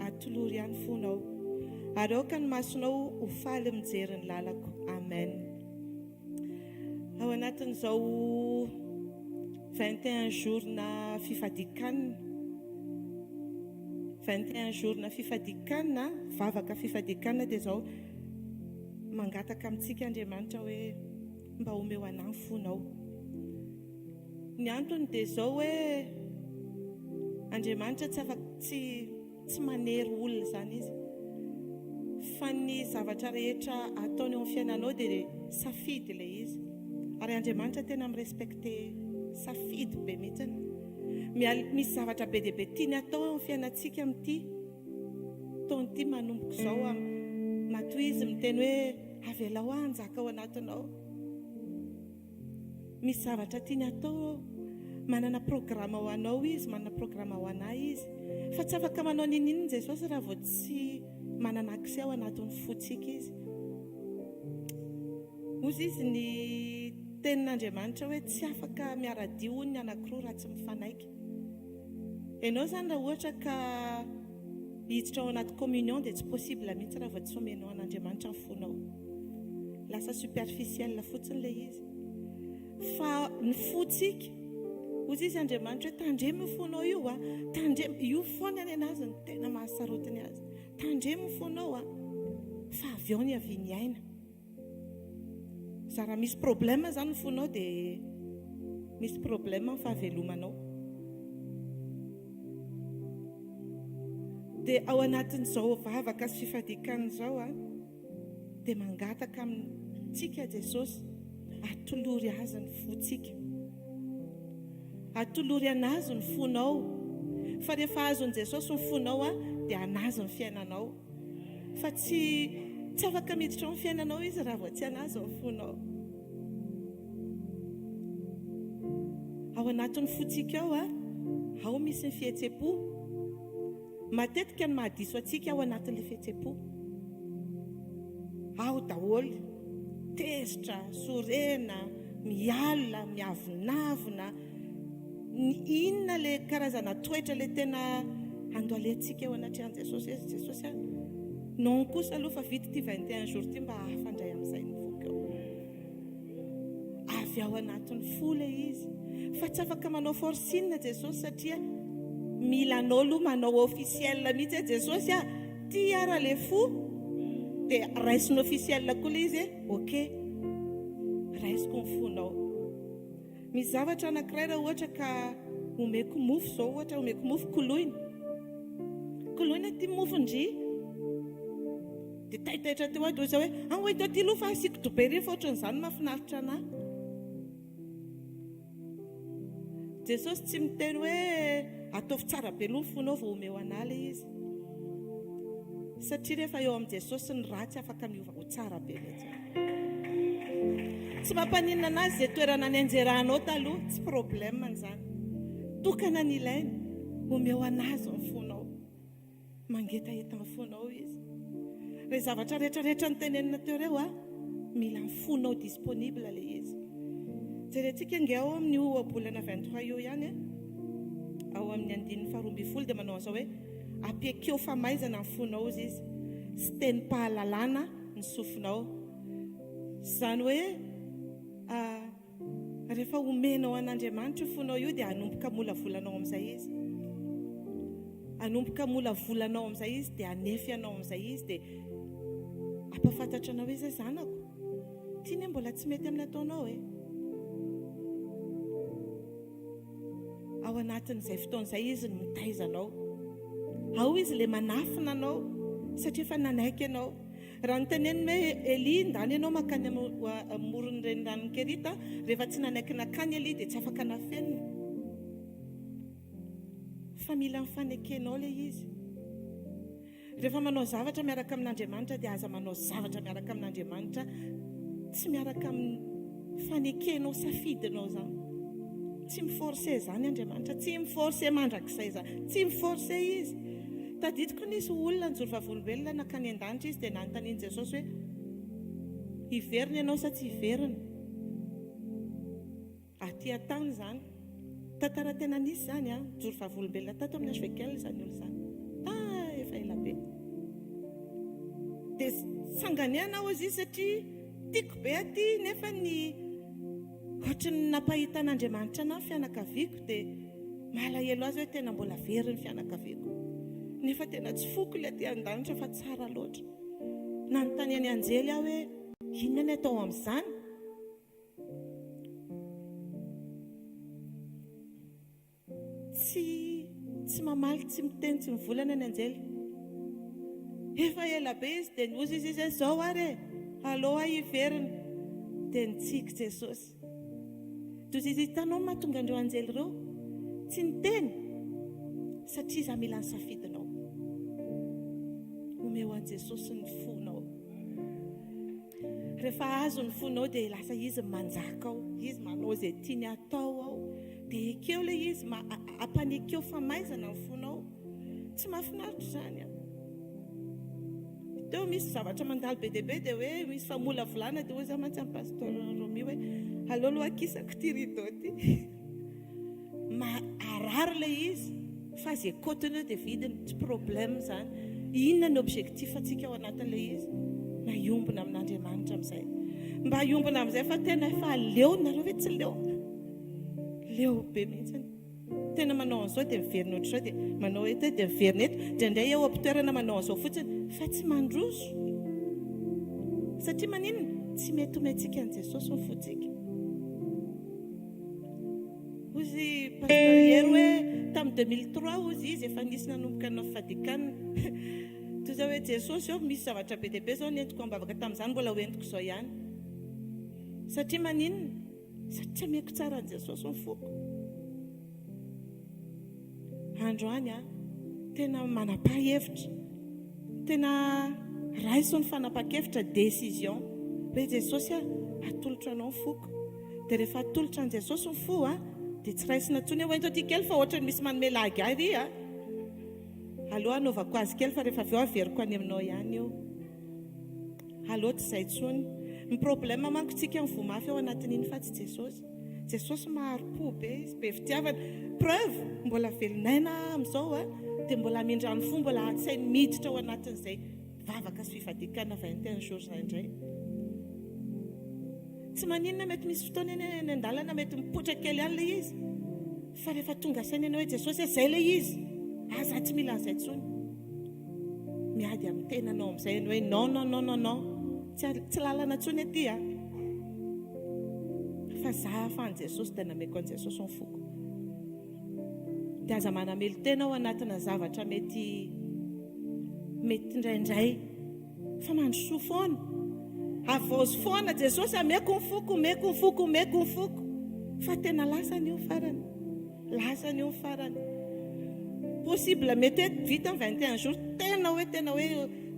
atolory ahy ny fonao, ary aoka ny masonao ho faly mijery ny lalako. Amen. Ao anatin'izao 21 jours-na fifadian-kanina, 21 jours-na fifadian-kanina, vavaka fifadian-kanina dia izao, mangataka amintsika Andriamanitra hoe mba omeo anah ny fonao. Ny antony dia izao hoe Andriamanitra tsy afaka tsy tsy manery olona izany izy. Fa ny zavatra rehetra ataony eo amin'ny fiainanao dia safidy ilay izy. Ary Andriamanitra tena mi-respecter safidy be mihitsiny. Misy zavatra be dia be tiany atao eo amin'ny fiainantsika amin'ity taona ity manomboka izao. Matoa izy miteny hoe avelao aho hanjaka ao anatinao. Misy zavatra tiany hatao ao. Manana programa ho anao Izy, manana programa ho anay Izy. Fa tsy afaka manao n'inon'inona Jesosy raha vao tsy manana accès ao anatin'ny fontsika Izy. Hozy Izy ny tenin'Andriamanitra hoe tsy afaka miara-dia hono ny anankiroa raha tsy mifanaiky. Ianao izany raha ohatra ka hiditra ao anaty communion dia tsy possible mihitsy raha vao tsy omenao an'Andriamanitra ny fonao. Lasa superficiel fotsiny ilay izy. Fa ny fontsika, hozy izy Andriamanitra hoe tandremo io fonao io a, tandremo, io foana ny anazy no tena mahasarotiny azy. Tandremo ny fonao a, fa avy ao ny avian'ny aina. Za raha misy problème zany ny fonao dia misy problème ny fahavelomanao. Dia ao anatin'izao vavaka sy fifadian-kanina izao a, dia mangataka amintsika Jesosy, atolory Azy ny fontsika. Atolory an'Azy ny fonao. Fa rehefa azon'i Jesosy ny fonao a, dia an'Azy ny fiainanao. Fa tsy tsy afaka miditra ao amin'ny fiainanao Izy raha vao tsy an'Azy ny fonao. Ao anatin'ny fontsika ao a, ao misy ny fihetsem-po. Matetika ny mahadiso antsika ao anatin'ilay fihetsem-po. Ao daholo, tezitra, sorena, mialona, miavonavona. Ny inona ilay karazana toetra ilay tena andohalehantsika eo anatrehan'i Jesosy hoe Jesosy a, non kosa aloha fa vita ity 21 jours ity mba hafa indray amin'izay ny foko eo. Avy ao anatin'ny fo ilay izy. Fa tsy afaka manao forcing Jesosy satria mila anao aloha manao officiel mihitsy hoe Jesosy a, ty ara le fo dia raisiny officiel koa ilay izy hoe ok, raisiko ny fonao. Misy zavatra anankiray raha ohatra ka omeko mofo izao ohatra omeko mofo koloina. Koloina ity mofon-dry. Dia taitaitra teo aho dia hoy izaho hoe, ah hoento aty aloha fa asiako dobera iny fa ohatran'izany mahafinaritra anah. Jesosy tsy miteny hoe ataovy tsara be aloha ny fonao vao omeo anah ilay izy. Satria rehefa eo amin'i Jesosy ny ratsy afaka miova ho tsara be mihitsy. Tsy mampaninona anazy izay toerana nianjeranao taloha, tsy problème izany. Tokana ny ilainy, omeo anazy ny fonao. Mangetaheta ny fonao izy. Ireo zavatra rehetra rehetra notenenina teo ireo a, mila ny fonao disponible ilay izy. Jerentsika ange ao amin'io ohabolana 23 io ihany a, ao amin'ny andininy faharoa ambin'ny folo dia manao an'izao hoe ampiekeo famaizana ny fonao izy izy sy tenim-pahalalana ny sofinao. Izany hoe Rehefa omenao an'Andriamanitra io fonao io dia hanomboka hamolavola anao amin'izay Izy. Hanomboka hamolavola anao amin'izay Izy dia hanefy anao amin'izay Izy dia hampahafantatra anao hoe zay zanako. Ity anie mbola tsy mety amin'ny ataonao e. Ao anatin'izay fotoana izay Izy no mitaiza anao. Ao Izy ilay manafina anao satria efa nanaiky ianao. Raha noteneniny hoe, Elia, ndana ianao mankany amin'ny moron'ny reniranon'i Kerita, rehefa tsy nanaiky nankany Elia dia tsy afaka nafenina. Fa mila ny fanekenao ilay izy. Rehefa manao zavatra miaraka amin'Andriamanitra dia aza manao zavatra miaraka amin'Andriamanitra tsy miaraka amin'ny fanekenao safidinao izany. Tsy mi-forcer izany Andriamanitra, tsy mi-forcer mandrakizay izany, tsy mi-forcer Izy. Tadidiko nisy olona nijoro vavolombelona nankany an-danitra izy dia nanontanian'i Jesosy hoe, Hiverina ianao sa tsy hiverina? Aty an-tany izany. Tantara tena nisy izany an, nijoro vavolombelona tato amin'ny HVKL izany olona izany. Ta efa ela be. Dia sanganehana hozy izy satria tiako be aty nefa ny Ohatry ny nampahitan'Andriamanitra anah ny fianakaviako dia malahelo azy hoe tena mbola very ny fianakaviako. Nefa tena tsy foko ilay aty an-danitra fa tsara loatra. Nanontany an'i Anjely aho hoe inona ny atao amin'izany? Tsy tsy mamaly tsy miteny tsy mivolana ny anjely. Efa ela be izy dia nihoza izy izy hoe zao ary e! Aleo aho hiverina. Dia nitsiky Jesosy. Toy izy hitanao ny mahatonga an'ireo anjely ireo tsy niteny satria iza mila ny safidinao. Omeo an'i Jesosy ny fonao. Rehefa azo ny fonao dia lasa izy manjaka ao, izy manao izay tiany atao ao. Dia ekeo ilay izy, ampanekeo famaizana ny fonao. Tsy mahafinaritra izany an. Teo misy zavatra mandalo be dia be dia hoe misy famolavolana dia hoy za mantsy amin'ny pasteur Romy hoe aleo aloha akisako ity rideau ity. Maharary ilay izy fa izay kotiny eo dia vidiny, tsy problème izany. Inona ny objectif antsika ao anatin'ilay izy? Mba hiombona amin'Andriamanitra amin'izay. Mba hiombona amin'izay fa tena efa leo nareo ve tsy leo? Leo be mihitsy. Tena manao an'izao dia miverina ohatr'izao dia manao eto dia miverina eto. Indraindray eo am-pitoerana manao an'izao fotsiny fa tsy mandroso. Satria maninona? Tsy mety omentsika an'i Jesosy ny fontsika. Hozy Pasteur Hery hoe tamin'ny 2003 hozy izy efa nisy nanomboka nanao fifadian-kanina. Toy izao hoe Jesosy ô, misy zavatra be dia be izao nentiko am-bavaka tamin'izany mbola ho entiko izao ihany. Satria maninona? Satria tsy ameko tsara an'i Jesosy ny foko. Androany aho tena manapaha hevitra, tena raiso ny fanapahan-kevitra, décision, hoe Jesosy a, atolotro anao ny foko. Dia rehefa atolotra an'i Jesosy ny fo a, dia tsy raisina intsony hoe hoento aty kely fa ohatran'ny misy manome lagy ahy ry a. Aleo hanaovako azy kely fa rehefa avy eo averiko any aminao ihany io. Aleo tsy izay intsony. Ny problème manko tsika mivoa mafy ao anatin'iny fa tsy Jesosy. Jesosy mahari-po be izy, be fitiavana. Preuve, mbola velon'aina aho amin'izao a, dia mbola hamindrany fo, mbola hatsainy miditra ao anatin'izay vavaka sy fifadian-kanina 21 jours izay indray. Tsy maninona mety misy fotoana eny eny an-dalana mety mipoitra kely any ilay izy. Fa rehefa tonga saina ianao hoe Jesosy a, izay ilay izy. Aza tsy mila an'izay intsony. Miady amin'ny tenanao amin'izay ianao hoe non non non non non. Tsy tsy lalana intsony aty a. Fa za ahafahan'i Jesosy dia nameko an'i Jesosy ny foko. Dia aza manamelo-tena ao anatina zavatra mety mety indraindray fa mandrosoa foana. Havaozy foana Jesosy, ameko ny foko, omeko ny foko, omeko ny foko. Fa tena lasany io farany. Lasany io ny farany. Possible mety hoe vita ny 21 jours, tena hoe tena hoe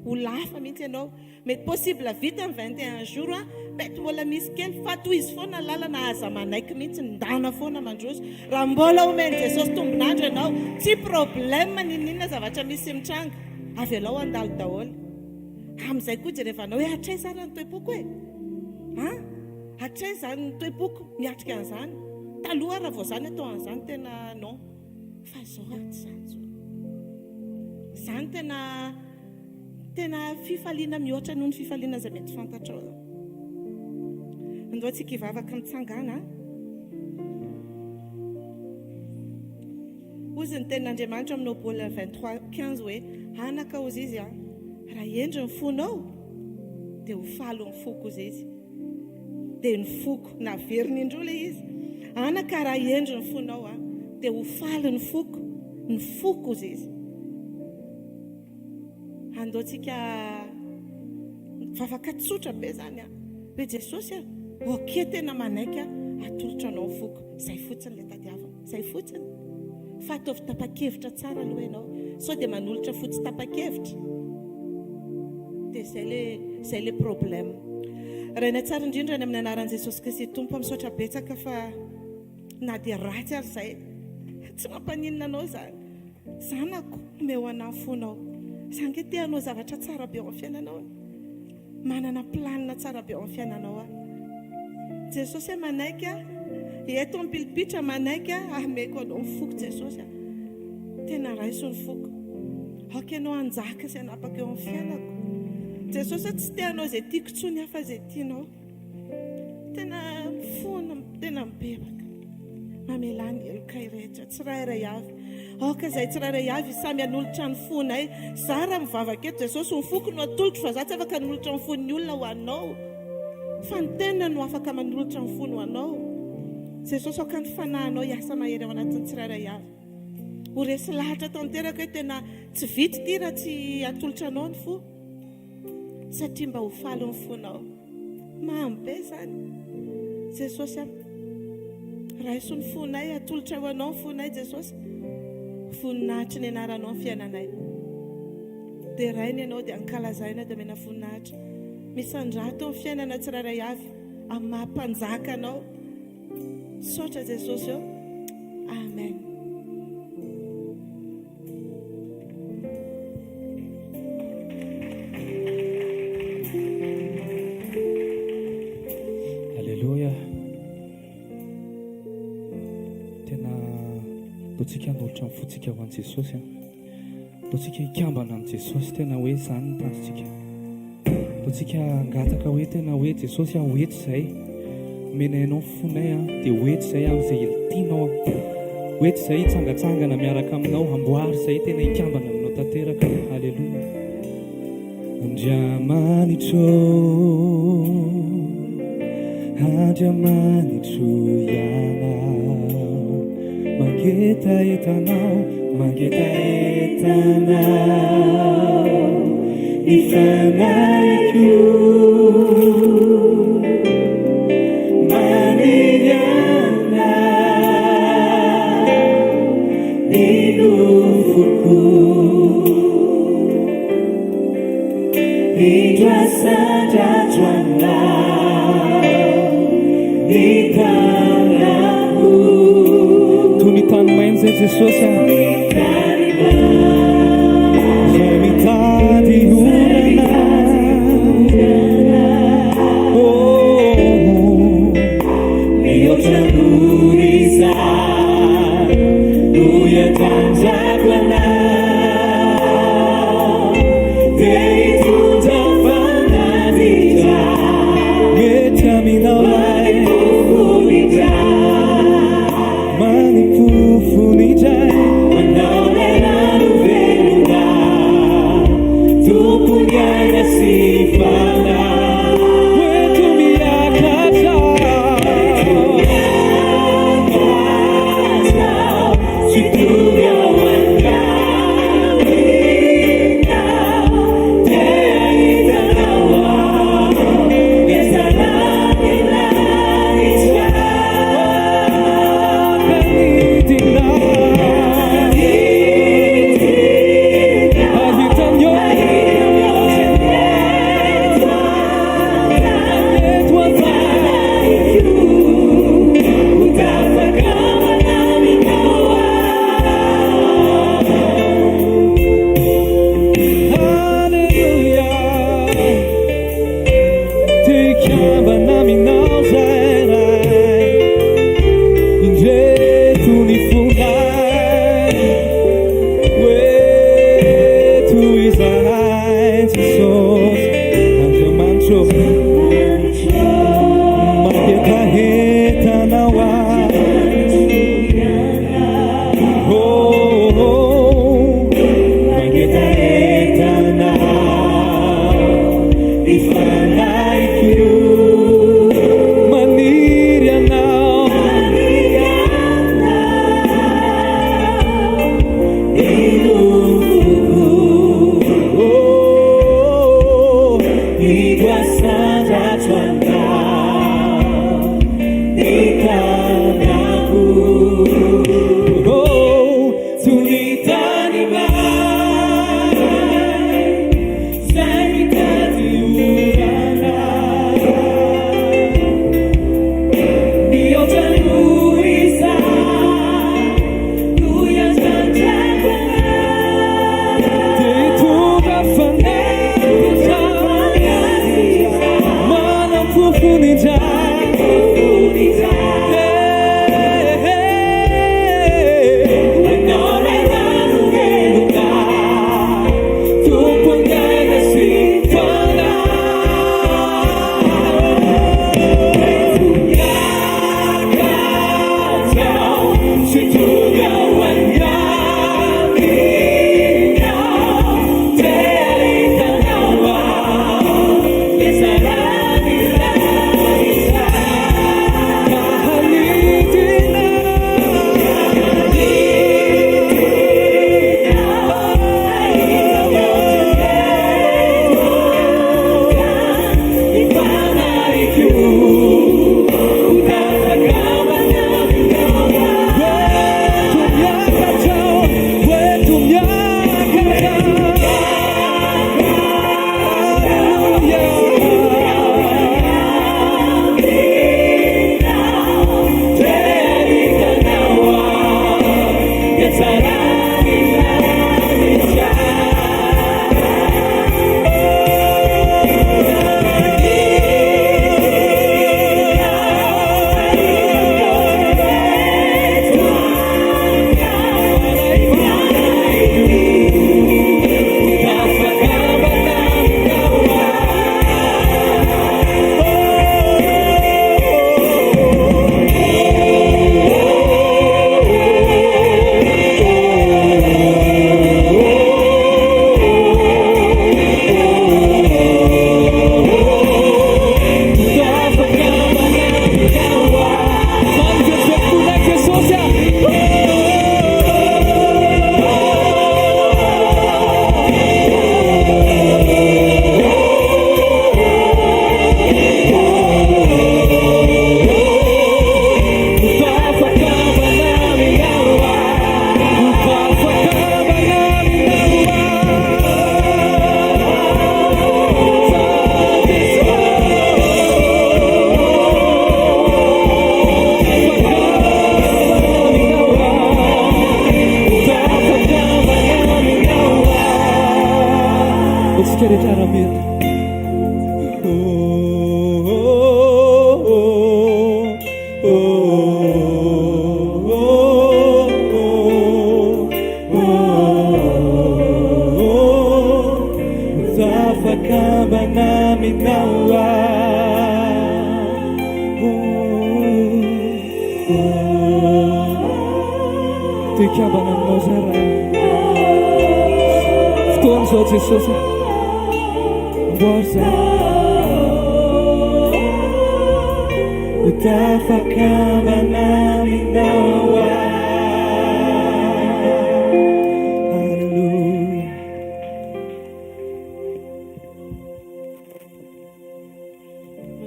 ho lafa mihitsy ianao. Mety possible vita ny 21 jours an, mety mbola misy kely fa tohizo foana ny lalana aza manaiky mihitsy, ndana foana mandroso. Raha mbola omen'i Jesosy tombon'andro ianao, tsy problème n'inon'inona zavatra misy mitranga, avelao handalo daholo. Amin'izay koa jerevanao hoe hatraiza ary ny toe-poko e? An? Hatraiza ny toe-poko miatrika an'izany? Taloha raha vao za natao an'izany tena non. Fa izao ary tsy izany intsony. Izany tena tena fifaliana mihoatra noho ny fifaliana izay mety fantatrao. Andao tsika hivavaka mitsangana. Hozy ny tenin'Andriamanitra amin'ny Ohabolana 23 15 hoe, Anaka, hozy izy, raha hendry ny fonao, dia ho faly ny foko, hozy izy. Dia ny foko. Naveriny indroa ilay izy. Anaka, raha hendry ny fonao, dia ho faly ny foko. Ny foko, hozy izy. Andao tsika vavaka tsotra be zany a. Hoe Jesosy a, ok tena manaiky aho, atolotra anao ny foko. Zay fotsiny le tadiavina. Zay fotsiny. Fa ataovy tapa-kevitra tsara aloha ianao. Sao dia manolotra fo tsy tapa-kevitra. Dia zay le zay le problème. Rainay tsara indrindra any amin'ny anaran'i Jesosy Kristy Tompo, misaotra betsaka fa na dia ratsy ary zay tsy mampaninona anao zany. Zanako, omeo anah ny fonao. Za ange te hanao zavatra tsara be ao amin'ny fiainanao e. Manana planina tsara be ao amin'ny fiainanao aho. Jesosy e, manaiky aho. Eto amin'ny pilipitra manaiky aho, ameko anao ny foko Jesosy a. Tena raiso ny foko. Aoka ianao hanjaka sy hanapaka eo amin'ny fiainako. Jesosy a, tsy te hanao izay tiako intsony aho fa izay tianao. Tena mifona, tena mibebaka. Mamelà ny helokay rehetra, tsirairay avy. Aoka izahay tsirairay avy samy hanolotra ny fonay. Za raha mivavaka eto, Jesosy, ny foko no atolotro fa za tsy afaka hanolotra ny fon'ny olona ho anao. Fa ny tena no afaka manolotra ny fony ho anao. Jesosy, aoka ny fanahinao hiasa mahery ao anatin'ny tsirairay avy. Ho resy lahatra tanteraka hoe tena tsy vita ity raha tsy atolotra anao ny fo. Satria mba ho faly ny fonao. Mamy be izany. Jesosy a. Raiso ny fonay, atolotray ho anao ny fonay Jesosy. Voninahitry ny anaranao ny fiainanay. Deraina ianao dia ankalazaina dia omena voninahitra. Misandrato ny fiainana tsirairay avy amin'ny maha mpanjaka anao. Misaotra Jesosy ô. Amen. Aleloia. Tena ataontsika hanolotra ny fontsika ho an'i Jesosy. Ataontsika hikambana amin'i Jesosy, tena hoe izany ny tanjontsika. Ataontsika hangataka hoe tena hoe Jesosy aho eto izay. Omenay anao ny fonay an, dia ho eto izay amin'izay tianao an. Ho eto izay hitsangatsangana miaraka aminao, hamboary izay tena hikambana aminao tanteraka. Aleloia. Andriamanitro, Andriamanitro Ianao, mangetaheta Anao, mangetaheta Anao, ny fanahiko. Maniry Anao, ny nofoko. Indro asandratro anao ny tanako. Toy ny tany maina izay Jesosy a. Izay mitady orana. Oh, mihoatra noho izany no iandrandrako anao. Dia hitondra fanaditra. Mety aminao lay. Manipofo indray. Manao lay rano velona. Tompon'ny aina sy fanahy. Hoento miakatra. Miakatra. Tsy tonga ao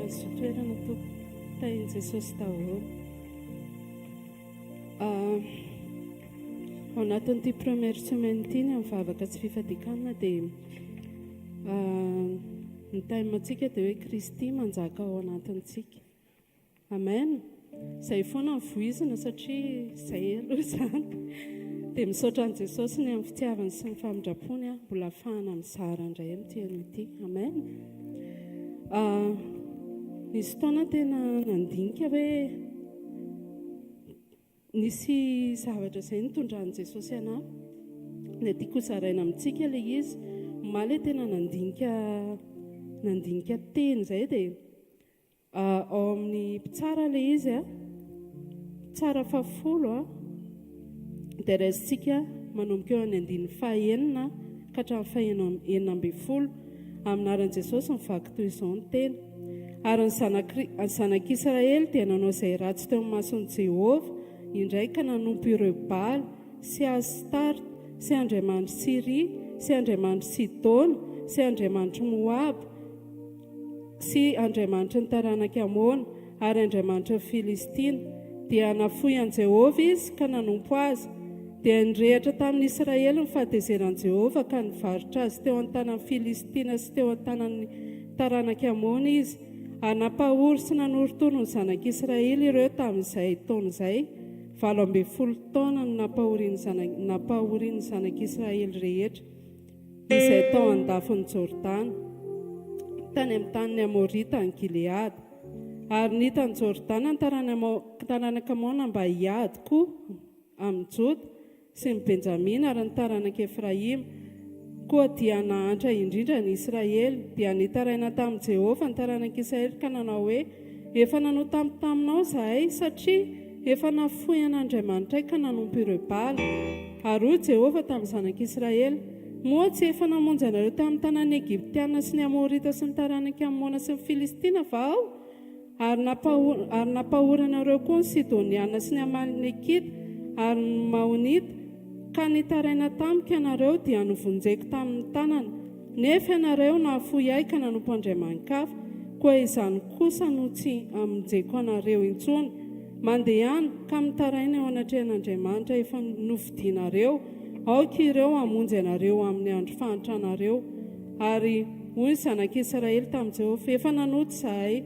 Mahazoa toerana tompoko. Tahin'i Jesosy daholo. Ah, Ao anatin'ity première semaine ity ny amin'ny vavaka sy fifadian-kanina dia ny thème antsika dia hoe Kristy manjaka ao anatintsika. Amen. Izay foana no voizina satria izay aloha izany. Dia misaotra an'i Jesosy ny amin'ny fitiavany sy ny famindrampony aho mbola afahana mizara indray amin'ity anio ity. Amen. Ah, nisy fotoana tena nandinika hoe Nisy zavatra izay nitondran'i Jesosy anà, dia tiako hozaraina amintsika ilay izy. Omaly aho tena nandinika nandinika teny izay dia ao amin'ny mpitsara ilay izy a, mpitsara fahafolo a, dia raisintsika manomboka eo amin'ny andininy fahenina ka hatramin'ny fahenina 16. Amin'ny anaran'i Jesosy mivaky toy izao ny teny. Ary ny zanak'i zanak'Israely dia nanao izay ratsy teo imason'i Jehovah indray ka nanompo ireo Bala sy Astarta sy andriamanitr'i Syria sy andriamanitr'i Sidona sy andriamanitr'i Moaba sy andriamanitry ny taranak'i Amona ary andriamanitry ny Filistina. Dia nafoy an'i Jehovah izy ka nanompo azy. Dia nirehitra tamin'ny Israely ny fahatezeran'i Jehovah ka nivarotra azy teo an-tanan'ny Filistina sy teo an-tanan'ny taranak'i Amona izy. Ary nampahory sy nanorotoro ny zanak'Israely ireo tamin'izay taona izay, 18 taona no nampahorian'ny zanak'Israely rehetra izay tao an-dafin'i Jordana, tany amin'ny tanin'ny Amorita any Gileada. Ary nita an'i Jordana ny taranak'i Amona mba hiady koa amin'i Joda sy ny Benjamina ary ny taranak'i Efraima. Koa dia nahantra indrindra ny Israely. Dia nitaraina tamin'i Jehovah ny taranak'i Israely ka nanao hoe, Efa nanota taminao izahay, satria efa nafoy an'Andriamanitray ka nanompo ireo Bala. Ary hoy Jehovah tamin'ny zanak'Israely, Moa tsy efa namonjy anareo tamin'ny tanàn'ny Egyptiana sy ny Amorita sy ny taranak'i Amona sy ny Filistina va Aho? Ary ary nampahory anareo koa ny Sidoniana sy ny Amalekita ary ny Maonita, ka nitaraina tamiko ianareo, dia novonjeko tamin'ny tanana. Nefa ianareo nahafoy ahy ka nanompo andriamani-kafa, koa izany kosa no tsy hamonjeko anareo intsony. Mandehana, ka mitaraina eo anatrehan'Andriamanitra efa nofidinareo, aoka ireo hamonjy anareo amin'ny andro fahantranareo. Ary hoy ny zanak'Israely tamin'i Jehovah, Efa nanota izahay,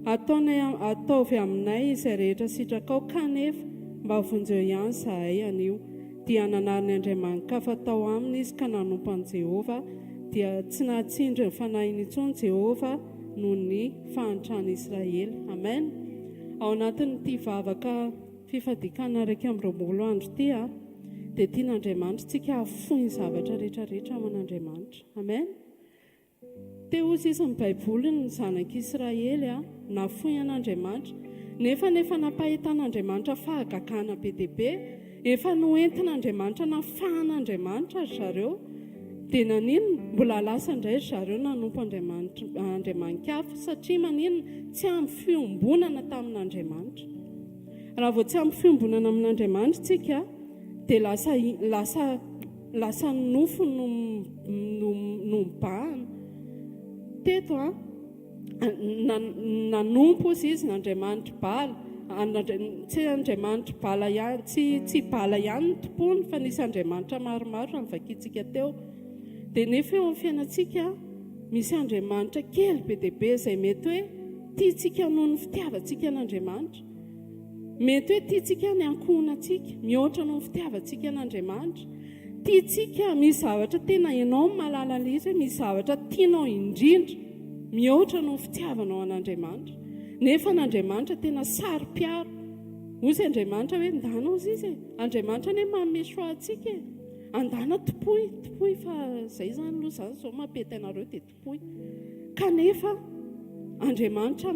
ataonay, ataovy aminay izay rehetra sitrakao, kanefa mba vonjeo ihany izahay anio. Dia nanary ny andriamani-kafa tao aminy izy ka nanompo an'i Jehovah, dia tsy nahatsindry ny fanahiny intsony Jehovah noho ny fahantran'Israely. Amen. Ao anatin'ity vavaka fifadian-kanina 21 andro ity, dia tian'Andriamanitra isika hahafoy ny zavatra rehetra rehetra ho an'Andriamanitra. Amen. Te hozy izy ny Baiboly ny zanak'Israely nafoy an'Andriamanitra. Nefa nefa nampahitan'Andriamanitra fahagagana be dia be, efa noentin'Andriamanitra nafahan'Andriamanitra ry zareo. Dia naninona? Mbola lasa indray ry zareo nanompo Andriamanitra andriamani-kafa satria maninona? Tsy ampy fiombonana tamin'Andriamanitra. Raha vao tsy ampy fiombonana amin'Andriamanitra isika dia lasa lasa lasa ny nofo no no no mibahana. Teto an, nanompo ozy izy n'Andriamanitr'i Bala, tsy Andriamanitr'i Bala ihany, tsy tsy Bala ihany no tompony fa nisy andriamanitra maromaro raha ny vakintsika teo. Dia nefa eo amin'ny fiainantsika misy andriamanitra kely be dia be izay mety hoe tiantsika noho ny fitiavantsika an'Andriamanitra. Mety hoe tiantsika ny ankohonantsika mihoatra noho ny fitiavantsika an'Andriamanitra. Tiantsika, misy zavatra tena ianao no mahalala ilay izy hoe misy zavatra tianao indrindra mihoatra noho ny fitiavanao an'Andriamanitra. Nefa an'Andriamanitra tena saro-piaro. Hoy izy Andriamanitra hoe ndana hozy izy e. Andriamanitra anie manome choix antsika e. Andana tompoy, tompoy fa izay izany aloha izany izao mampety anareo dia Hoy. Kanefa Andriamanitra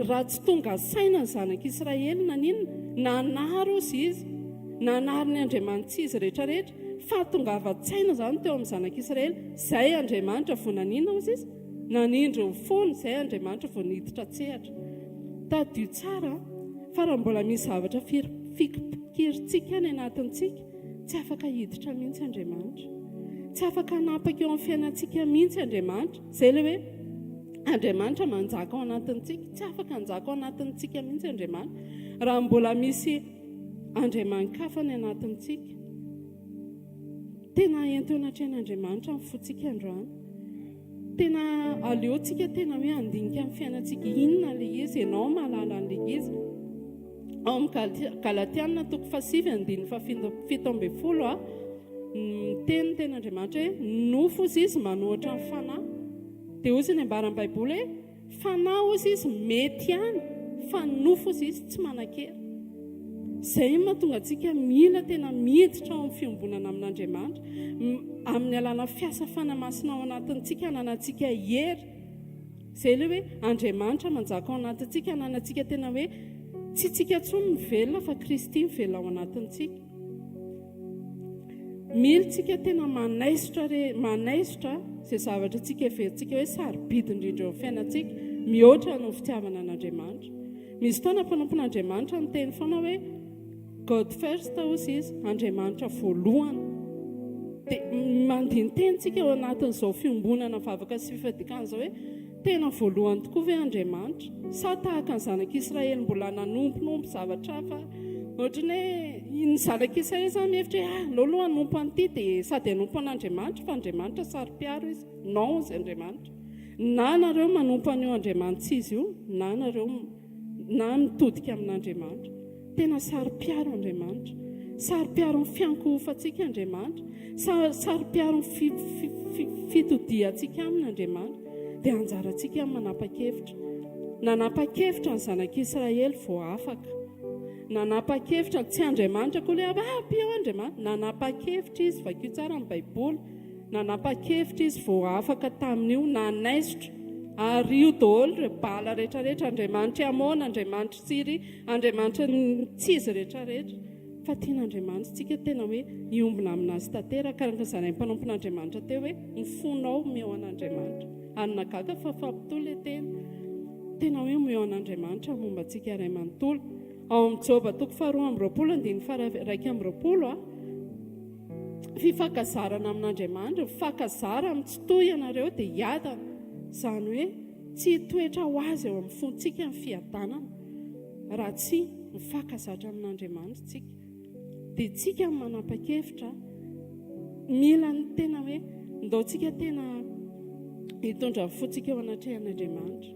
raha tsy tonga saina ny zanak'Israely naninona? Nanary ozy izy. Nanary ny andriamanitsy izy rehetra rehetra. Fahatongavan-tsaina izany teo amin'ny zanak'Israely. Izay Andriamanitra vao naninona ozy izy? Nanindry ny fony izay Andriamanitra vao niditra an-tsehatra. Tadidio tsara fa raha mbola misy zavatra fikirintsika any anatintsika, Tsy afaka hiditra mihitsy Andriamanitra. Tsy afaka hanapaka eo amin'ny fiainantsika mihitsy Andriamanitra. Izay ilay hoe Andriamanitra manjaka ao anatintsika. Tsy afaka hanjaka ao anatintsika mihitsy Andriamanitra. Raha mbola misy andriamani-kafa ny anatintsika. Tena ento eo anatrehan'Andriamanitra ny fontsika androany. Tena aleontsika tena hoe handinika amin'ny fiainantsika inona ilay izy, ianao mahalala an'ilay izy. Ao amin'ny Galatiana toko fahasivy andininy fahafito ambin'ny folo a, miteny ny tenin'Andriamanitra hoe nofo ozy izy manohitra ny fanahy. Dia ozy ny ambaran'ny Baiboly hoe fanahy ozy izy mety ihany fa nofo ozy izy tsy manan-kery. Izay no mahatonga antsika mila tena miditra ao amin'ny fiombonana amin'Andriamanitra, amin'ny alalan'ny fiasa Fanahy Masina ao anatintsika hananantsika hery. Izay ilay hoe Andriamanitra manjaka ao anatintsika, hananantsika tena hoe tsy tsika intsony mivelona fa Kristy mivelona ao anatintsika. Mila tsika tena manaisotra re, manaisotra izay zavatra tsika heverintsika hoe sarobidy indrindra eo amin'ny fiainantsika, mihoatra noho fitiavana an'Andriamanitra. Misy fotoana mpanompon'Andriamanitra niteny foana hoe God first hozy izy, Andriamanitra voalohany. Dia mandini-teny tsika ao anatin'izao fiombonana vavaka sy fifadikana izao hoe tena voalohany tokoa ve Andriamanitra? Sa tahaka ny zanak'Israely mbola nanomponompo zavatra hafa? Ohatran'ny hoe ny zanak'Israely izany mihevitra hoe ah, aleo aloha hanompo an'ity dia sady hanompo an'Andriamanitra fa Andriamanitra saro-piaro izy. Non, hozy Andriamanitra. Na nareo manompo an'io Andriamanitra izy io, na nareo na mitodika amin'Andriamanitra. Tena saro-piaro Andriamanitra. Saro-piaro amin'ny fiankohofantsika Andriamanitra. Saro-piaro amin'ny fitodihantsika aminy Andriamanitra. Dia anjarantsika ny manapa-kevitra. Nanapa-kevitra ny zanak'Israely vao afaka. Nanapa-kevitra, tsy Andriamanitra koa ilay hoe ampio Andriamanitra. Nanapa-kevitra izy, vakio tsara ny Baiboly. Nanapa-kevitra izy vao afaka tamin'io, nanaisotra. Ary io daholo ireo bala rehetrarehetra, andriamanitr'i Amona, andriamanitr'i Syria, andriamanitry ny tsy izy rehetrarehetra. Fa tian'Andriamanitra isika tena hoe hiombona aminazy tanteraka, araka ny zarain'ny mpanompon'Andriamanitra teo hoe ny fonao omeo an'Andriamanitra. Ary nahagaga fa fampitohy ilay teny. Tena hoe omeo an'Andriamanitra ny momba antsika iray manontolo. Ao amin'ny Joba toko faharoa amby roapolo andininy faha-21 a. Fifankazarana amin'Andriamanitra, mifankazara amin'ny tsitoha ianareo dia hiadana. Izany hoe tsy hitoetra ho azy eo amin'ny fontsika ny fiadanana raha tsy mifankazatra amin'Andriamanitra isika. Dia tsika no manapa-kevitra, mila ny tena hoe ndao tsika tena hitondra ny fontsika eo anatrehan'Andriamanitra.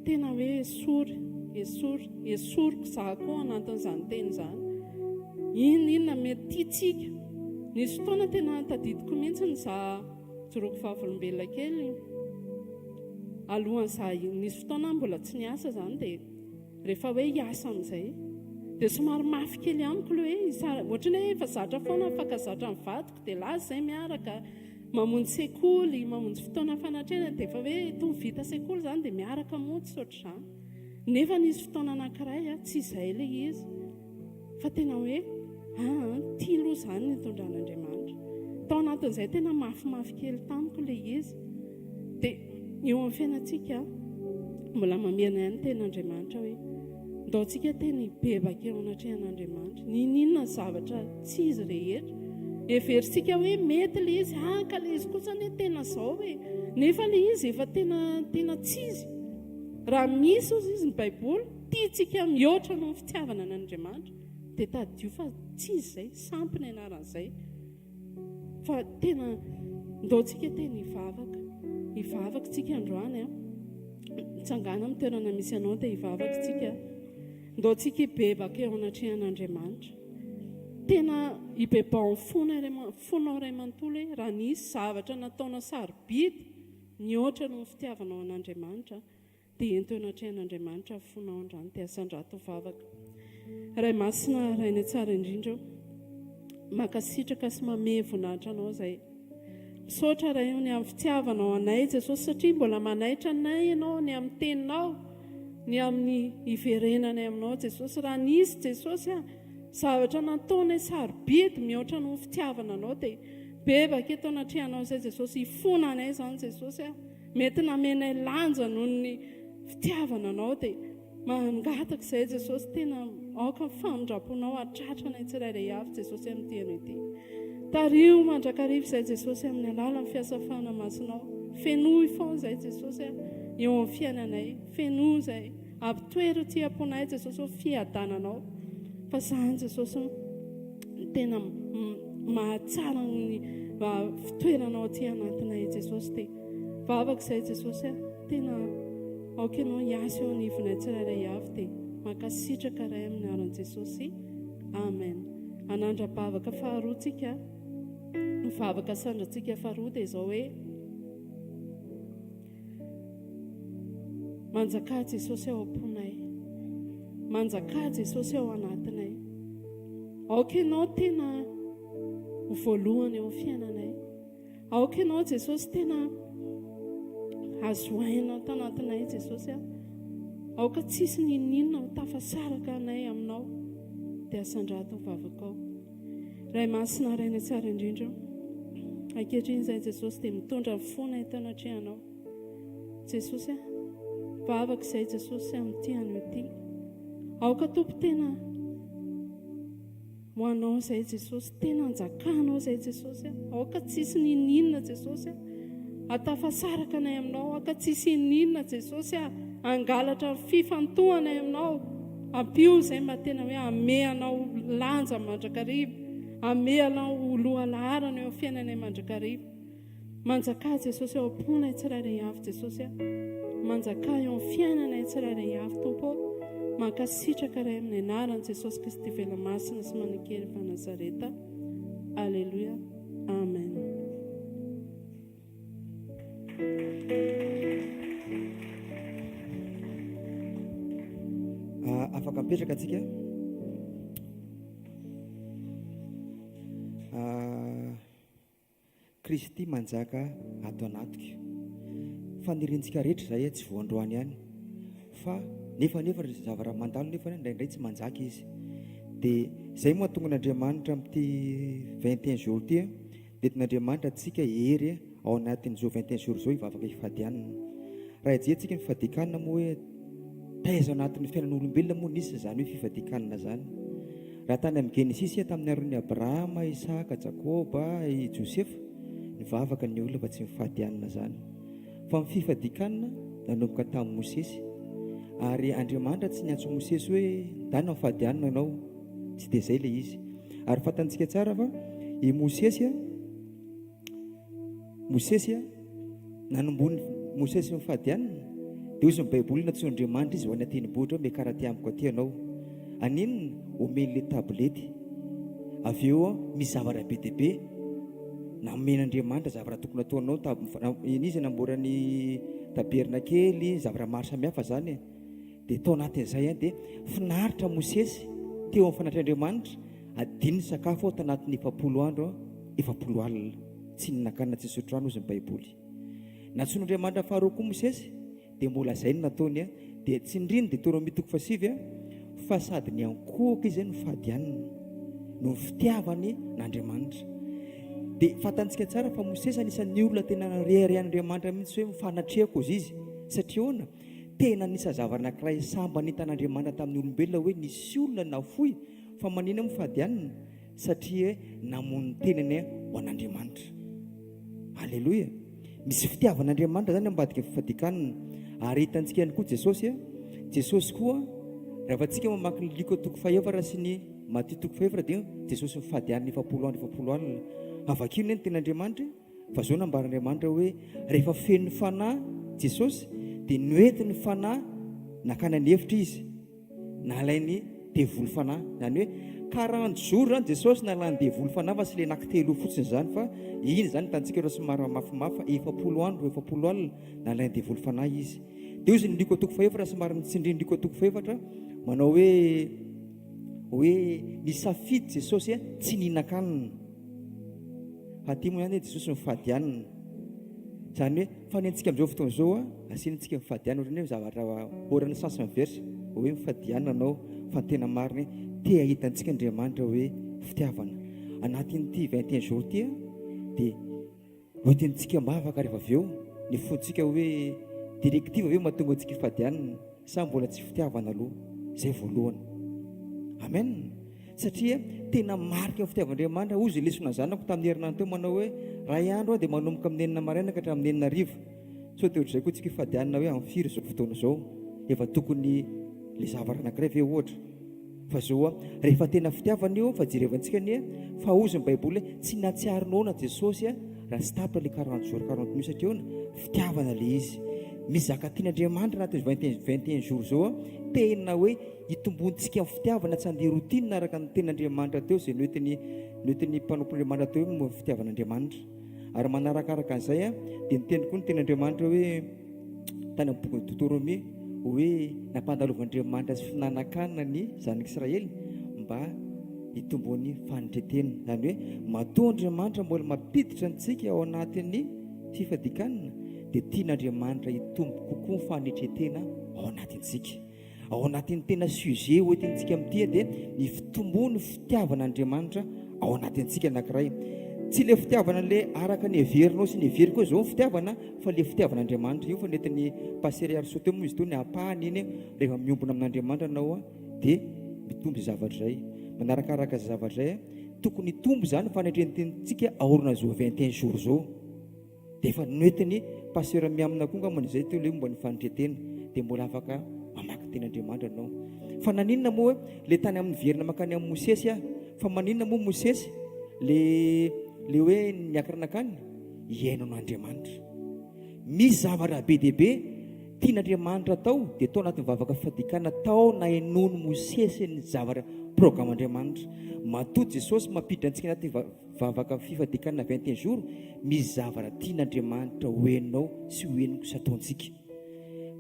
Tena hoe esory, esory, esoriko izaho koa ao anatin'izany teny izany. Inona inona mety tiantsika. Nisy fotoana tena tadidiko mihitsy ny za joroko vavolombelona kely alohan'ny za nisy fotoana aho mbola tsy niasa izany dia rehefa hoe hiasa amin'izay dia somary mafy kely amiko ilay hoe isa- ohatran'ny hoe efa zatra foana mifankazatra amin'ny vadiko dia lasa izay miaraka mamonjy sekoly, mamonjy fotoana fanatrehana dia efa hoe itony vita sekoly izany dia miaraka monjy sy ohatr'izany. Nefa nisy fotoana anankiray a, tsy izay ilay izy fa tena hoe aa ity aloha izany ny nitondran'Andriamanitra. Tao anatin'izay tena mafimafy kely tamiko ilay izy. Dia eo amin'ny fiainantsika mbola mamerina ihany ny tenin'Andriamanitra hoe ndao tsika tena hibebaka eo anatrehan'Andriamanitra. N'inon'inona zavatra tsy izy rehetra. Heverintsika hoe mety ilay izy, ah ka ilay izy kosa anie tena izao e. Nefa ilay izy efa tena tena tsy izy. Raha misy hozy izy ny Baiboly, tiantsika mihoatra noho ny fitiavana an'Andriamanitra, dia tadidio fa tsy izy izay, sampy ny anaran'izay. Fa tena ndao tsika tena hivavaka. Hivavaka tsika androany a. Mitsangàna amin'ny toerana misy anao dia hivavaka tsika. Ndao tsika hibebaka eo anatrehan'Andriamanitra. Tena hibebaho ny fona iray fonao iray manontolo hoe raha nisy zavatra nataonao sarobidy nihoatra noho ny fitiavanao an'Andriamanitra dia ento eo anatrehan'Andriamanitra ny fonao androany dia asandrato vavaka. Ray masina, Rainay tsara indrindra ô, mankasitraka sy mamehy voninahitra anao izay. Misaotra Ray o ny amin'ny fitiavanao anay Jesosy satria mbola manaitra anay ianao ny amin'ny teninao, ny amin'ny hiverenanay aminao Jesosy. Raha nisy Jesosy a, zavatra nataonay sarobidy mihoatra noho ny fitiavana anao dia bebaka eto anatrehanao izay Jesosy, hifona anay izany Jesosy a. Mety namenay lanja noho ny fitiavana anao dia mangataka izay Jesosy tena aoka ny famindram-ponao hatratra anay tsirairay avy Jesosy amin'ity anio ity. Tariho mandrakariva izay Jesosy amin'ny alalan'ny fiasafana masinao. Fenoy foana izay Jesosy a eo amin'ny fiainanay. Fenoy izay. Ampitoero aty am-ponay Jesosy ho fiadananao. Fa izany Jesosy no tena mahatsara ny fitoeranao aty anatinay Jesosy dia vavaka izay Jesosy a tena aoka ianao hiasa eo anivonay tsirairay avy dia mankasitraka Ray amin'ny anaran'i Jesosy Amen. Anandra-bavaka faharoa tsika ny vavaka sandratsika faharoa dia izao hoe Manjakà Jesosy ao am-ponay. Manjakà Jesosy ao anatinay. Aoka ianao tena ho voalohany eo amin'ny fiainanay. Aoka ianao Jesosy tena azo aina tanatinay Jesosy a. Aoka tsisy n'inon'inona ho tafasaraka anay aminao. Dia asandrato ny vavakao. Ray masina Rainay tsara indrindra. Ankehitriny izay Jesosy dia mitondra ny fonay eto anatrehanao. Jesosy a, vavaka izay Jesosy amin'ity anio ity. Aoka Tompo tena ho anao izay Jesosy, tena anjakanao izay Jesosy a. Aoka tsisy ninoninona Jesosy a. Atafasaraka anay aminao, aoka tsisy inoninona Jesosy a. Hangalatra ny fifantohanay aminao. Ampio izay mba tena hoe hanome anao lanja mandrakariva, hanome anao ho lohalaharana eo amin'ny fiainanay mandrakariva. Manjakà Jesosy ao am-ponay tsirairay avy Jesosy a. Manjakà eo amin'ny fiainanay tsirairay avy Tompo ô. Mankasitraka Ray amin'ny anaran'i Jesosy Kristy vela masina sy manan-kery avy Nazareta. Aleloia. Amen. Ah, afaka mipetraka antsika. Ah, Kristy manjaka ato anatiko. Faniriantsika rehetra izay tsy vao androany ihany. Fa nefa nefa ry zavatra mandalo nefa indraindray tsy manjaka izy. Dia izay moa mahatonga an'Andriamanitra amin'ity 21 jours ity dia entin'Andriamanitra antsika hery ao anatin'izao 21 jours izao hivavaka hifady hanina. Raha hijery ny fifadian-kanina moa hoe taiza ao anatin'ny fiainan'olombelona moa nisy izany hoe fifadian-kanina izany. Raha tany amin'ny Genesisy tamin'ny andron'i Abrahama, Isaka, Jakoba, i Josefa, nivavaka ny olona fa tsy nifady hanina izany. Fa ny fifadian-kanina nanomboka tamin'i Mosesy. Ary Andriamanitra tsy niantso Mosesy hoe ndana mifady hanina ianao. Tsy dia izay ilay izy. Ary fantantsika tsara fa i Mosesy, Mosesy, nanombohan'i Mosesy nifady hanina, dia hoy ny Baiboly nantsoin'Andriamanitra izy ho any an-tendrombohitra hoe miakara aty amiko aty ianao. Haninona? Omeny ilay tablety. Avy eo misy zavatra be dia be namen'Andriamanitra zavatra tokony hataonao, izy namboara ny tabernakely, zavatra maro samihafa izany e. Dia tao anatin'izay ihany dia finaritra Mosesy teo amin'ny fanatrehan'Andriamanitra, adino ny sakafo ao tanatin'ny 40 andro, 40 alina. Tsy nihinan-kanina tsy nisotro rano hozy ny Baiboly. Nantsoin'Andriamanitra faharoa koa Mosesy dia mbola izay no nataony dia tsindriny Deoteronomia toko fahasivy fa sady niankohoka izy no fady hanina noho ny fitiavany an'Andriamanitra. Dia fantantsika tsara fa Mosesy anisan'ny olona tena reharehan'Andriamanitra mihitsy hoe mifanatrehako hozy izy satria ahoana? Tena anisan'ny zavatra anankiray sambany hitan'Andriamanitra tamin'ny olombelona hoe nisy olona nafoy fa manina moa fady hanina satria hoe namono ny tenany ho an'Andriamanitra. Aleloia! Misy fitiavan'Andriamanitra zany ambadika fifadian-kanina. Ary hitantsika ihany koa Jesosy. Jesosy koa, rehefa tsika mamaky ny Lioka toko fahefatra sy ny Matio toko fahefatra dia Jesosy mifady hanina 40 andro 40 alina. Avakio anie ny tenin'Andriamanitra e. Fa zao nambaran'Andriamanitra hoe rehefa feno fanahy Jesosy dia noentin'ny fanahy nakany an'efitra izy, nalain'ny devoly fanahy. Izany hoe quarante jours zany Jesosy nalan'ny devoly fanahy fa tsy le nakitelo fotsiny izany fa iny izany hitantsika ireo somary mafimafy fa 40 andro 40 alina nalain'ny devoly fanahy izy. Dia hoy izy ny Lioka toko fahefatra somary nitsindrin'ny Lioka toko fahefatra manao hoe hoe nisafidy Jesosy tsy nihinan-kanina. Fa aty moa ihany hoe Jesosy mifady hanina. Izany hoe fa ny antsika amin'izao fotoana izao asiana antsika mifady hanina ohatran'ny hoe zavatra ohatran'ny sens inverse hoe mifady hanina anao fa ny tena marina hoe te hahita antsika Andriamanitra hoe fitiavana. Anatin'ity 21 jours ity dia hoentintsika am-bavaka rehefa avy eo ny fontsika hoe directive ve mahatonga antsika hifady hanina sa mbola tsy fitiavana aloha. Izay voalohany. Amen. Satria tena marika ny fitiavan-dRaimandra, hoy izay lesona zanako tamin'ny herinandro teo manao hoe, Ray andro aho dia manomboka amin'ny enina maraina ka hatramin'ny enina hariva. Sao dia ohatr'izay koa tsika hifadianina hoe amin'ny firy izao fotoana izao? Efa tokony le zavatra anankiray ve ohatra? Fa zao a, rehefa tena fitiavana io, fa jerevantsika anie fa hozy ny baiboly hoe tsy nahatsiaro noana Jesosy a, raha tsy tapitra le 40 jours 40 nuits satria ahoana? Fitiavana le izy. Misy zaka tian'Andriamanitra anatin'izao 21 21 jours zao a, tena hoe hitomboantsika amin'ny fitiavana tsy handeha routine araka ny tenin'Andriamanitra teo izay noentin'ny noentin'ny mpanompon'Andriamanitra teo hoe momba ny fitiavan'Andriamanitra. Ary manarakaraka an'izay a, dia niteny koa ny tenin'Andriamanitra hoe tany amin'ny bokin'ny Deutéronomie hoe nampandalovan'Andriamanitra sy finanan-kanina ny zanak'Israely mba hitomboan'ny fanetren-tena. Izany hoe matoa Andriamanitra mbola mampiditra antsika ao anatin'ny fifadian-kanina dia tian'Andriamanitra hitombo kokoa ny fanetren-tena ao anatintsika. Ao anatin'ny tena sujet hoentintsika amin'ity dia ny fitombon'ny fitiavan'Andriamanitra ao anatintsika anankiray. Tsy ilay fitiavana le araka ny heverinao sy ny heveriko hoe izao ny fitiavana fa ilay fitiavan'Andriamanitra. Io fa nentin'ny Pasteur Harisoa teo moa izy teo ny ampahany iny rehefa miombona amin'Andriamanitra ianao dia mitombo izay zavatra izay. Manarakaraka izay zavatra izay tokony hitombo izany fanetren-tenintsika aorinan'izao 21 jours izao. Dia efa noentin'i Pasteur Miamina koa angambany izay teo ilay momba ny fanetren-tena. Dia mbola afaka mamaky teny Andriamanitra ianao. Fa naninona moa hoe le tany amin'ny miverina mankany amin'i Mosesy aho? Fa maninona moa Mosesy le le hoe niakatra nankany? Hihaino an'Andriamanitra. Misy zavatra be dia be tian'Andriamanitra atao dia tao anatin'ny vavaka fadikana tao nahenoan'i Mosesy ny zavatra programme-Andriamanitra. Matoa Jesosy mampiditra antsika anaty Vavaka fifadikanana 21 jours, misy zavatra tian'Andriamanitra ho henonao sy ho henoko sy ataontsika.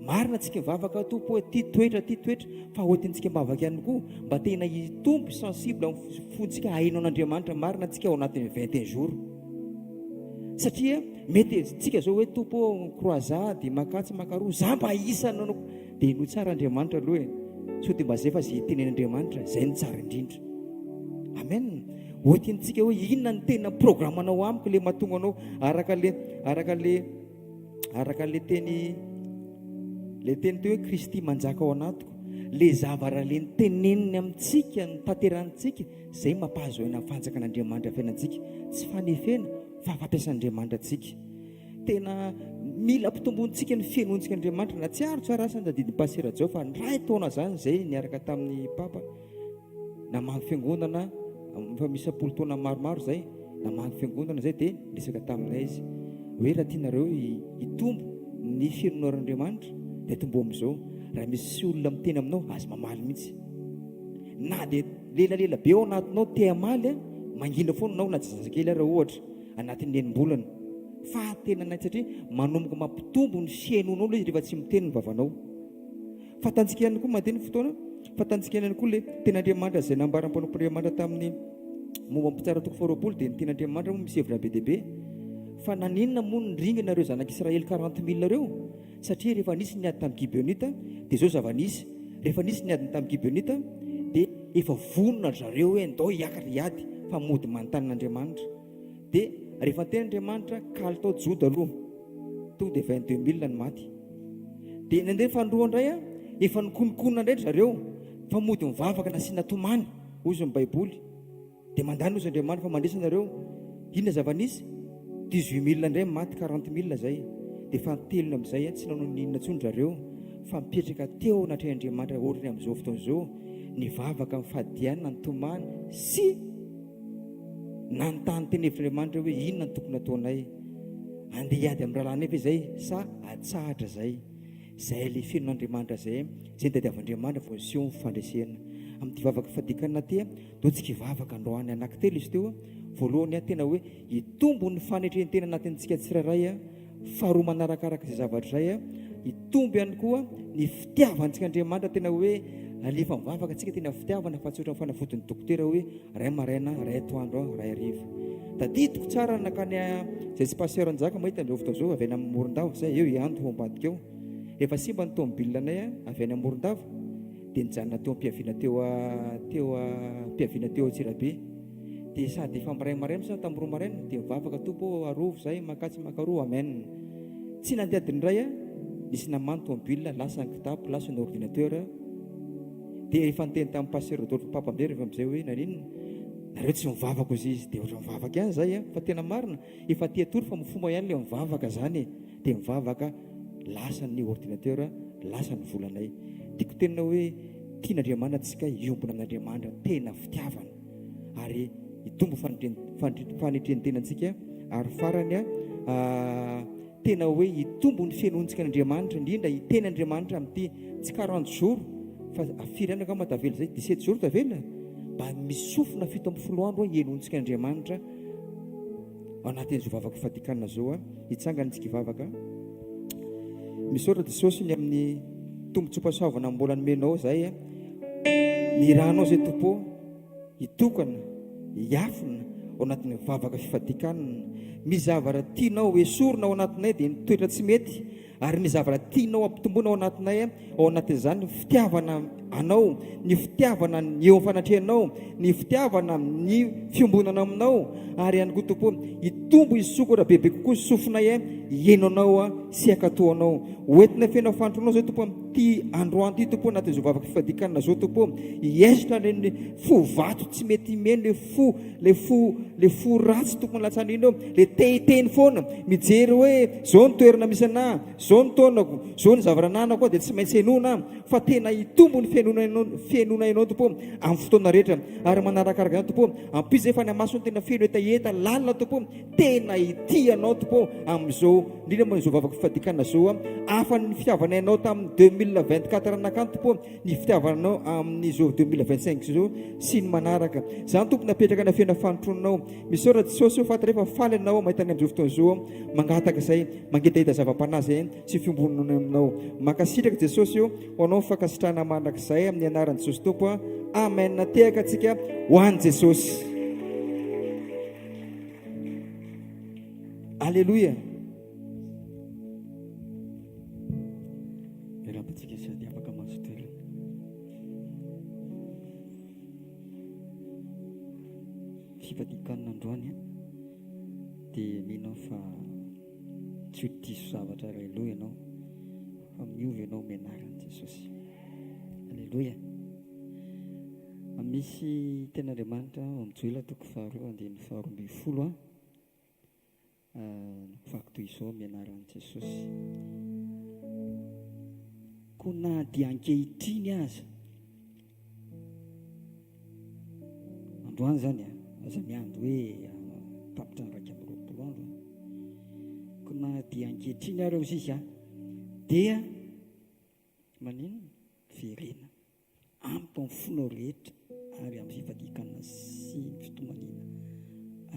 Marina tsika mivavaka Tompo hoe ty toetra ty toetra fa hoentintsika mbavaka ihany koa mba tena hitombo sensible amin'ny fontsika haheno an'Andriamanitra marina tsika ao anatin'ny 21 jours. Satria mety tsika zao hoe Tompo ô croisade makatsy makaroa za mba isan'ny nanao dia henoy tsara Andriamanitra aloha e. Sao dia mba zay fa zay tenen'Andriamanitra zay no tsara indrindra. Amen. Hoentintsika hoe inona ny tena programme-nao amiko le mahatonga anao araka le araka le araka le teny le teny teo hoe Kristy manjaka ao anatiko. Le zavatra le niteneniny amintsika, ny tanterantsika, zay mampahazo aina ny fanjakan'Andriamanitra fiainantsika. Tsy fanefena fa fampiasan'Andriamanitra antsika. Tena mila ampitombointsika ny finoantsika Andriamanitra. Na tsy aro tsara asa ny tadidin'i Pasitera Jao fa niray taona zany zay niaraka tamin'ny Papa. Namangy fiangonana efa misy am-polo taona maromaro izay, namangy fiangonana izay dia niresaka taminay izy hoe raha tianareo hitombo ny finoanareo Andriamanitra dia tomboa amin'izao. Raha misy olona miteny aminao, aza mamaly mihitsy. Na dia lelalela be ao anatinao te hamaly, mangina foana ianao na dia zazakely ara ohatra, anatin'ny enim-bolana. Fa tena nainy satria manomboka mampitombo ny fihainoanao ilay izy rehefa tsy miteny ny vavanao. Fantantsika ihany koa mandeha ny fotoana, fantantsika ihany koa le tenin'Andriamanitra izay nambaran'ny mpanompon'Andriamanitra tamin'ny momba ny mpitsara toko faharoapolo dia ny tenin'Andriamanitra moa misy hevitra be dia be. Fa naninona moa no ringana ireo zanak'Israely 40 mille ireo? Satria rehefa nisy ny ady tamin'ny Gibeonita dia izao zava-nisy, rehefa nisy ny adiny tamin'ny Gibeonita dia efa vonona ry zareo hoe ndao hiakatra hiady fa mody manontany an'Andriamanitra. Dia rehefa niteny Andriamanitra, kalitao Joda aloha, tonga dia 22 mille ny maty. Dia nandeha fanindroa indray a, efa nikononkonona indray ry zareo fa mody mivavaka nasiana tomany, hozy ny Baiboly. Dia mandany hozy Andriamanitra fa mandresy nareo. Inona zava-nisy? 18 mille indray maty, 40 mille zay. Dia fanintelony amin'izay tsy nanao n'inona intsony ry zareo fa mipetraka teo anatrehan'Andriamanitra ohatran'ny amin'izao fotoana izao, nivavaka nifadianina nitomany sy Nanontany teny hevitr'Andriamanitra hoe inona no tokony hataonay? Andeha hiady amin'ny rahalahy nefa izay sa atsahatra izay? Izay ilay fenon'Andriamanitra izay, izay nitadiavan'Andriamanitra vao niseho ny fandresena. Amin'ity vavaka fadikana ity, ndao tsika hivavaka androany anankitelo izy teo. Voalohany, tena hoe hitombo ny fanetren-tena anatintsika tsirairay. Faharoa manarakaraka izay zavatra izay, hitombo ihany koa ny fitiavantsika Andriamanitra, tena hoe alefa mivavaka tsika tena fitiavana fa tsy ohatran'ny fanafodin'ny dokotera hoe ray maraina, ray atoandro, ray hariva. Tadidiko tsara nakany izay tsy pasteur Njaka mahita amin'izao fotoana izao avy any amin'ny Morondava izay eo i Ando ao ambadika eo. Efa simba ny tomobile anay avy any Morondava dia nijanona teo am-piaviana teo teo am-piaviana teo Antsirabe. Dia sady efa miray maraina sa tamin'ny roa maraina dia mivavaka Tompo ô arovy zahay makatsy makaroa amen. Tsy nandeha adiny iray aho nisy namany tomobile lasa ny kitapo lasa ny ordinateur dia efa niteny tamin'ny pasteur Rodolphe Papa amizay rehefa amizay hoe naninona nareo tsy mivavaka ozy izy dia ohatran'ny mivavaka ihany zay a fa tena marina efa te hatory fa mifoma ihany le mivavaka zany e dia mivavaka lasa ny ordinateur lasa ny volanay tiako tenina hoe. Tian'Andriamanitra antsika hiombona amin'Andriamanitra tena fitiavana ary hitombo fanetren-tenantsika ary farany tena hoe hitombo ny fihenoantsika an'Andriamanitra indrindra hiteny Andriamanitra amin'ity tsy quarante jours fa firy andro angamba tavela izay 17 jours tavela mba misofina 17 andro hihenoantsika an'Andriamanitra Ao anatin'izao vavaka fadikanina izao a, hitsangana isika hivavaka. Misaotra Jesosy ny amin'ny tombontsoam-pahasoavana mbola nomenao izay a. Ny ranao izay Tompo hitokana, hiafina ao anatin'ny vavaka fifadikanina. Misy zavatra tianao esorina ao anatinay dia ny toetra tsy mety Ary ny zavatra tianao hampitomboina ao anatinay, ao anatin'izany ny fitiavana Anao, ny fitiavana ny eo amin'ny fanatrehanao, ny fitiavana ny fiombonana aminao, ary ihany koa Tompo, hitombo hisokatra bebe kokoa ny sofinay hihaino Anao sy hankatò Anao. Ho entinay feno fandroanao izay Tompo amin'ity androany ity Tompo, anatin'izao vavaka fifadian-kanina izao Tompo, hiaisotra ireny fo vato tsy mety miheno, ilay fo, ilay fo, ilay fo ratsy tokony latsana iny eo, ilay te hiteny foana, mijery hoe zao ny toerana misy anah, zao ny taonako, zao ny zavatra ananako aho dia tsy maintsy henoina aho, fa tena hitombo ny fihainoana ianao, fihainoana ianao Tompo ô, amin'ny fotoana rehetra, ary manarakaraka izany Tompo ô, ampio izay Fanahy Masina tena feno hetaheta lalina Tompo ô, tena hitia anao Tompo ô, amin'izao, indrindra moa izao vavaka fifadikanana izao, hafa ny fitiavanay anao tamin'ny 2024 nakany Tompo ô, ny fitiavanao amin'izao 2025 izao sy ny manaraka. Izany Tompo napetraka ny afena fanotrononao. Misaotra Jesosy o fantatra efa faly anao mahita ny amin'izao fotoana izao mangataka izay mangetaheta zava-panahy izay sy fiombonana aminao. Mankasitraka Jesosy o ho anao ny fankasitrahana mandrakizay amin'ny anaran'i Jesosy Tompo. Amen. Tehaka antsika ho an'i Jesosy. Alléluia. Miarahaba antsika sady afaka mahazo toerana. Fifadian-kanina androany an, dia mino aho fa tsy ho diso zavatra iray loha ianao fa miova ianao amin'ny anaran'i Jesosy. Aleloia. Misy tenin'Andriamanitra ao amin'ny Joela toko faharoa andininy faharoa ambin'ny folo an. Vaky toy izao amin'ny anaran'i Jesosy. Koa na dia ankehitriny aza, androany izany a, aza miandry hoe tapitra ny 21 andro. Koa na dia ankehitriny ary hozy izy a, dia maninona? Verena. Amiko amin'ny fonao rehetra ary amin'ny fifadian-kanina sy ny fitomaniana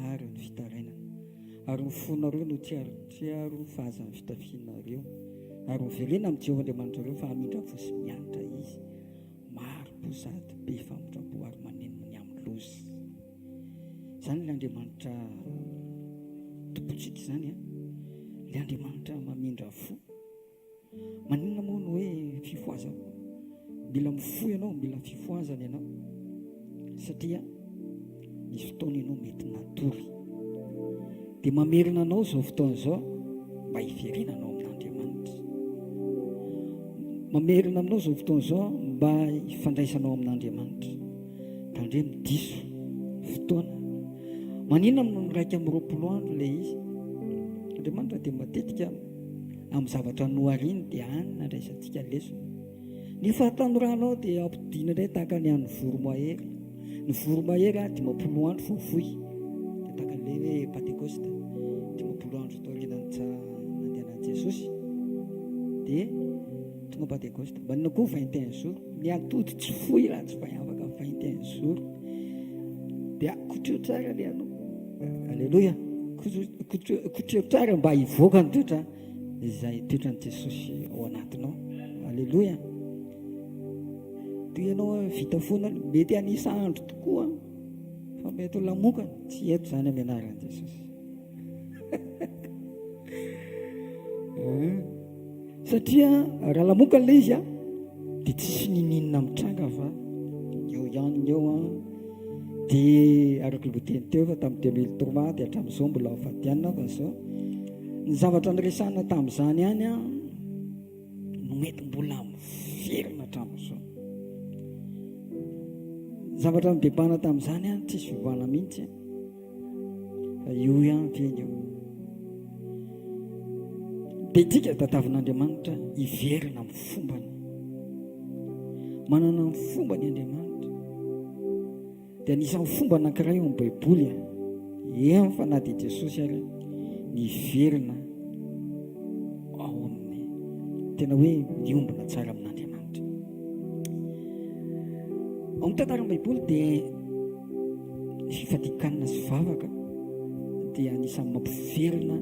ary ny fitarainana. Ary ny fonareo no tsiarotsiaro fa aza ny fitafianareo. Ary miverena amin'i Jehovah Andriamanitrareo fa hamindra fo sy miantra Izy, mari-po sady be famindram-po ary manenina ny amin'ny loza. Izany ilay Andriamanitra tompontsika izany, ilay Andriamanitra mamindra fo. Maninona moa no hoe fifohazana? Mila mifoha ianao, mila fifohazana ianao. Satria misy fotoana ianao mety natory. Dia mamerina anao izao fotoana izao mba hiverenanao amin'Andriamanitra. Mamerina aminao izao fotoana izao mba hifandraisanao amin'Andriamanitra. Tandremo diso fotoana. Maninona no 21 andro ilay izy? Andriamanitra dia matetika amin'ny zavatra nohariny dia any nandraisantsika lesona. Ny fahatanoranao dia ampodiana indray tahaka ny an'ny voromahery. Ny voromahery a 50 andro vao foy. Dia tahaka an'ilay hoe Pantekosta, 50 andro taorian'ny nandehanan'i Jesosy dia tonga Pantekosta. Maninona koa 21 jours? Ny atody tsy foy raha tsy afaka 21 jours. Dia kotreo tsara ilay anao. Aleloia. Kotreo tsara mba hivoaka ny toetra izay toetran'i Jesosy ao anatinao. Aleloia. Toy ianao vita foana, mety hanisa andro tokoa fa mety ho lamokana. Tsy eto izany amin'ny anaran'i Jesosy. Satria raha lamokana ilay izy dia tsisy niniana mitranga fa eo ihany ny eo an. Dia araka ny voateny teo fa tamin'ny 2003 dia hatramin'izao mbola fadianina fa izao ny zavatra niresahana tamin'izany ihany an no mety mbola miverina hatramin'izao. Ny zavatra nidebana tamin'izany an tsisy fiovana mihitsy fa io ihany ve ny eo. Dia tika tadavin'Andriamanitra hiverina amin'ny fombany. Manana ny fombany Andriamanitra. Dia anisan'ny fomba anankiray ao amin'ny Baiboly, eny fa na dia Jesosy ary niverina ao amin'ny tena hoe miombona tsara amin'Andriamanitra. Ao amin'ny tantaran'ny Baiboly dia ny fifadian-kanina sy vavaka dia anisan'ny mampiverina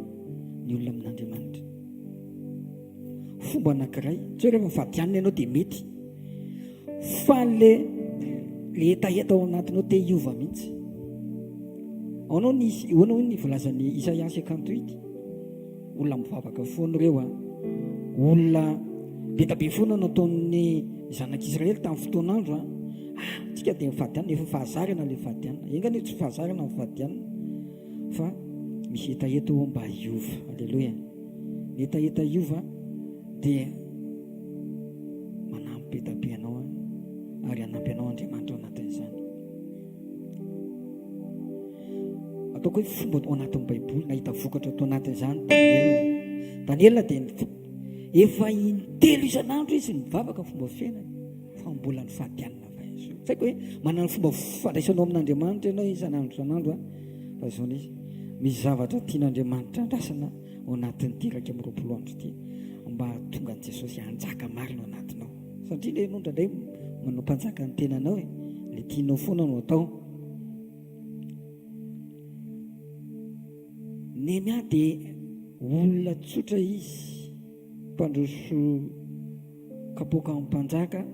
ny olona amin'Andriamanitra. Fomba anankiray, tsy hoe rehefa mifady hanina ianao dia mety, fa le le hetaheta ao anatinao te hiova mihitsy. Aonao ny ahoana hoy ny voalazan'i Isaia 58? Olona mivavaka foana ireo an. Olona be da be foana nataon'ny zanak'Israely tamin'ny fotoan'andro an. Ah, tsika dia mifady hanina, efa fahazarana le fady hanina. Enga anie tsy fahazarana ny fady hanina fa misy hetaheta ao mba hiova. Aleloia. Ny hetaheta hiova dia manampy be da be anao ary hanampy anao Andriamanitra ao anatin'izany. Ataoko hoe fomba ao anatin'ny Baiboly nahita vokatra tao anatin'izany Daniela. Daniela dia efa intelo isan'andro izy nivavaka fomba fiainany fa mbola nifady hanina fa izy. Tsy haiko hoe manana fomba fandraisanao amin'Andriamanitra ianao isan'andro isan'andro a. Fa izao nisy misy zavatra tian'Andriamanitra andrasana ao anatin'ity 21 andro ity mba hahatonga an'i Jesosy hanjaka marina ao anatinao. Satria le ianao indraindray manao mpanjaka ny tenanao e, le tianao foana no atao. Nehemia dia olona tsotra izy, mpandroso kapoaka amin'ny mpanjaka,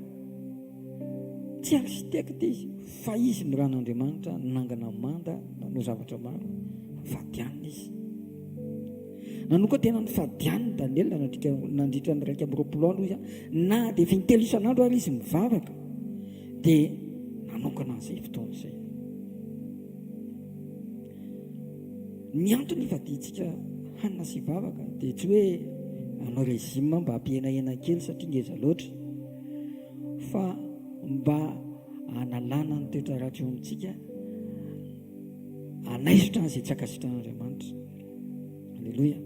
tsy architecte izy, fa izy no ran'Andriamanitra, nanangana manda, nanao zavatra maro, fadianina izy. Nanokan-tena nifadian'i Daniela nandritra nandritra ny 21 andro izy, na dia efa intelo isan'andro ary izy mivavaka, dia nanokana an'izay fotoana izay. Ny antony ifadiantsika hanina sy vavaka dia tsy hoe hanao régime mba hampihenahena kely satria ngeza loatra, fa mba hanalana ny toetra ratsy eo amintsika, hanaisotra an'izay tsy ankasitrahan'Andriamanitra. Aleloia.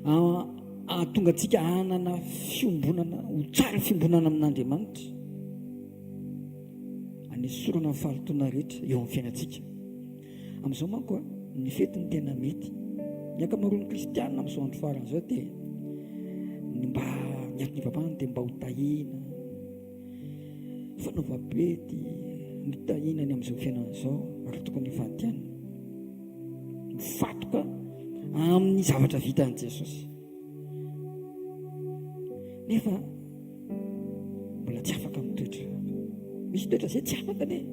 Hahatonga antsika hanana fiombonana, ho tsara fiombonana amin'Andriamanitra. Anesorana ny fahalotoana rehetra eo amin'ny fiainantsika. Amin'izao manko, ny fety no tena mety. Ny ankamaroan'ny kristianina amin'izao andro farany izao dia ny mba ny antony ivavahany dia mba ho tahiana. Fanaovam-pety, notahina ny amin'izao fiainana izao ary tokony hifady ihany. Mifatoka amin'ny zavatra vitan'i Jesosy. Nefa mbola tsy afaka amin'ny toetra. Misy toetra izay tsy afaka anie.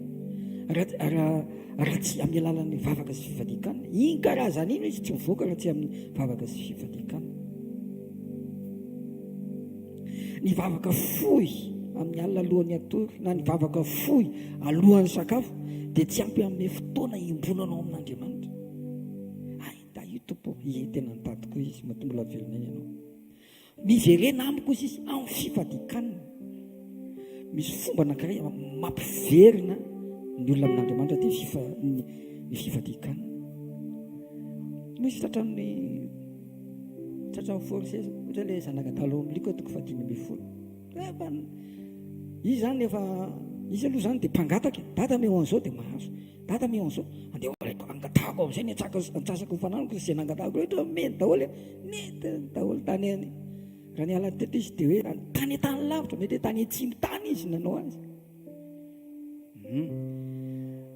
Raha raha raha tsy amin'ny alalan'ny vavaka sy fifadian-kanina. Iny karazana iny izy tsy mivoaka raha tsy amin'ny vavaka sy fifadian-kanina. Ny vavaka fohy amin'ny alina alohan'ny hatory na ny vavaka fohy alohan'ny sakafo dia tsy ampy hanome fotoana hiombonanao amin'Andriamanitra. Ay, tahio Tompo, ie tena nitady koa izy, matoa mbola velona eny ianao. Miverena amiko izy izy amin'ny fifadian-kanina. Misy fomba anankiray mampiverina ny olona amin'Andriamanitra dia fifa, ny, ny fifadian-kanina. Misy tratran'ny Tratran'ny force izy, ohatra ilay zanak'adala ao amin'ny Lioka toko faha-15. Efa izy zany efa izy aloha zany dia mpangataka, dada meo an'izao dia mahazo, dada meo an'izao, andeha ho alaiko angatahako amin'izay ny antsaka antsasako ho fananako izay nangatahako rehetra omeny daholo, nentiny daholo tany any. Raha niala teto izy dia hoe tany an-tany lavitra, mety hoe tany atsimo tany izy nanao azy. Hmm.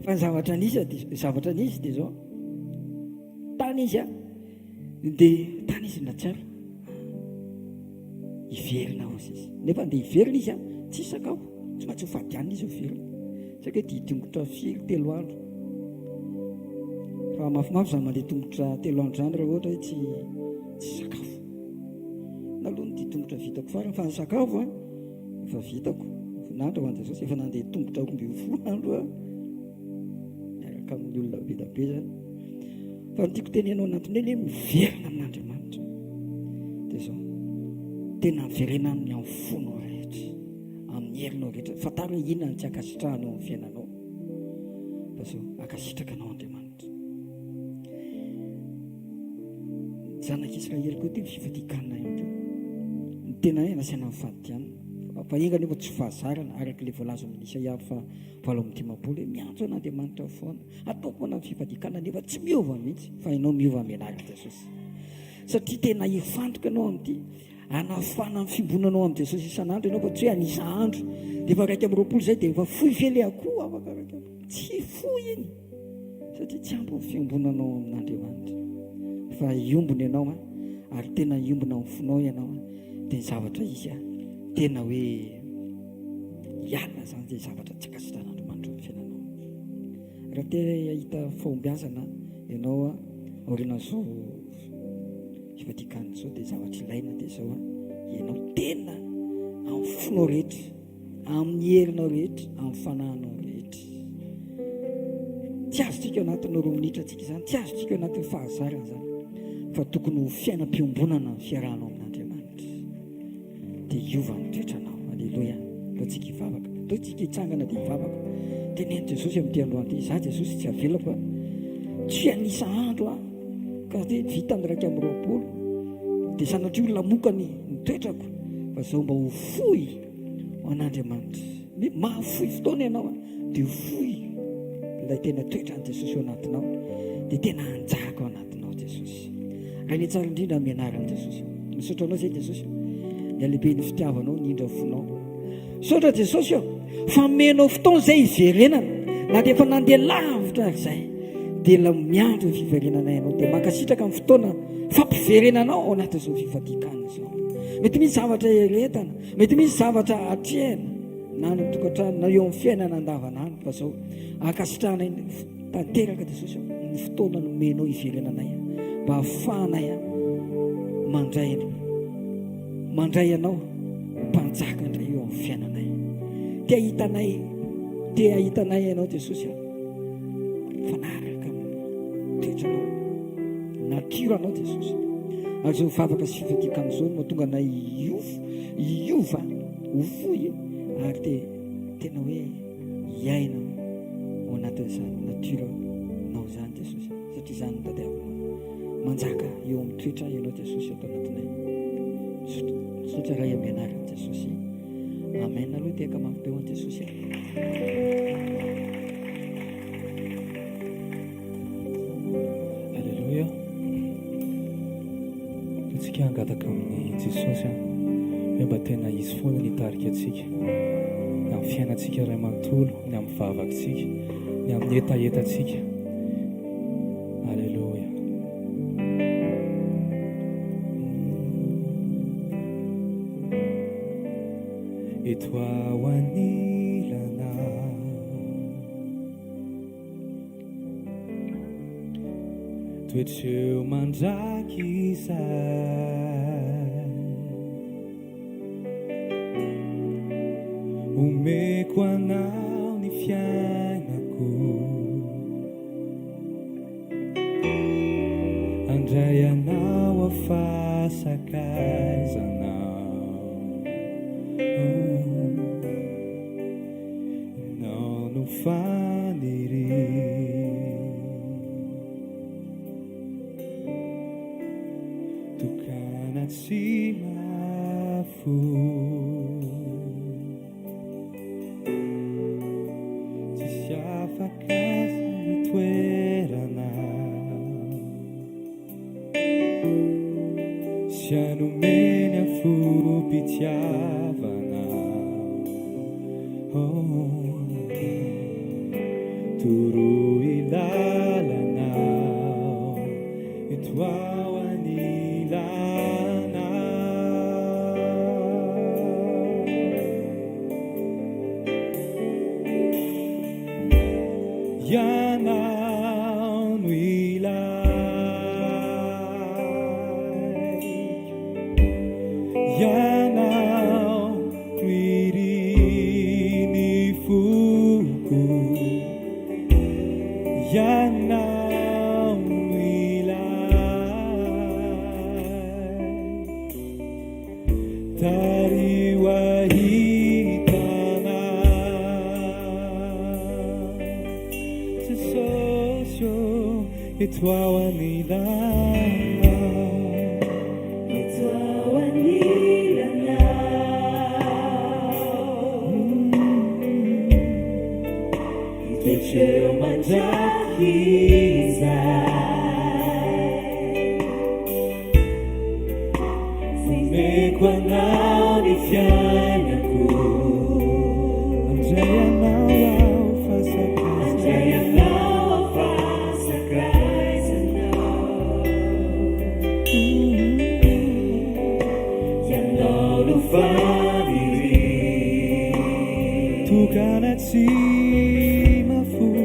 Fa ny zavatra nisy dia zavatra nisy dia zao. Tany izy a dia tany izy natsiaro. Hiverina ao izy. Nefa andeha hiverina izy a, tsy sakafo, tsy maintsy ho fady hanina izy hiverina. Tsy haiko hoe dia tongotra firy telo andro. Fa mafimafy izany mandeha tongotra telo andro izany raha ohatra hoe tsy tsy sakafo. Naloha ny dia tongotra vitako farany fa ny sakafo a Efa vitako. Voninahitra ho an'i Jesosy. Efa nandeha tongotra 12 andro aho. Miaraka amin'ny olona be da be zany. Fa ny tiako teneno anatiny hoe miverina amin'Andriamanitra. Dia izao. Tena miverena aminy amin'ny fonao rehetra. Amin'ny herinao rehetra. Fantaro hoe inona no tsy ankasitrahany eo amin'ny fiainanao. Fa izao, ankasitraka anao Andriamanitra. Zanak'Israely koa ity fifadian-kanina ihany koa. Ny tena hoe nasaina nifady hanina. Fa enga anie mba tsy ho fahazarana araka ilay voalaza ao amin'ny Isaia faha 58 hoe miantso an'Andriamanitra foana. Ataoko foana ny fifadian-kanina nefa tsy miova mihitsy fa ianao miova amin'ny anaran'i Jesosy. Satria tena hifantoka ianao amin'ity hanafana ny fiombonanao amin'i Jesosy isan'andro ianao fa tsy hoe an'isa andro. Dia efa 21 izay dia efa fohy ve ilay akoho afaka 21? Tsy fohy iny satria tsy ampy ny fiombonanao amin'Andriamanitra fa hiombona ianao an, ary tena hiombona amin'ny fonao ianao an, dia ny zavatra izy an, tena hoe hiala izany izay zavatra tsy ankasitrahan'Andriamanitra amin'ny fiainanao. Raha te hahita fahombiazana ianao an, aorianan'izao fivadikan'izao dia zavatra ilaina dia izao an, ianao tena amin'ny fonao rehetra Amin'ny herinao rehetra, amin'ny fanahinao rehetra. Tsy azontsika ao anatin'ny roa minitra antsika izany, tsy azontsika ao anatin'ny fahazarana izany, fa tokony ho fiainam-piombonana ny fiarahanao amin'Andriamanitra. Dia hiova ny toetranao. Aleloia. Ndao tsika hivavaka. Ndao tsika hitsangana dia hivavaka. Teneno Jesosy amin'ity androany ity, izaho Jesosy tsy avelako a. Tsy hanisa andro aho. Ka dia vita ny 21. Dia sanatria ho lamokany ny toetrako, fa izao mba ho fohy. ho an'Andriamanitra. Ny mahafoy fotoana ianao dia ho fohy ilay tena toetran'i Jesosy ao anatinao, dia tena hanjaka ao anatinao Jesosy. Ray ny tsara indrindra amin'ny anaran'i Jesosy. Misaotra anao izay Jesosy. Ny halehiben'ny fitiavanao, ny indra fonao. Misaotra Jesosy ô, fa omenao fotoana izay hiverenana na dia efa nandeha lavitra ary izay. Dia la miandry ny fiverenanay ianao, dia mankasitraka ny fotoana fampiverenanao ao anatin'izao fifadian-kanina izao. Mety misy zavatra eretana, Mety misy zavatra atrehina na any amin'ny tokantrano na eo amin'ny fiainana andavanandro fa zao ankasitrahanay tanteraka Jesosy ny fotoana nomenao hiverenanay mba hahafahanay mandray mandray anao ho mpanjaka indray eo amin'ny fiainanay. Te hahitanay te hahitanay ianao Jesosy mifanaraka amin'ny toetranao natiora anao Jesosy. Ary izao vavaka sy fifadian-kanina izao no mahatonga anay hiofo hiova ho fohy ary dia tena hoe hiaina ao anatin'izany natiora nao izany Jesosy satria izany no tadiavinao. Manjaka eo amin'ny toetra ianao Jesosy ato anatinay. Misaotra Ray amin'ny anaran'i Jesosy. Amen aloha tehaka mafy be ho an'i Jesosy. Alléluia. Antsika hangataka amin'i Jesosy an, hoe mba tena Izy foana ny hitarika antsika, ny amin'ny fiainantsika iray manontolo, ny amin'ny vavakitsika, ny amin'ny hetahetantsika. Alléluia. Eto aho anilanao. Toetreo mandrakizay. Omeko anao ny fiainako. Handray anao aho fa sakaizanao. Ianao no faniriako. Tokana tsy mahafoy. Tsisy afaka ny toerana. Sy hanome ny afom-pitiavana. Oh, toroy lalana eto aho anilanao. Ianao no ilaiko, Ianao no irin'ny foko, Ianao no ilaiko. Tariho ahitana Jesosy ô, eto aho anilanao. Eto aho anilanao. Hitoetra eo mandrakizay. Omeko anao ny fiainako. Handray anao aho fa sakaizanao. Handray anao aho fa sakaizanao. Ianao no faniriako. Tokana tsy mahafoy.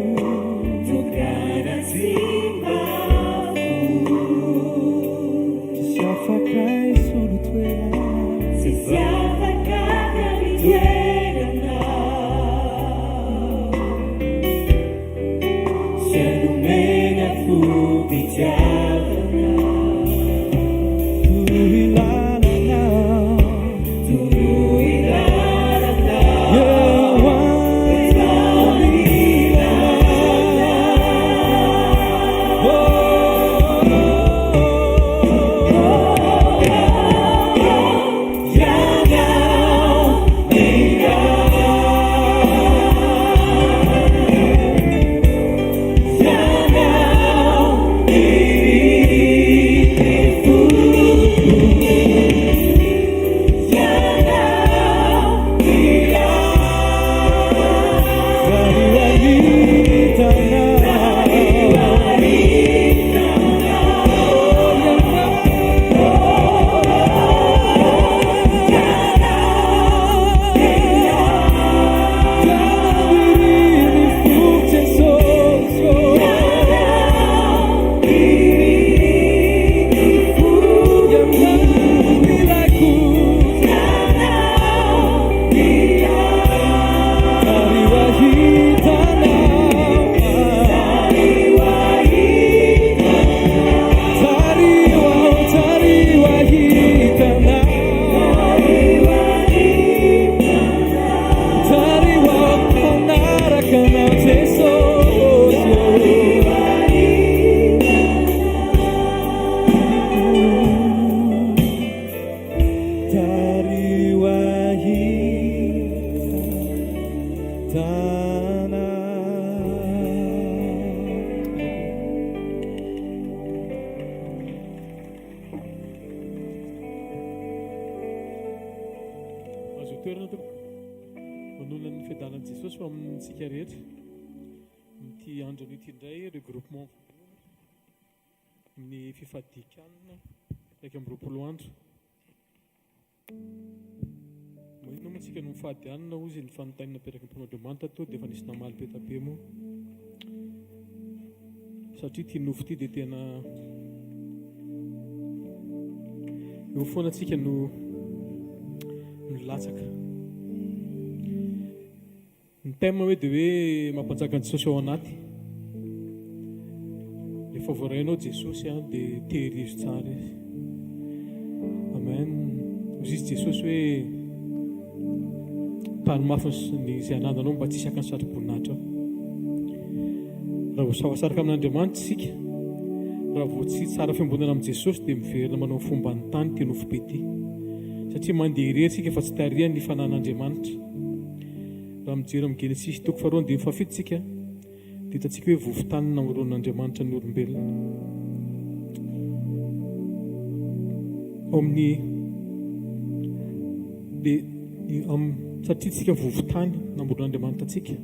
Tokana tsy mahafoy. Tsisy afaka hisolo toerana. Tsisy afaka haka ny toeranao. Izay nomena fom-pitiavana. Toroy lalana. Toroy lalana. Eo anilanao. Ianao Tariho ahy tanà. Azo toerana tompoko. Manonona ny fiadanan'i Jesosy ho amintsika rehetra. Amin'ity andro anio ity indray regroupement voalohany amin'ny fifadian-kanina 21 andro. Maninona moa tsika no mifady hanina hozy ny fanontaniana napetraky ny mpanompon'Andriamanitra teo dia efa nisy namaly be da be moa. Satria ity nofo ity dia tena eo foana tsika no milatsaka. Ny thème hoe dia hoe mampanjaka an'i Jesosy ao anaty. Rehefa voarainao Jesosy an dia tehirizo tsara izy. Amen. Hoy izy Jesosy hoe tany mafy ny izay anananao mba tsy hisy haka ny satroboninahitra ao. Raha vao safasaraka amin'Andriamanitra isika, raha vao tsy tsara fiombonana amin'i Jesosy dia miverina manao fomban'ny tany ity nofo be ity. Satria mandeha irery isika fa tsy tarihan'ny fanan'Andriamanitra. Raha mijery amin'ny Genesisy toko faharoa andininy fahafito isika dia hitantsika hoe vovo-tany namoron'Andriamanitra ny olombelona. Ao amin'ny dia satria tsika vovo-tany namoron'Andriamanitra antsika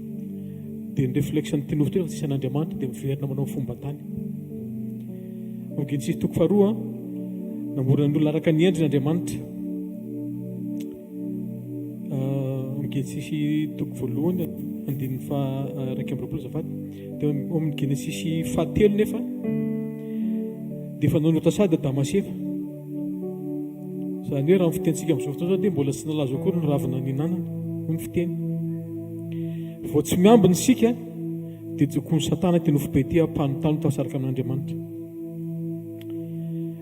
dia ny réflexe ny nofo teo tsisy an'Andriamanitra dia miverina manao fomban-tany. Ao Genesisy toko faharoa namorona ny olona araka ny endriny Andriamanitra. Genesisy toko voalohany andininy faha 21 azafady. Dia ao amin'ny Genesisy fahatelo nefa dia efa nanota sady Adama sy Eva. Izany hoe raha ny fitenintsika amin'izao fotoana izao dia mbola tsy nalazo akory ny ravina nihinanana, hoy ny fiteny. Vao tsy miambina isika dia jokoin'i Satana ity nofo be ity hampanotany ho tafasaraka amin'Andriamanitra.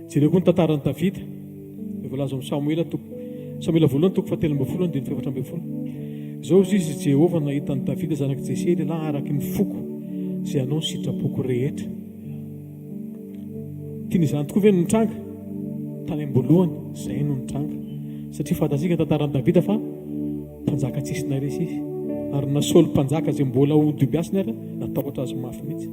Jereo koa ny tantaran'i Davida. Dia voalaza ao amin'ny Samoela toko Samoela voalohany toko fahatelo ambin'ny folo andininy fahaefatra ambin'ny folo. Izao hozy izy, Jehovah nahita an'i Davida zanak'i Jese lehilahy araka ny foko izay hanao ny sitrapoko rehetra. Tiana izany tokoa ve no nitranga? Tany am-boalohany, izay no nitranga. Satria fantatsika ny tantaran'i Davida fa mpanjaka tsisy naresy izy. Ary na Saoly mpanjaka izay mbola ho dimbiasiny ary natahotra azy mafy mihitsy.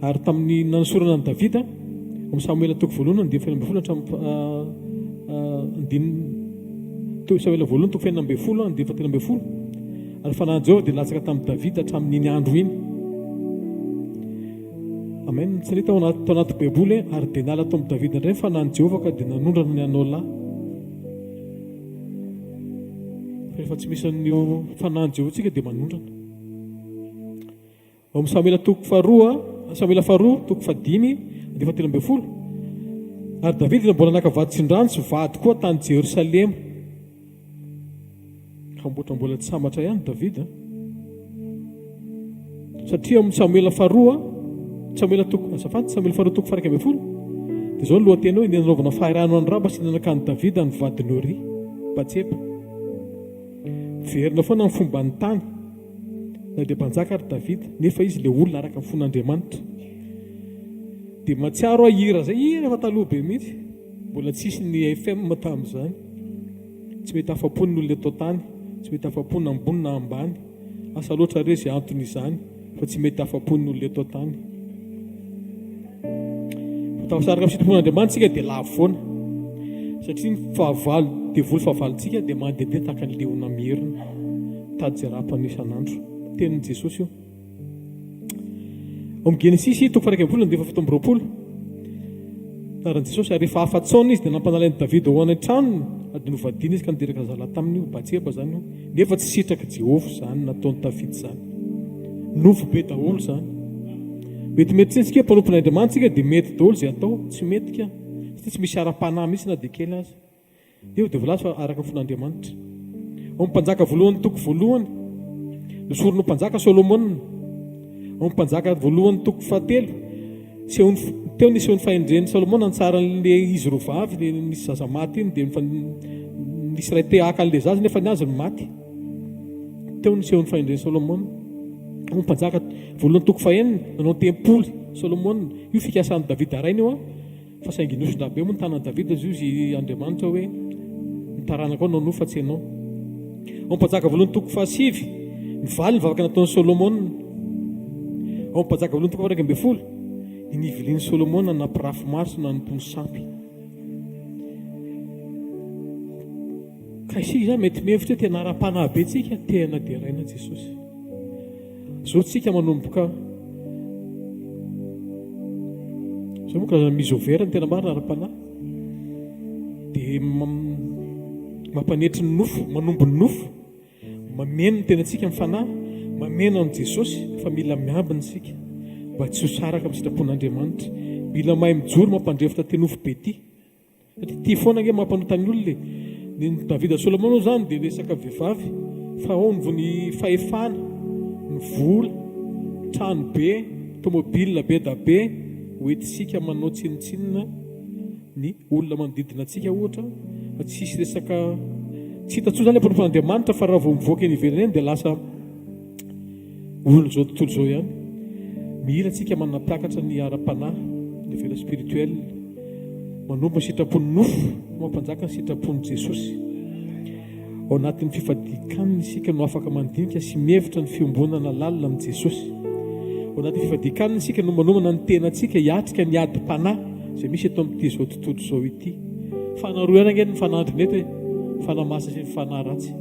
Ary tamin'ny nanosorana an'i Davida, amin'ny Samoela toko voalohany andininy fahenina ambin'ny folo hatramin'ny andininy Samoela voalohany toko fahenina ambin'ny folo andininy fahatelo ambin'ny folo. Ary fanahin'i Jehovah dia latsaka tamin'i Davida hatramin'iny andro iny. Amen. Tsy nahita ao anaty tao anaty Baiboly hoe ary dia niala tao amin'i Davida indray ny fanahin'i Jehovah ka dia nanondrana ny anao lahy. Rehefa tsy misy an'io fanahin'i Jehovah tsika dia manondrana. Ao amin'ny Samoela toko faharoa, Samoela faharoa toko fahadimy andininy fahatelo ambin'ny folo. Ary Davida dia mbola naka vaditsindrano sy vady koa tany Jerosalema. Hamboatra mbola tsy sambatra ihany Davida. Satria ao amin'ny Samoela faharoa, Samoela toko, azafady, Samoela faharoa toko faha 11, dia izao ny lohateny hoe ny nanaovana fahirano an'i Raba sy ny nanakan'i Davida ny vadin'i Oria, Batseba. Miverina foana ny fomban'ny tany. Na dia mpanjaka ary Davida, nefa izy ilay olona araka ny fon'Andriamanitra. Dia mahatsiaro aho hira izay, hira efa taloha be mihitsy. Mbola tsisy ny FM tamin'izany. Tsy mety afa-po ny olona eto an-tany, tsy mety afa-po na ambony na ambany. Asa loatra re izay antony izany fa tsy mety afa-po ny olona eto an-tany. Fa tafasaraka amin'ny sitrapon'Andriamanitra isika dia lavo foana. Satria ny fahavalo, devoly fahavalontsika dia mandehandeha tahaka ny liona mierona, mitady izay rapany isan'andro. Tenin'i Jesosy io. Ao amin'ny Genesisy toko faha-11 andininy faha-27. Taran'i Jesosy, ary rehefa afa-tsaona izy dia nampanalain'i Davida ho any an-tranony, ary dia novadiana izy ka niteraka zazalahy taminy io, Batseba izany io. Nefa tsy sitrak'i Jehovah izany nataon'i Davida izany. Nofo be daholo izany. Metimety tsy isika mpanompon'Andriamanitra isika dia mety daholo izay atao, tsy mety ka. Satria tsy misy ara-panahy mihitsy na dia kely aza. Io dia voalaza fa araka ny fon'Andriamanitra. Ao amin'ny Mpanjaka voalohany toko voalohany, nosorina ho mpanjaka Solomona. Ao amin'ny Mpanjaka voalohany toko fahatelo, sehony, teo ny sehon'ny fahendren'i Solomona nitsara an'ilay izy roa vavy, ilay nisy zaza maty iny, dia nisy iray te haka an'ilay zaza nefa ny azy no maty. Teo ny sehon'ny fahendren'i Solomona. Ao amin'ny Mpanjaka voalohany toko fahenina, nanao tempoly Solomona. Io fikasan'i Davida rainy io an. Fa saingy nihoson-dRabe moa ny tanan'i Davida izy hozy Andriamanitra hoe, Ny taranakao no hanofa tsy ianao. Ao Mpanjaka voalohany toko fahasivy, nivaly ny vavaka nataon'i Solomona. Ao Mpanjaka voalohany toko faha-11, ny nivilian'i Solomona nampirafy maro sy nanompo ny sampy. Ka isika izany mety mihevitra hoe tena ara-panahy be tsika, tena deraina Jesosy. Zao tsika manomboka Zao moa karazana mise au vert ny tena marina ara-panahy. Dia mampanetry ny nofo, manombo ny nofo, mameno ny tenantsika amin'ny fanahy, mameno an'i Jesosy fa mila miambina isika mba tsy ho saraka amin'ny sitrapon'Andriamanitra. Mila mahay mijoro mampandrefotra ity nofo be ity. Satria tia foana ange mampanota ny olona e. Ny an'i Davida Solomona moa izany dia resaka vehivavy fa ao ny ny fahefana, ny vola, trano be, tomobile be da be ho entintsika manao tsinontsinona ny olona manodidina antsika ohatra fa tsisy resaka tsy hita intsony izany ilay mpanompon'Andriamanitra fa raha vao mivoaka eny ivelany eny dia lasa Olon'izao tontolo izao ihany. Mila tsika manampiakatra ny ara-panahy, level spirituel. Manompo ny sitrapon'ny nofo, mampanjaka ny sitrapon'i Jesosy. Ao anatin'ny fifadian-kanina isika no afaka mandinika sy mihevitra ny fiombonana lalina amin'i Jesosy. Ao anatin'ny fifadian-kanina isika no manomana ny tenantsika hiatrika ny adim-panahy izay misy eto amin'ity izao tontolo izao ity. Fanahy roa ihany ange no mifanandrina eto e, fanahy masina sy ny fanahy ratsy.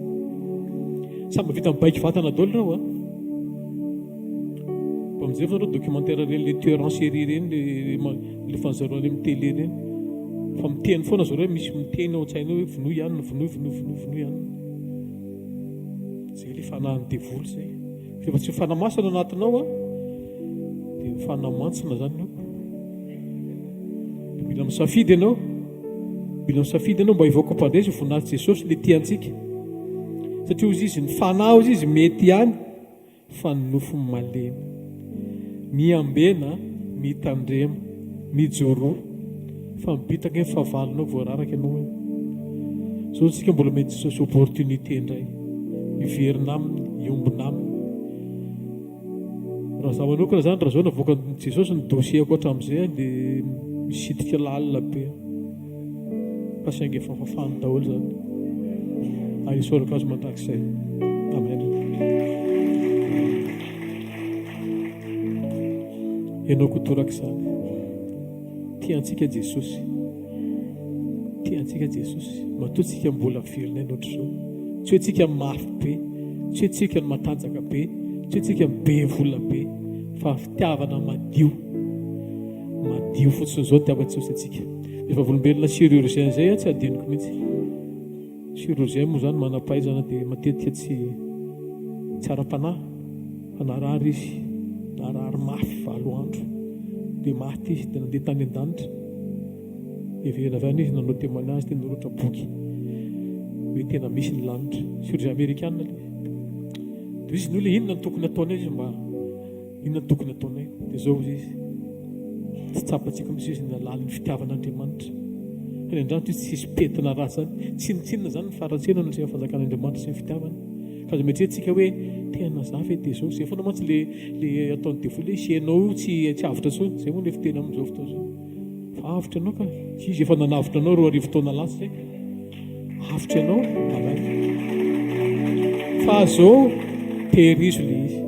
Samy mahavita mibaiko vatana daholo ireo a. Mba mijery nareo documentaire ireny le tueur en série ireny le alefan'ny zareo any amin'ny télé ireny. Fa miteny foana zareo hoe misy miteny ao an-tsaina hoe vonoy ihany, vonoy, vonoy, vonoy, vonoy ihany. Zay le fanahin'ny devoly zay. Rehefa tsy fanahy masina ao anatinao a, dia fanahy mantsina zany io. Mila misafidy ianao. Mila misafidy ianao mba hivoaka ho mpandresy ho voninahitr'i Jesosy ilay tia antsika. Satria hozy izy, ny fanahy hozy izy mety ihany fa ny nofo malemy. Miambena, mitandrema, mijoroa fa mibitaka ny fahavalonao voararaka ianao eo. Zao isika mbola omeny Jesosy opportunité indray hiverina aminy, hiombona aminy. Raha za manokana zany raha zao navoakan'i Jesosy ny dossier-ko hatramin'izay dia misitrika lalina be. Fa saingy efa fafany daholo izany. Ary isaorako azy mandrakizay. Amen. Ianao koa toraka izany. Tia antsika Jesosy. Tia antsika Jesosy. Matoa tsika mbola velona aina ohatr'izao. Tsy hoe tsika mafy be, tsy hoe tsika no matanjaka be, tsy hoe tsika be vola be, fa fitiavana madio. Madio fotsiny izao itiavan'i Jesosy antsika. Ilay vavolombelona chirurgien izay tsy adinoko mihitsy. Chirurgien moa izany manam-pahaizana dia matetika tsy tsy ara-panahy fa narary izy, narary mafy valo andro dia maty izy dia nandeha tany an-danitra. Heverina avy any izy nanao témoignage dia nanoratra boky hoe tena misy ny lanitra. Chirurgien amerikana ilay izy. Dia izy ny olona inona no tokony ataonay izy mba Inona no tokony ataonay? Dia izao hozy izy, Tsy tsapantsika mihitsy izy ny halalin'ny fitiavan'Andriamanitra. Fa ny an-danitra izy tsy hisy pentina ratsy izany. Tsinontsinona izany ny faharatsiana eo anatrehan'ny fanjakan'Andriamanitra sy ny fitiavany. Ka aza mieritreritra tsika hoe tena za ve dia izao. Izay foana mantsy le le ataon'ny devoly hoe ianao io tsy tsy avotra intsony. Izay moa le fiteny amin'izao fotoana izao. Fa avotra ianao ka. Izy efa nanavotra anao 2000 taona lasa izay. Avotra ianao. Amen. Fa zao tehirizo le izy.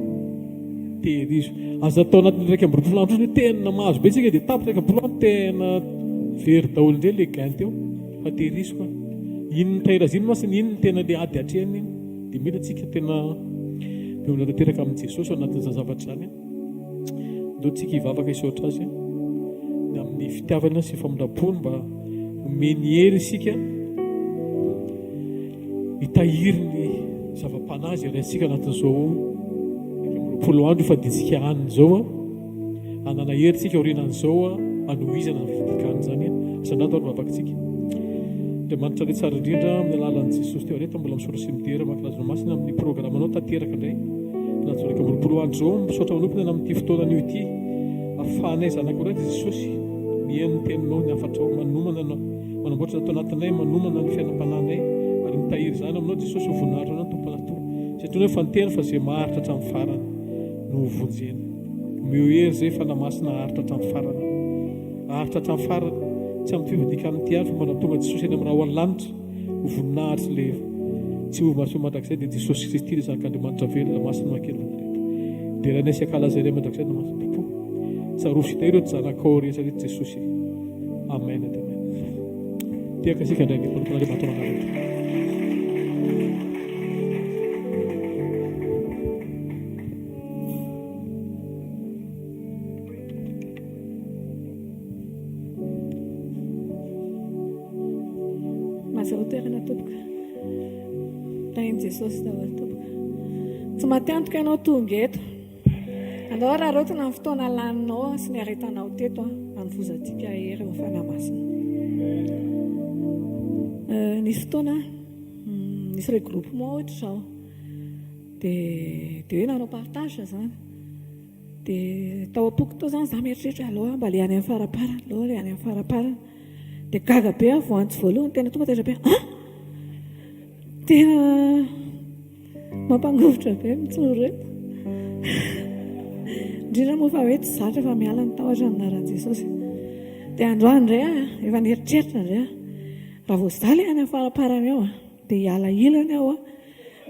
Tehirizo. Aza atao anatin'ny 21 andro hoe tena mahazo be tsika dia tapitra 21 andro tena very daholo indray le gain teo. Fa tehirizo ka. Iny ny tahiraziny mantsy iny ny tena le ady atrehiny iny. Dia mila tsika tena miombona tanteraka amin'i Jesosy ao anatin'izany zavatra izany. Ndao tsika hivavaka hisaotra Azy ny amin'ny fitiavana sy famindram-pony mba omeny hery isika hitahiry ny zava-panahy izay raintsika anatin'izao 21 andro ifadiantsika hanina izao hanana hery tsika aorianan'izao hanohizana ny fidikana izany asandrato ary vavaka tsika Andriamanitra Ray tsara indrindra amin'ny alalan'i Jesosy teo rehetra mbola misaotra sy midera mankalaza masina amin'ny programanao tanteraka indray Anaty 21 andro izao, misaotra manokana ny amin'ity fotoana anio ity, ahafahanay zanakao iray Jesosy mihaino ny teninao, ny hafatrao, manomana ny manamboatra ny ato anatinay, manomana ny fiainam-panahinay ary mitahiry izany aminao Jesosy ho voninahitra anao Tompo Allah Tompo. Satria efa niteny fa izay maharitra hatramin'ny farany no ho vonjena. Omeo hery izay Fanahy Masina haharitra hatramin'ny farany. Haharitra hatramin'ny farany. Tsy amin'ny fivadikan'ity ihany fa mandra-tonga Jesosy any amin'ny rahon'ny lanitra. Ho voninahitry ilay tsy ho maso mandrakizay dia Jesosy Kristy ilay Zanak'Andriamanitra velona masina mankeny Nazareta. Derainay sy ankalazainay mandrakizay ny masina Tompo. Tsarovy sy tahiry ireto zanakao rehetra ireto Jesosy. Amen and amen. Tehaka isika indray ny mpanompon'Andriamanitra manaraka. Mazava toerana tompoko. Tahin'i Jesosy daholo tompoko. Tsy maty antoka ianao tonga eto. Andao araraotina ny fotoana laninao sy ny aretanao teto hanovozantsika hery eo Fanahy Masina. Eh, nisy fotoana hmm, nisy regroupement ohatr'izao. Dia dia hoe nanao partage zany. Dia tao am-poko tao izany izaho mieritreritra aleo aho mba le any amin'ny faraparany, aleo aho le any amin'ny faraparany. Dia gaga be aho vao antso voalohany, tena tonga taitra be aho, ah! Tena mampangovitra be mijoro eto. Indrindra moa fa hoe tsy zatra fa miala ny tahotra amin'ny anaran'i Jesosy. Dia androany indray aho, efa nieritreritra indray aho, raha vao izaho le any amin'ny faraparany ao, dia hiala ilany aho.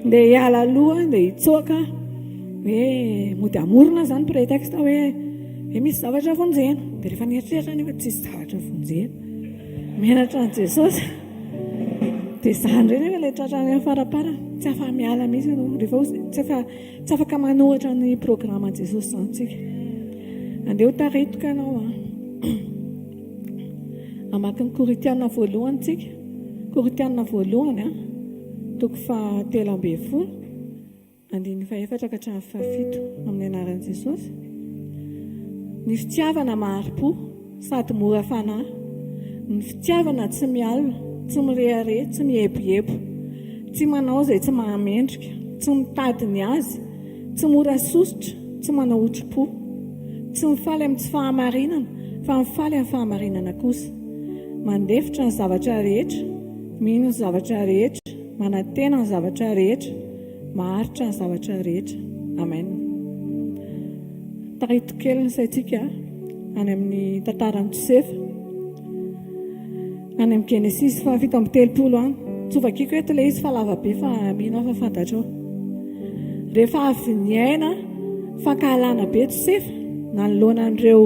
Ndeha hiala aloha ndeha hitsoaka hoe mody hamorona zany prétexte hoe hoe misy zavatra vonjena. Dia rehefa nieritreritra nefa tsisy zavatra vonjena. Menatra an'i Jesosy. Dia za indray nefa ilay tratra any amin'ny faraparany. Tsy afa-miala mihitsy ianao. Rehefa tsy afa tsy afaka manohitra ny programan'i Jesosy izany tsika. Andeha ho taritoka ianao an. Hamaky ny Korintiana voalohany tsika. Korintiana voalohany an. Toko faha 13, andininy fahefatra ka hatramin'ny fahafito, amin'ny anaran'i Jesosy. Ny fitiavana mahari-po sady mora fanahy. Ny fitiavana tsy mialona, tsy mirehareha, tsy mieboebo, tsy manao izay tsy mahamendrika, tsy mitady ny azy, tsy mora sosotra, tsy manao otri-po. Tsy mifaly amin'ny tsy fahamarinana, fa mifaly amin'ny fahamarinana kosa. Mandefitra ny zavatra rehetra. Mino ny zavatra rehetra, manantena ny zavatra rehetra, maharitra ny zavatra rehetra. Amen. Tarito kely ny saintsika any amin'ny tantaran'i Josefa. Any amin'ny Genesisy faha 37 any. Tsy ho vakiko eto ilay izy fa lava be fa mino aho fa fantatrao. Rehefa avy niaina fankahalana be Josefa nanoloana an'ireo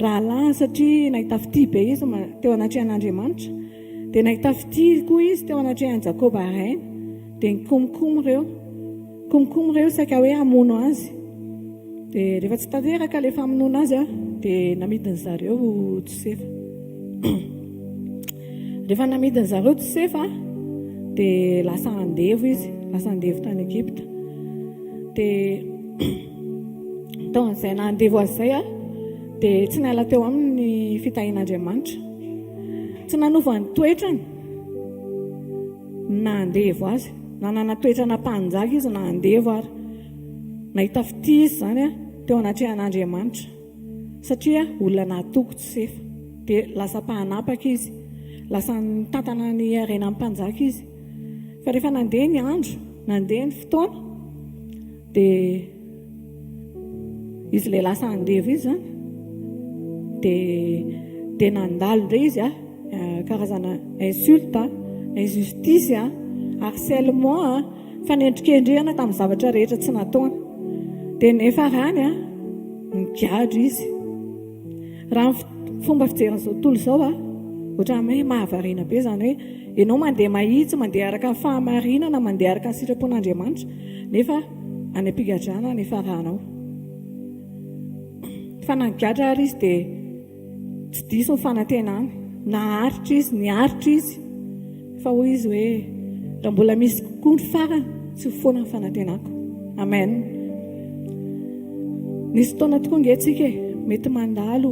rahalahiny satria nahita fitia be izy teo anatrehan'Andriamanitra. Dia nahita fitia koa izy teo anatrehan'i Jakoba rainy. Dia nikomikomy ireo. Nikomikomy ireo saika hoe hamono azy. Dia rehefa tsy tanteraka ilay famonoana azy dia namidin'ny zareo Josefa. Rehefa namidin'ny zareo Josefa dia lasa andevo izy, lasa andevo tany Egypta. Dia tao amin'izay naha andevo azy izay dia tsy niala teo aminy ny fitahian'Andriamanitra. Tsy nanova ny toetrany ny naha andevo azy. Nanana toetrana mpanjaka izy na andevo ary. Nahita fitia izy izany teo anatrehan'Andriamanitra satria olona nahatoky Josefa. Dia lasa mpahanapaka izy. Lasa nitantana ny harenan'ny mpanjaka izy. Fa rehefa nandeha ny andro, nandeha ny fotoana, dia izy ilay lasa andevo izy izany, dia dia nandalo indray izy karazana insulte, injustice, harcèlement, Fanendrikendrehana tamin'ny zavatra rehetra tsy nataony. Dia niafarany nigadra izy. Raha ny fomba fijerin'izao tontolo izao, ohatran'ny hoe mahavariana be izany hoe ianao mandeha mahitsy, mandeha araka ny fahamarinana, mandeha araka ny sitrapon'Andriamanitra, nefa any am-pigadrana ny hifaranao. Fa na nigadra ary izy dia Tsy diso ny fanantenany. Naharitra izy, niaritra izy. Fa hoy izy hoe, raha mbola misy kokoa ny farany, tsy ho foana ny fanantenako. Amen. Nisy fotoana tokoa nge tsika e, mety mandalo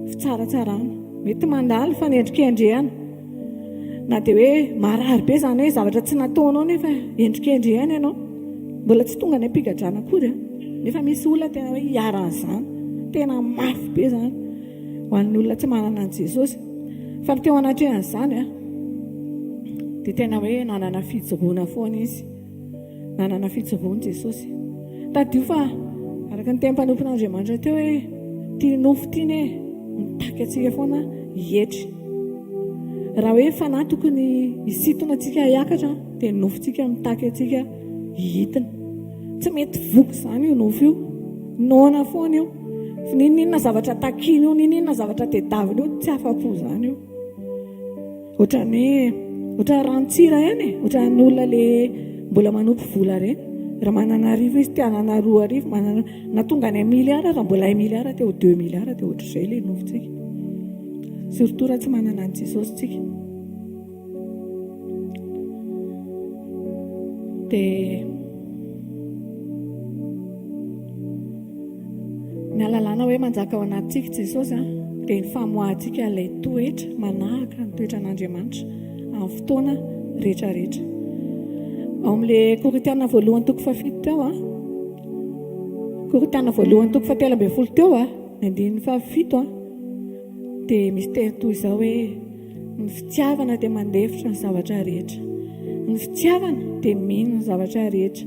fitsaratsarana, mety mandalo fanendrikendrehana. Na dia hoe marary be izany hoe zavatra tsy nataonao nefa endrikendrehana ianao. Mbola tsy tonga any am-pigadrana akory an. Nefa misy olona tena hoe iharan'izany. Tena mafy be izany ho an'ny olona tsy manana an'i Jesosy. Fa ny teo anatrehan'izany an, dia tena hoe nanana fijoroana foana izy. Nanana fijoroana Jesosy. Tadidio fa araka ny teny mpanompon'Andriamanitra teo hoe ity nofo ity ne mitaky antsika foana hietry. Raha hoe fanahy tokony hisintona antsika hiakatra dia ny nofontsika mitaky antsika hihidina. Tsy mety voky izany io nofo io. Noana foana io. N'inon'inona zavatra takiana io, n'inon'inona zavatra tedavina io, tsy afa-po izany io. Ohatran'ny hoe ohatran'ny ranon-tsira ihany e, ohatran'ny olona le mbola manompo vola ireny. Raha manana arivo izy te hanana 2000, manana na tonga any amin'ny milliard raha mbola un milliard te ho deux milliards dia ohatr'izay le nofontsika. Surtout raha tsy manana an'i Jesosy tsika. Dia Ny ahalalana hoe manjaka ao anatintsika Jesosy dia ny famoahantsika ilay toetra manahaka ny toetran'Andriamanitra amin'ny fotoana rehetra rehetra. Ao amin'ilay Korintiana voalohany toko fahafito teo a, Korintiana voalohany toko fahatelo ambin'ny folo teo a, ny andininy fahafito a, dia misy teny toy izao hoe Ny fitiavana dia mandefitra ny zavatra rehetra. Ny fitiavana dia mino ny zavatra rehetra.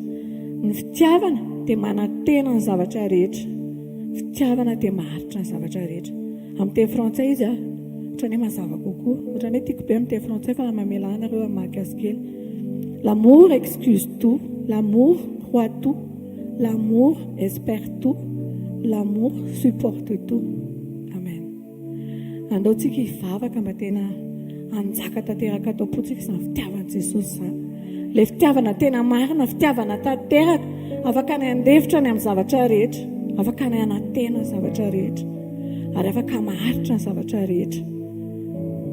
Ny fitiavana dia manantena ny zavatra rehetra. Ny fitiavana dia maharitra ny zavatra rehetra. Amin'ny teny frantsay izy a, ohatran'ny hoe mazava kokoa. Ohatran'ny hoe tiako be amin'ny teny frantsay fa mamelà anareo hamaky azy kely. L'amour excuse tout, l'amour croit tout, l'amour espère tout, l'amour supporte tout. Amen. Andao tsika hivavaka mba tena hanjaka tanteraka ato am-pontsika izany fitiavan'i Jesosy izany. Ilay fitiavana tena marina, fitiavana tanteraka, afaka ny handefitra ny amin'ny zavatra rehetra, afaka ny hanantena ny zavatra rehetra, ary afaka maharitra ny zavatra rehetra.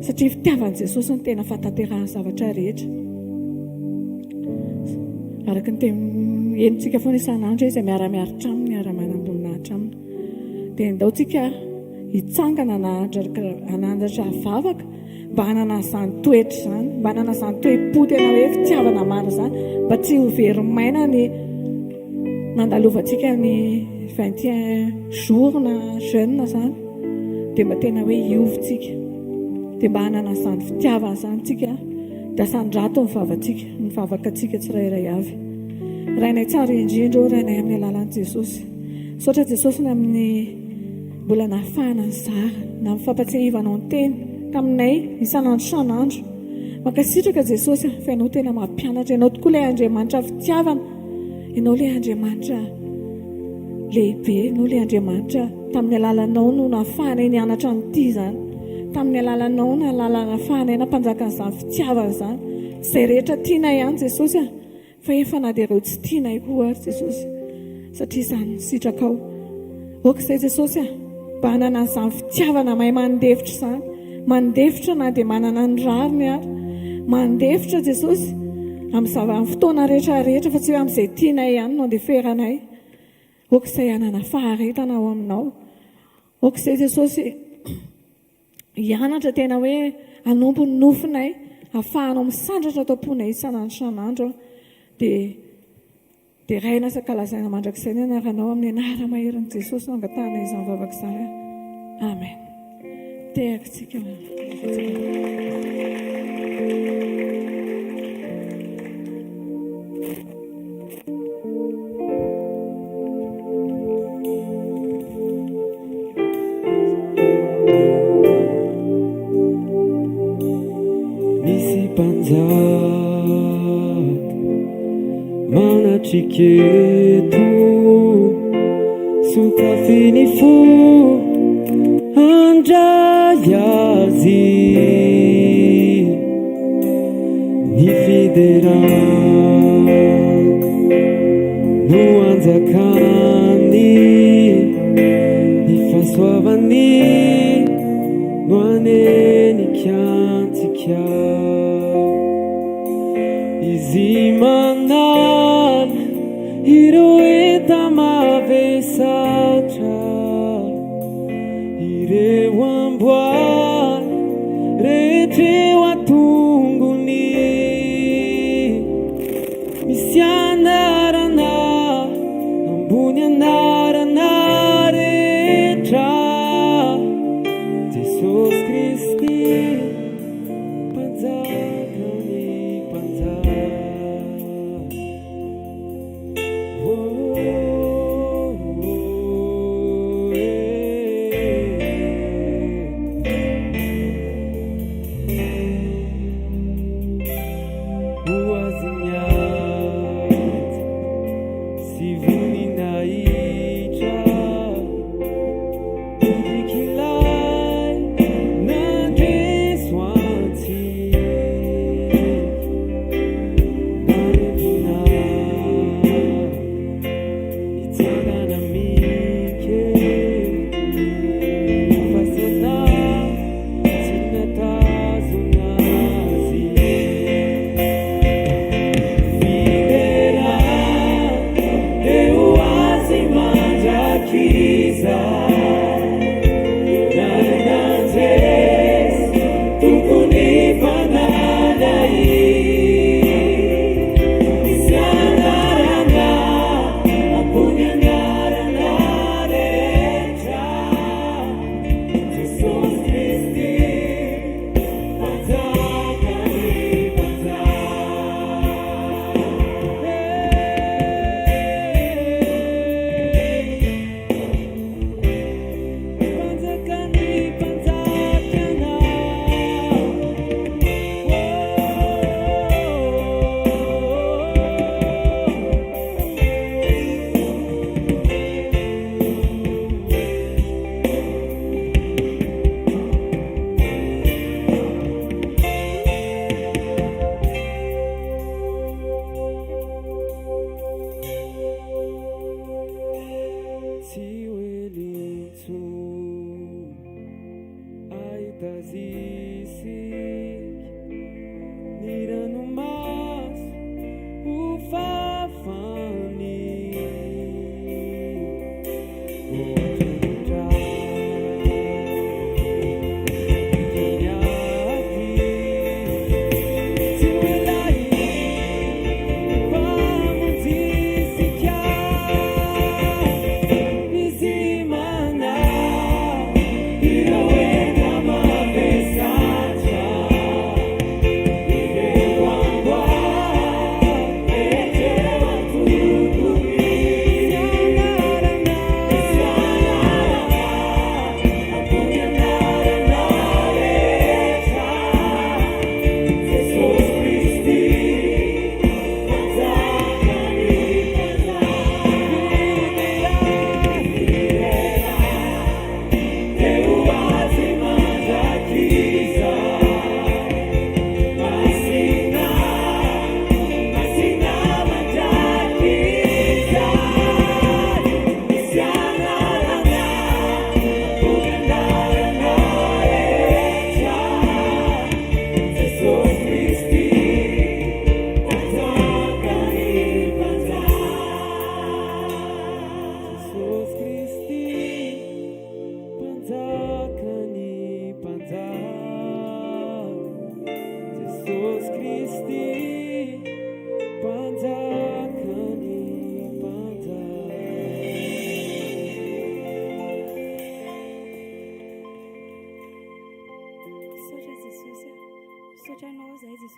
Satria fitiavan'i Jesosy no tena fahatanterahan'ny zavatra rehetra. Araka ny teny henontsika foana isan'andro izay miara-miaritra aminy, miara-manam-boninahitra aminy. Dia andao tsika hitsangana hanandratra vavaka mba hanana izany toetra izany, mba hanana izany toe-po tena hoe fitiavana marina izany, mba tsy ho very maina ny nandalovantsika ny 21 jours na jeûne izany, dia mba tena hoe hiova tsika, dia mba hanana izany fitiavana izany tsika, dia asandrato ny vavantsika, ny vavaka antsika tsirairay avy. Rainay tsara indrindra ô, Rainay amin'ny alalan'i Jesosy. Misaotra Jesosy ny amin'ny mbola nahafahana nizara na amin'ny fampatsiahivanao ny teny. taminay isan'andro isan'andro. Mankasitraka Jesosy a, fa Ianao tena mampianatra. Ianao tokoa ilay Andriamanitra fitiavana. Ianao ilay Andriamanitra lehibe. Ianao ilay Andriamanitra tamin'ny alalanao no nahafahanay nianatra an'ity izany. Tamin'ny alalanao no nahafahanay nampanjaka an'izany fitiavana izany. Izay rehetra tianay ihany Jesosy a. Fa efa na dia ireo tsy tianay koa ary Jesosy, satria izany no sitrakao. Aoka izay Jesosy a, mba hanana an'izany fitiavana mahay mandefitra izany, mandefitra na dia manana ny rariny ary, mandefitra Jesosy amin'ny zava amin'ny fotoana rehetra rehetra fa tsy hoe amin'izay tianay ihany no andeferanay. Aoka izay hanana faharetana ao aminao. Aoka izay Jesosy hianatra tena hoe hanompo ny nofinay, hahafahanao misandratra ato am-ponay isan'andro isan'andro aho. Dia deraina sy ankalazaina mandrakizay ny anaranao amin'ny anara-maherin'i Jesosy no angatahana izany vavaka izany. Amen. Tehaka tsika. Misy mpanjaka manatrika eto, sokafy ny fo handray azy. Ny fiderana no anjakany, ny fahasoavany no hanenika antsika. Izy manala ireo enta-mavesatra. Ireo amboara rehetra eo an-tongony. Misy anarana ambony anarana rehetra. Jesosy Kristy, Mpanjakan'ny mpanjaka.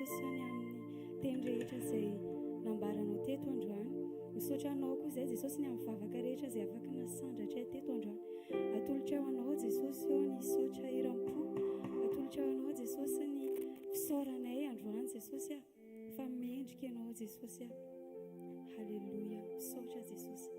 Jesosy ny amin'ny teny rehetra izay nambaranao teto androany. Misaotra anao koa izay Jesosy ny amin'ny vavaka rehetra izay afaka nasandratray teto androany. Atolotray ho anao Jesosy ô ny saotra eram-po. Atolotray ho anao Jesosy ny fisaoranay androany Jesosy a. Fa mendrika ianao Jesosy a. Haleloia. Misaotra Jesosy.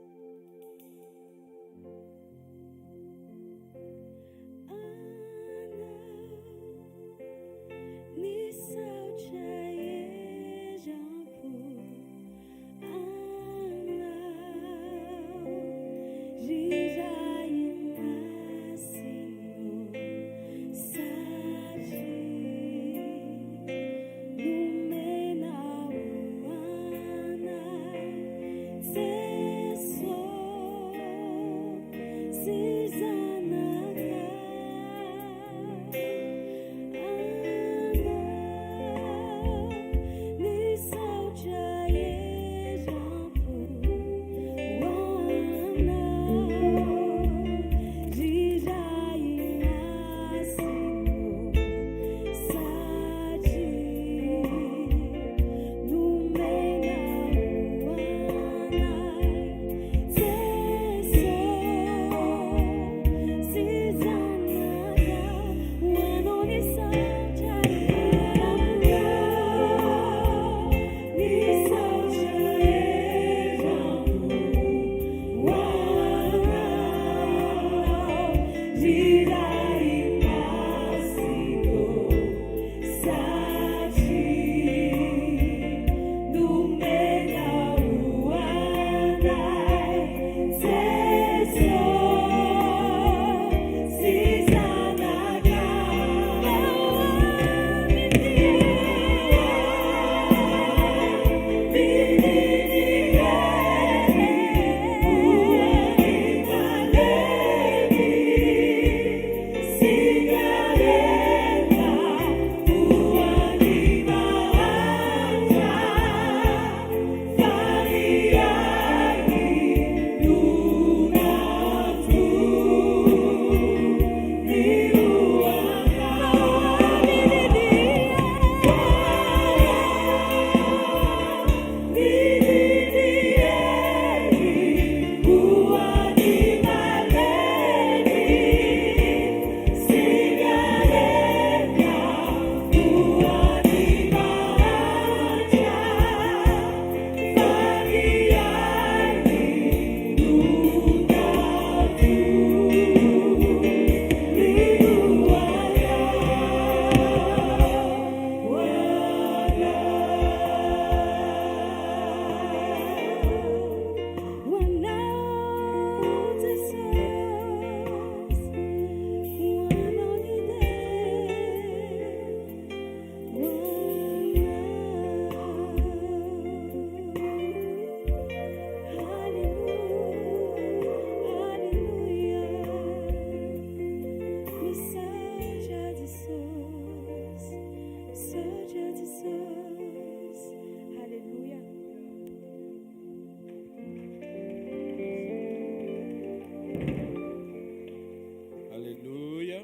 Alléluia.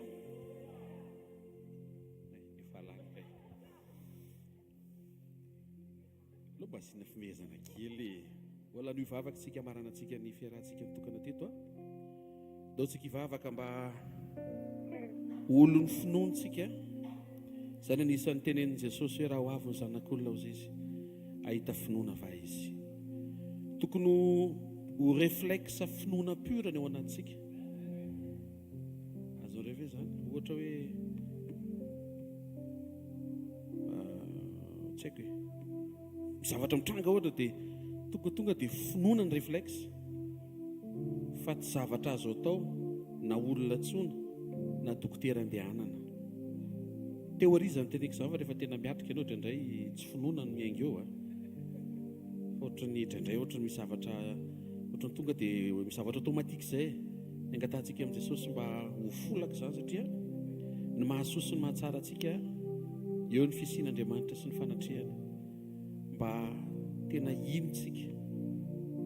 Efa lany kay. Aleo mba asiana fimehezana kely e. Mbola hanohy vavaka isika hamaranantsika ny fiarahantsika mitokana teto a. Ndao tsika hivavaka mba ho olon'ny finoana tsika. Izany anisan'ny tenenin'i Jesosy hoe raha ho avy ny zanak'olona hozy izy, hahita finoana va izy. Tokony ho réflexe finoana pure ny ao anatintsika. Azonareo ve izany? Ohatra hoe tsy haiko e. Misy zavatra mitranga ohatra dia tonga tonga dia finoana ny réflexe fa tsy zavatra azo atao na olona antsoina na dokotera andehanana. Théorie izany teneko izany fa rehefa tena miatrika ianao indraindray tsy finoana no miainga eo a. Fa ohatran'ny indraindray ohatran'ny misy zavatra ohatran'ny tonga dia misy zavatra automatique izay e. Ny angatahantsika amin'i Jesosy mba ho folaka izany satria ny mahasoa sy ny mahatsara antsika eo ny fisian'Andriamanitra sy ny fanatrehany mba tena hino tsika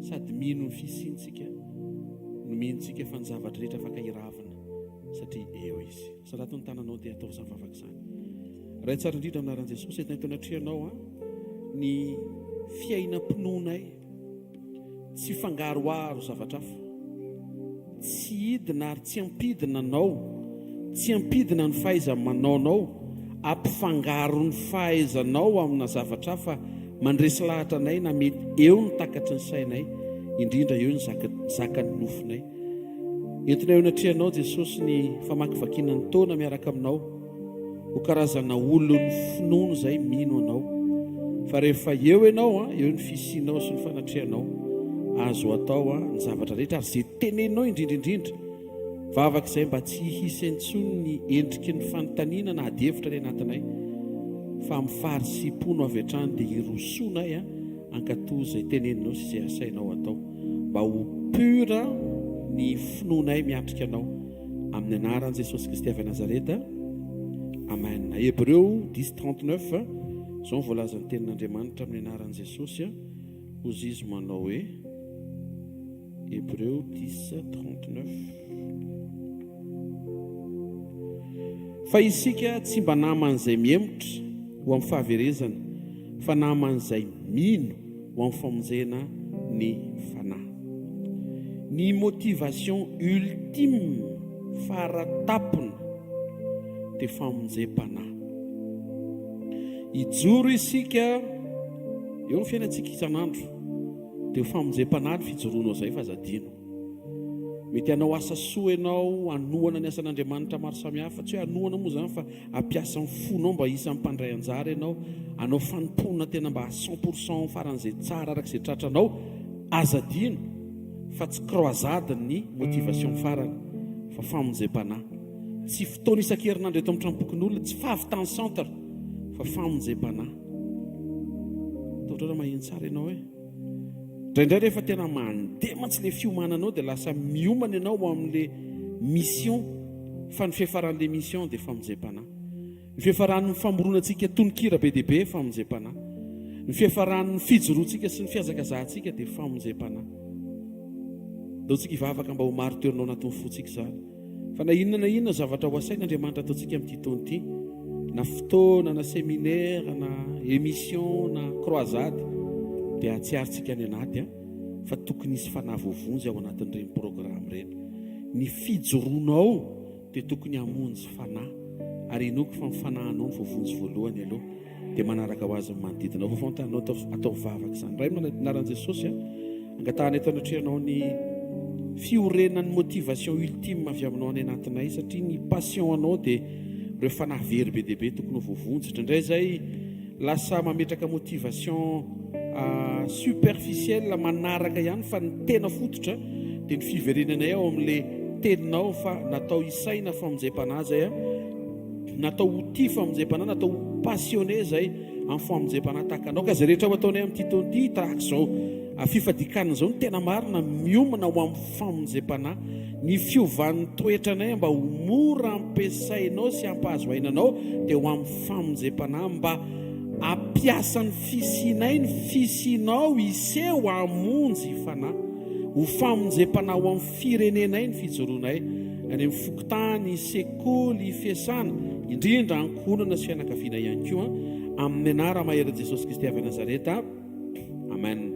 sady mino ny fisiantsika no mino tsika fa ny zavatra rehetra afaka hiravina satria eo izy. Sarato ny tananao dia ataovy izany vavaka izany. Ray tsara indrindra amin'ny anaran'i Jesosy, entina eto anatrehanao an, ny fiainam-pinoanay tsy fangaroharo zavatra hafa. Tsy hidina ary tsy hampidina anao, tsy hampidina ny fahaiza-manaonao, ampifangaro ny fahaizanao amina zavatra hafa mandresy lahatra anay na mety eo ny takatry ny sainay, indrindra eo ny zakan'ny nofonay. Entina eo anatrehanao Jesosy ny famakivakiana ny taona miaraka aminao ho karazana olon'ny finoana izay mino anao. Fa rehefa eo ianao, eo ny fisianao sy ny fanatrehanao, azo atao ny zavatra rehetra ary izay teneninao indrindra indrindra. Vavaka izay mba tsy hisy intsony ny endriky ny fanontaniana na adihevitra any anatinay fa amin'ny faharisiham-po no avy hatrany dia hirosoanay hankatò izay teneninao sy izay asainao atao. Mba ho pur ny finoanay miatrika anao. Amin'ny anaran'i Jesosy Kristy avy Nazareta. Amen. Hebreo 10 39 Izao no voalazan'ny tenin'Andriamanitra amin'ny anaran'i Jesosy. Hozy izy manao hoe Hebreo 10 39 Fa isika tsy mba naman'izay mihemotra ho amin'ny fahaverezana, fa naman'izay mino ho amin'ny famonjena ny fanahy. Ny motivation ultime fara tampony dia famonjem-panahy. Hijoro isika eo ny fiainantsika isan'andro dia ho famonjem-panahy ny fijoroanao izay fa aza adino. Mety hanao asa soa ianao, hanohana ny asan'Andriamanitra maro samihafa, tsy hoe hanohana moa izany fa hampiasa ny fonao mba isan'ny mpandray anjara ianao, hanao fanompoana tena mba 100% faran'izay tsara araka izay tratranao. Aza adino fa tsy croisade ny motivation farany fa famonjem-panahy. Tsy fotoana isan-kerinandro eto amin'ny tranompokonolona, tsy fahavitan'ny centre fa famonjem-panahy. Ataovy raha maheno tsara ianao e. Indraindray rehefa tena mandeha mantsy ilay fiomananao dia lasa miomana ianao ho amin'ilay mission fa ny fiafaran'ilay mission dia famonjem-panahy. Ny fiafaran'ny famoronantsika tononkira be dia be famonjem-panahy. Ny fiafaran'ny fijoroantsika sy ny fihazakazahantsika dia famonjem-panahy. Ndao tsika hivavaka mba ho mari-toerana ao anatin'ny fontsika izany. Fa na inona na inona zavatra ho asain'Andriamanitra ataontsika amin'ity taona ity, na fotoana, na séminaire, na émission, na croisade, dia hahatsiarontsika any anaty fa tokony hisy fanahy voavonjy ao anatin'ireny programme ireny. Ny fijoroanao dia tokony hamonjy fanahy, ary inoako fa ny fanahinao no voavonjy voalohany aloha, dia manaraka ho azy ny manodidina. Vaovao ny taninao, ataovy vavaka izany. Ray amin'ny anaran'i Jesosy a, angatahana eto anatrehanao ny fiorenan'ny motivation ultime avy aminao any anatinay, satria ny passion anao dia ireo fanahy very be dia be tokony ho voavonjy. Indraindray izay lasa mametraka motivation superficielle manaraka ihany fa ny tena fototra dia ny fiverenanay ao amin'ilay teninao fa natao hisaina famonjem-panahy izay a, natao ho tia famonjem-panahy, natao ho passionné izay amin'ny famonjem-panahy tahaka anao. Ka izay rehetra ho ataonay amin'ity taona ity tahaka izao fifadikanana izao no tena marina, miomana ho amin'ny famonjem-panahy, ny fiovan'ny toetranay mba ho mora ampiasainao sy hampahazo aina anao dia ho amin'ny famonjem-panahy mba hampiasa ny fisianay ny fisianao hiseho hamonjy fanahy, ho famonjem-panahy ho amin'ny firenenay ny fijoroanay any amin'ny fokontany, sekoly, fiasana, indrindra ankohonana sy fianakaviana ihany koa, amin'ny anara-maherin'i Jesosy Kristy avy Nazareta. Amen.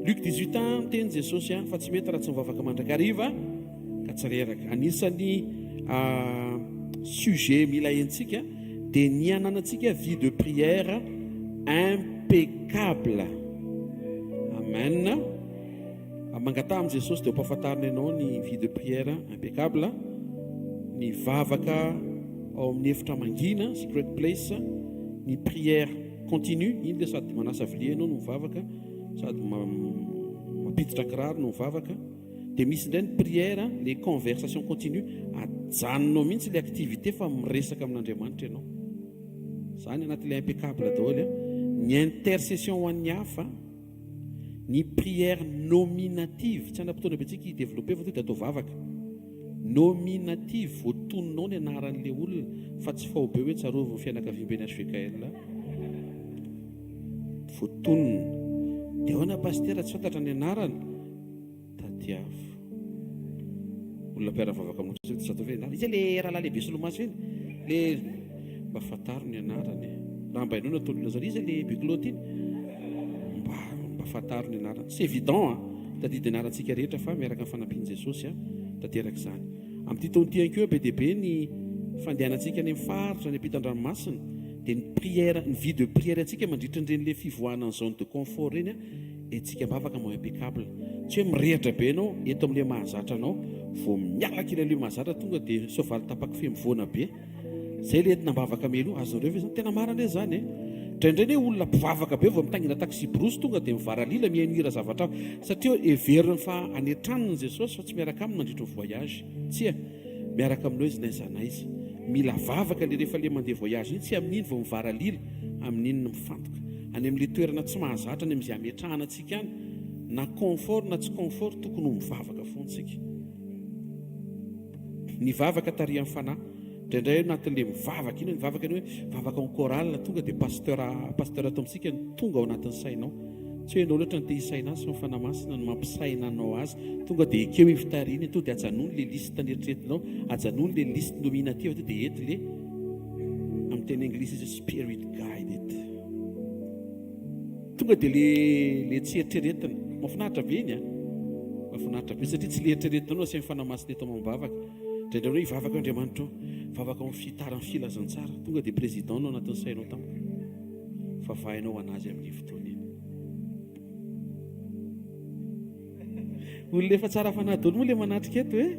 Luc 18 ans miteny Jesosy fa tsy mety raha tsy mivavaka mandrakariva ka tsy reraka. Anisan'ny sujet mila hentsika dia ny hananantsika vie de prière impeccable. Amen. Mangataha amin'i Jesosy dia hompahafantariny anao ny vie de prière impeccable, ny vavaka ao amin'ny efitra mangina, secret place, ny prière continue, iny le sady manasa vilia ianao no mivavaka, sady mampiditra kiraro no mivavaka, dia misy indray ny prière, le conversation continue, ajanonao mihitsy le activité fa miresaka amin'Andriamanitra ianao. Zany anatin'ilay impeccable daholo. Ny intercession ho an'ny hafa. Ny prière nominative, tsy hanam-potoana be tsika hi-developper fa tonga dia atao vavaka. Nominative, voatononao ny anaran'ilay olona fa tsy faobe hoe tsarovy ny fianakaviamben'ny HVKL. Voatonona. Dia ahoana pasitera tsy fantatra ny anarany? Tadiavo. Olona mpiara-mivavaka aminao tsy atao hoe iza le rahalahy lehibe solomaso iny? Le. Mba fantaro ny anarany e. Raha mba hainao ny ataon'ny olona zany, iza le Biclot iny? Mba mba fantaro ny anarany. C'est évident an, tadidy anarantsika rehetra fa miaraka amin'ny fanampian'i Jesosy an, tanteraka izany. Amin'ity taona ity ihany koa be dia be ny fandehanantsika any amin'ny faritra, any ampitan-dranomasina, dia ny prière, ny vie de prière antsika mandritra an'ireny le fivoahana ny zone de confort ireny an, Hetsika am-bavaka moa impeccable. Tsy hoe mirehitra be ianao eto amin'ilay mahazatra anao, vao miala kely an'ilay mahazatra tonga dia soavaly tapa-kofehy mivoana be. Izay ilay entina am-bavaka mialoha. Azonareo ve izany? Tena marina anie izany e! Indraindray anie olona mpivavaka be vao mitaingina taxi-brousse tonga dia mivaralila mihaino hira zavatra hafa. Satria heveriny fa any an-tranony Jesosy fa tsy miaraka aminy mandritra ny voyage. Tsia. Miaraka aminao izy n'aiza n'aiza. Mila vavaka le rehefa le mandeha voyage iny, tsy amin'iny vao mivaralila, amin'iny no mifantoka. Any amin'le toerana tsy mahazatra, any amin'izay ametrahana antsika any, na confort na tsy confort, tokony ho mivavaka foana tsika. Ny vavaka tarihan'ny fanahy. Indraindray anatin'le mivavaka iny, mivavaka iny hoe vavaka en chorale, tonga dia pasteur pasteur ato amintsika no tonga ao anatin'ny sainao. Tsy hoe ianao loatra no te hisaina azy fa ny Fanahy Masina no mampisaina anao azy. Tonga dia ekeo iny fitarihina iny, tonga dia ajanony ilay liste neritreretinao, ajanony ilay liste nominative tonga dia eto ilay amin'ny teny anglisy izy hoe spirit guided. Tonga dia le le tsy eritreretina. Mahafinaritra be iny a. Mahafinaritra be satria tsy le eritreretinao no asian'ny Fanahy Masina eto amam-bavaka. Indraindray hoe hivavaka Andriamanitra ô, vavaka ao amin'ny fitaran'ny filazantsara. Tonga dia président no anatin'ny sainao tampoka. Vavahinao ho an'azy amin'iny fotoana iny. Olona efa tsara fanahy daholo moa le manatrika eto e.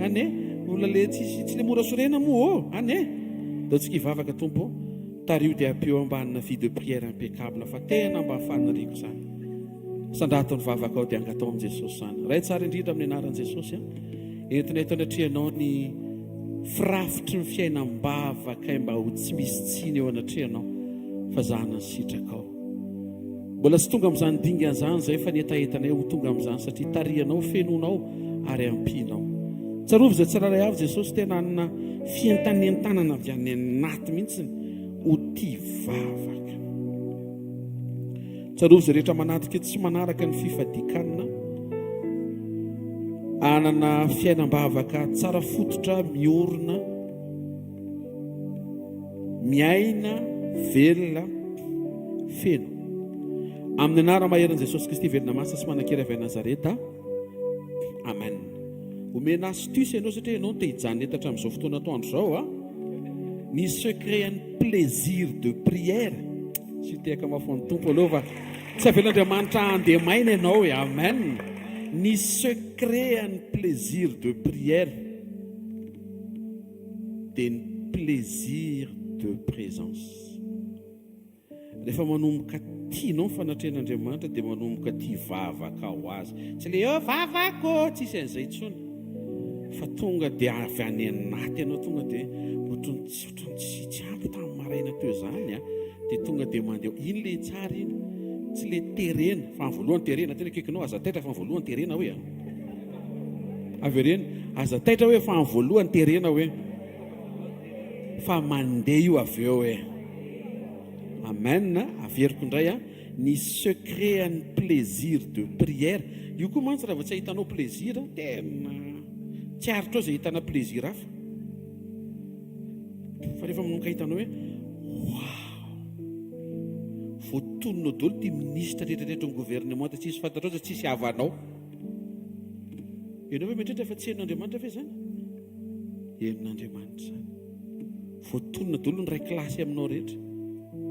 Any e, olona le tsisy tsy le mora sorena moa ô, any e. Ndao tsika hivavaka Tompo ô. Tariho dia ampio ambanina vie de prière impeccable fa tena mba faniriako izany. Sandrato ny vavakao dia angatao amin'i Jesosy izany. Ray tsara indrindra amin'ny anaran'i Jesosy a. Entina eto anatrehanao ny firafitry ny fiainam-bavakay mba ho tsy misy tsiny eo anatrehanao fa zahana ny sitrakao. Mbola tsy tonga amin'izany dingana izany izay fa ny hetahetanay ho tonga amin'izany satria tarihanao, fenonao ary ampianao. Tsarovy izay tsirairay avy Jesosy tena hanana fientanentanana avy any anaty mihitsy ho tia vavaka. Tsarovy izay rehetra manatrika tsy manaraka ny fifadian-kanina, hanana fiainam-bavaka tsara fototra miorina, miaina velona feno. Amin'ny anara-maherin'i Jesosy Kristy velona masina sy manan-kery avy any Nazareta. Amen. Omena astuce ianao satria ianao no te hijanona eto hatramin'izao fotoana atoandro izao a. Ny secret an'ny plaisir de prière. Tsy hitehaka mafy ho an'ny Tompo aloha fa tsy avelan'Andriamanitra handeha maina ianao e. Amen. Ny secret an'ny plaisir de prière dia ny plaisir de présence. Rehefa manomboka tianao ny fanatrehan'Andriamanitra dia manomboka tia vavaka ho azy. Tsy le oh vavaka ô, tsisy an'izay intsony. Fa tonga dia avy any anaty ianao tonga dia ohatran'ny tsy ohatran'ny tsy tsy ampy tamin'ny maraina teo izany a. Dia tonga dia mandeha. Iny le tsara iny. Tsy le terena. Fa ny voalohany terena, tena akaikinao aza taitra fa ny voalohany terena hoe a. Avereno, aza taitra hoe fa ny voalohany terena hoe. Fa mandeha io avy eo e. Amen, averiko indray a, ny secret an'ny plaisir de prière, io koa mantsy raha vao tsy ahitanao plaisir, tena tsy aritrao izay ahitana plaisir hafa. Fa rehefa manomboka hitanao hoe waouh, voatonona daholo ity minisitra rehetra rehetra ao amin'ny gouvernement tsisy fantatrao fa tsisy havanao. Ianao ve mieritreritra fa tsy henon'Andriamanitra ve izany? Henon'Andriamanitra izany. Voatonona daholo ny iray kilasy aminao rehetra.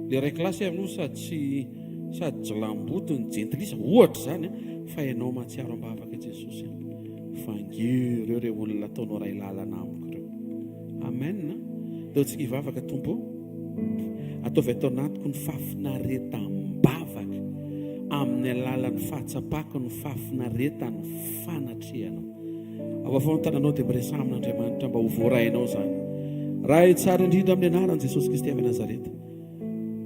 Ilay iray kilasy aminao sady tsy sady jilamboto ny jentilisa, ohatra izany, fa ianao mahatsiaro am-bavaka Jesosy. Vangio ireo ireo olona ataonao ray lalana amiko ireo. Amen. Ndao tsika hivavaka Tompo. Ataovy ato anatiko ny fahafinaretam-bavaka amin'ny alalan'ny fahatsapako ny fahafinaretan'ny fanatrehanao. Avafao ny tananao dia miresaha amin'Andriamanitra mba ho voarainao izany. Ray tsara indrindra amin'ny anaran'i Jesosy Kristy avy Nazareta.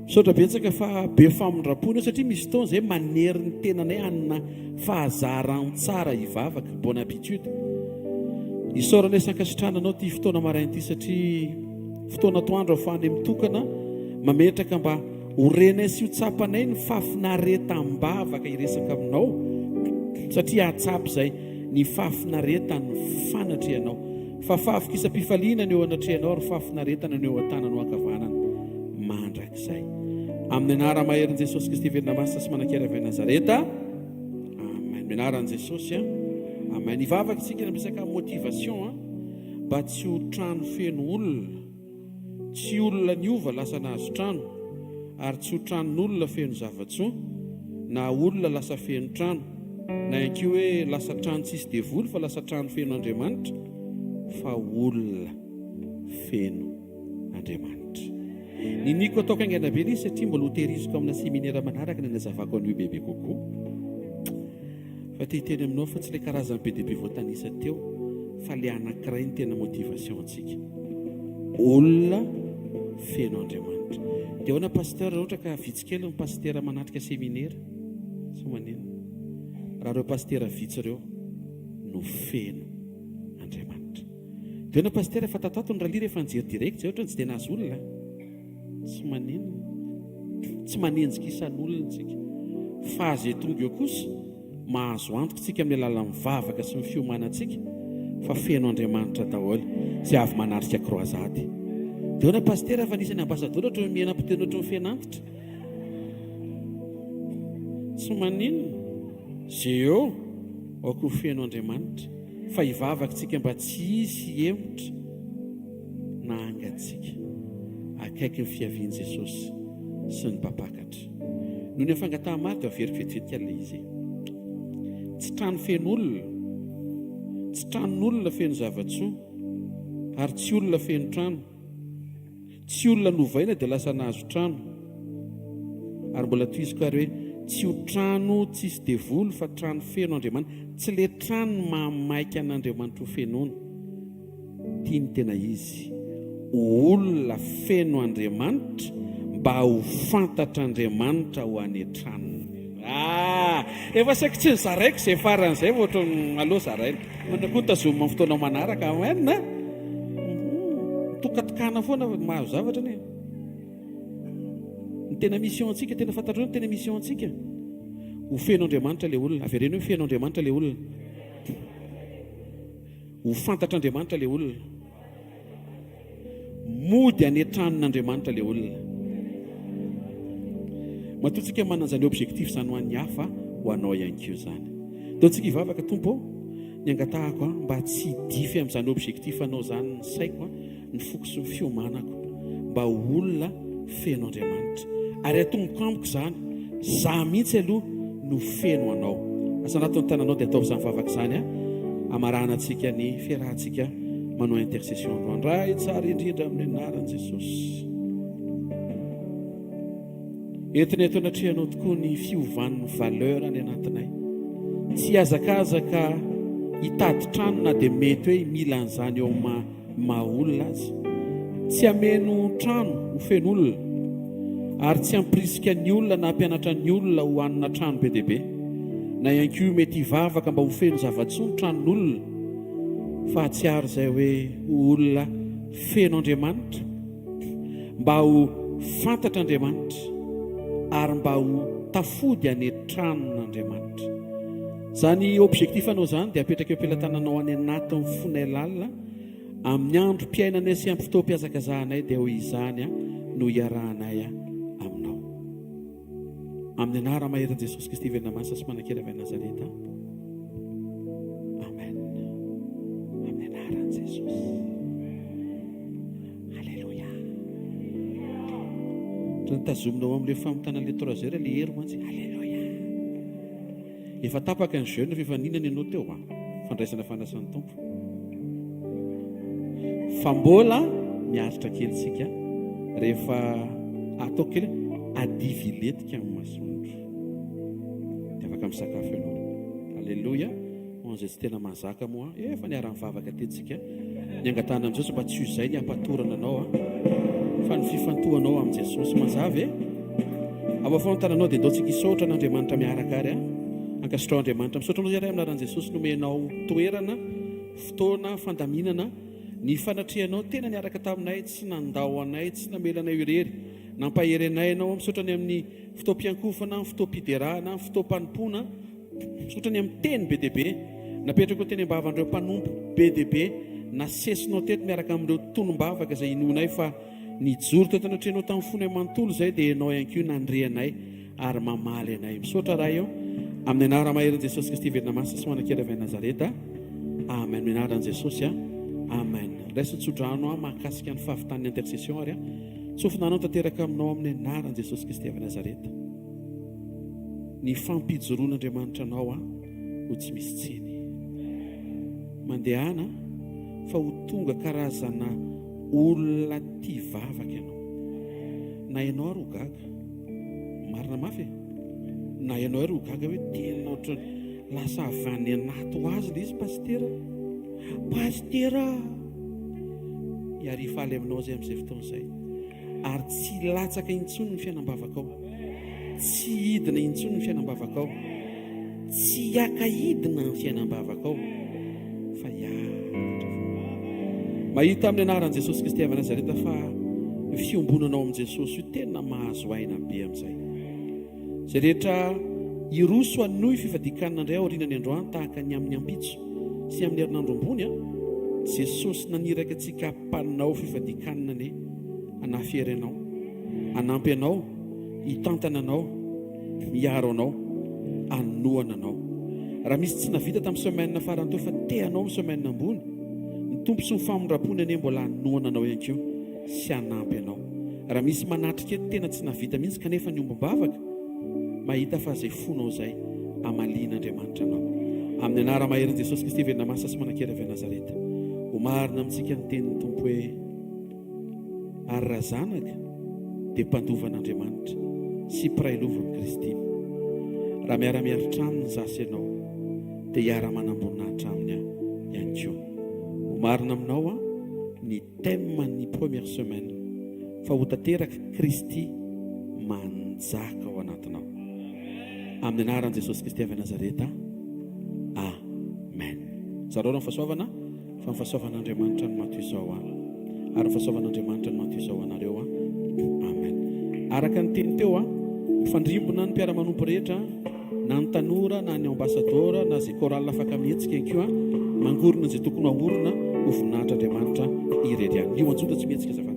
Misaotra betsaka fa be famindram-po ianao satria misy fotoana izay manery ny tenanay hanana fahazaran-tsara hivavaka, bonne habitude. Isaoranay sy ankasitrahana anao ity fotoana maraina ity satria fotoana atoandro ahafahanay mitokana mametraka mba Ho renay sy ho tsapanay ny fahafinaretam-bavaka hiresaka aminao, satria hahatsapa izay ny fahafinaretan'ny fanatrehanao. Fa fahavokisam-pifaliana no eo anatrehanao ary fahafinaretana no eo an-tananao ankavanana mandrakizay. Amin'ny anara-maherin'i Jesosy Kristy velona masina sy manan-kery avy any Nazareta. Amen. Amin'ny anaran'i Jesosy. Amen. Hivavaka isika ny resaka motivation mba tsy ho trano feno olona. Tsy olona niova lasa nahazo trano, ary tsy ho tranon'olona feno zava-tsoa, na olona lasa feno trano, na ihany koa hoe lasa trano tsisy devoly fa lasa trano feno Andriamanitra, fa olona feno Andriamanitra. Niniako ataoko haingana be ilay izy satria mbola hotehiriziko amina seminera manaraka ny hanazavako an'io bebe kokoa. Fa te hiteny aminao fa tsy le karazany be dia be voatanisa teo fa le anankiray no tena motivation antsika. Olona feno Andriamanitra. Dia ahoana pasteur raha ohatra ka vitsy kely ny pasitera manatrika seminera? Tsy maninona. Raha ireo pasitera vitsy ireo no feno Andriamanitra. Dia ahoana pasitera fa tatato ny rallye rehefa nijery direct zay ohatrany tsy dia nahazo olona. Tsy maninona. Tsy manenjika isan'olona isika. Fa izay tonga eo kosa, mahazo antoka isika amin'ny alalan'ny vavaka sy ny fiomanantsika fa feno Andriamanitra daholo izay avy manatrika croisade. Dia ahoana Pasitera fa anisan'ny ambassadeur ohatran'ny mihena mpiteny ohatran'ny fen'antitra. Tsy maninona. Izay eo, aoka ho feno Andriamanitra. Fa hivavaka isika mba tsy hisy hihemotra. na hangatsiaka akaiky ny fiavian'i Jesosy sy ny mpampakatra. Noho ny fangataha maro dia averiko vetivety kely ilay izy e. Tsy trano feno olona, tsy tranon'olona feno zava-tsoa, ary tsy olona feno trano. Tsy olona novaina dia lasa nahazo trano. Ary mbola tohiziko ary hoe tsy ho trano tsisy devoly fa trano feno Andriamanitra. Tsy le trano no mahamaika an'Andriamanitra ho fenoina. Tiany tena izy ho olona feno Andriamanitra mba ho fantatr'Andriamanitra ho any an-tranony. Ah! Efa saiky tsy nozaraiko izay farany izay fa ohatran'ny aleo zaraina. Manana koa tazomina amin'ny fotoana manaraka. Amen a! Mitokatokana foana fa mahazo zavatra anie. Ny tena mission antsika, tena fantatrareo ny tena mission antsika? Ho feno Andriamanitra ilay olona. Avereno hoe feno Andriamanitra ilay olona. Ho fantatr'Andriamanitra ilay olona. Mody any an-tranon'Andriamanitra ilay olona. Matoa tsika manana izany objectif izany ho an'ny hafa, ho anao ihany koa izany. Ndao tsika hivavaka, Tompo ô, ny angatahako mba tsy hidify amin'izany objectif anao izany ny saiko, ny foko sy ny fiomanako mba ho olona feno Andriamanitra. Ary atomboko amiko izany, za mihitsy aloha no feno Anao. Asanato ny tananao dia ataovy izany vavaka izany a. Amarahana antsika ny fiarahantsika manao intercession androany. Ray tsara indrindra amin'ny anaran'i Jesosy. Entina eto anatrehanao tokoa ny fiovan'ny valeur any anatinay. Tsy hihazakazaka hitady trano na dia mety hoe mila an'izany eo amin'ny maha olona aza. Tsy hameno trano ho feno olona ary tsy hampirisika ny olona na hampianatra ny olona ho hanana trano be dia be. Na ihany koa mety hivavaka mba ho feno zava-tsoa ny tranon'olona fa hahatsiaro izay hoe ho olona feno Andriamanitra mba ho fantatr'Andriamanitra ary mba ho tafody any an-tranon'Andriamanitra. Izany objectif anao izany dia apetraka eo am-pelatananao any anatin'ny fonay lalina amin'ny androm-piainanay sy amin'ny fotoam-pihazakazahanay dia ho izany no hiarahanay aminao. Amin'ny anara-maherin'i Jesosy Kristy velona masina sy manan-kery avy any Nazareta. Amen. Amin'ny anaran'i Jesosy. Alléluia. Ohatran'ny tazominao amin'ilay famitana ilay trois heures ilay hery mantsy. Alléluia. Efa tapaka ny jeûne fa efa nihinana ianao teo a. Fandraisana fanasan'ny Tompo. Fa mbola miaritra kely tsika rehefa ataoko kely adiviletika amin'ny masoandro. Dia afaka misakafo ianao. Alléluia. Ho an'izay tsy tena mahazaka moa, efa niara-nivavaka teto tsika. Ny angatahana amin'i Jesosy mba tsy ho izay ny hampatorana anao fa ny fifantohanao amin'i Jesosy. Mazava e? Amafao ny tananao dia ndao tsika hisaotra an'Andriamanitra miaraka ary a. Ankasitrao Andriamanitra. Misaotra anao Ray amin'ny anaran'i Jesosy nomenao toerana, fotoana, fandaminana, ny fanatrehanao tena niaraka taminay, tsy nandao anay, tsy namela anay ho irery. Nampahery anay ianao. Misaotra ny amin'ny fotoam-piankofana, fotoam-piderana, fotoam-panompoana. Misaotra ny amin'ny teny be dia be napetraka ho teny am-bavan'ireo mpanompo be dia be. nasesinao teto miaraka amin'ireo tonom-bavaka izay inoanay fa nijoro teto anatrehanao tamin'ny fonay manontolo izay dia Ianao ihany koa nandre anay ary mamaly anay. Misaotra Ray o. Amin'ny anarana maherin'i Jesosy Kristy velona masina sy manan-kery avy any Nazareta. Amen. Amin'ny anaran'i Jesosy a. Amen. Raiso ny tsodrano aho mahakasika ny fahavitan'ny intercession ary a. Tsofina anao tanteraka aminao amin'ny anaran'i Jesosy Kristy avy Nazareta. Ny fampijoroan'Andriamanitra anao a ho tsy misy tsiny. Mandehana fa ho tonga karazana olona tia vavaka ianao. Na ianao ary ho gaga. Marina mafy e. Na ianao ary ho gaga hoe tena ohatran'ny lasa avy any anaty ho azy ilay izy pasitera. Pasitera! Hiary hifaly aminao izay amin'izay fotoana izay. Ary tsy hilatsaka intsony ny fiainam-bavakao. Tsy hidina intsony ny fiainam-bavakao. Tsy hiaka hidina ny fiainam-bavakao fa hiakatra foana. Mahita amin'ny anaran'i Jesosy Kristy avy Nazareta fa io fiombonana ao amin'i Jesosy io tena mahazo aina be amin'izay. Izay rehetra hiroso hanohy fifadian-kanina indray aorianany androany tahaka ny amin'ny ampitso sy amin'ny herinandro ambony an, Jesosy naniraka antsika mpanao fifadian-kanina anie hanafy hery anao, hanampy anao, hitantana anao, miaro anao, hanohana anao. Raha misy tsy navita tamin'ny semaine farany teo fa te hanao amin'ny semaine ambony, ny Tompo sy ny famindrampony anie mbola hanohana anao ihany koa sy hanampy anao. Raha misy manatrika eto tena tsy navita mihitsy kanefa niombom-bavaka, mahita fa izay fonao izay hamalian'Andriamanitra anao. Amin'ny anara-maherin'i Jesosy Kristy velona masina sy manan-kery avy any Nazareta. Ho marina amintsika ny tenin'ny Tompo hoe. Ary raha zanaka, dia mpandova an'Andriamanitra sy mpiray lova amin'i Kristy. Raha miara-miaritra aminy zasy ianao, dia hiara-manam-boninahitra aminy ihany koa. Ho marina aminao ny thème ny première semaine, fa ho tanteraka Kristy manjaka ao anatinao. Amin'ny anaran'i Jesosy Kristy avy Nazareta. Amen. Zarao ny fahasoavana. Fa ny fahasoavan'Andriamanitra no mato izao an. Ary ny fahasoavan'Andriamanitra no mato izao anareo an. Amen. Araka ny teny teo an, mifandrimbona ny mpiara-manompo rehetra, na ny tanora, na ny ambassador, na izay chorale afaka mihetsika ihany koa, mangorona izay tokony hahorona ho voninahitr'Andriamanitra irery ihany. Ny io anjotra tsy mihetsika azafady.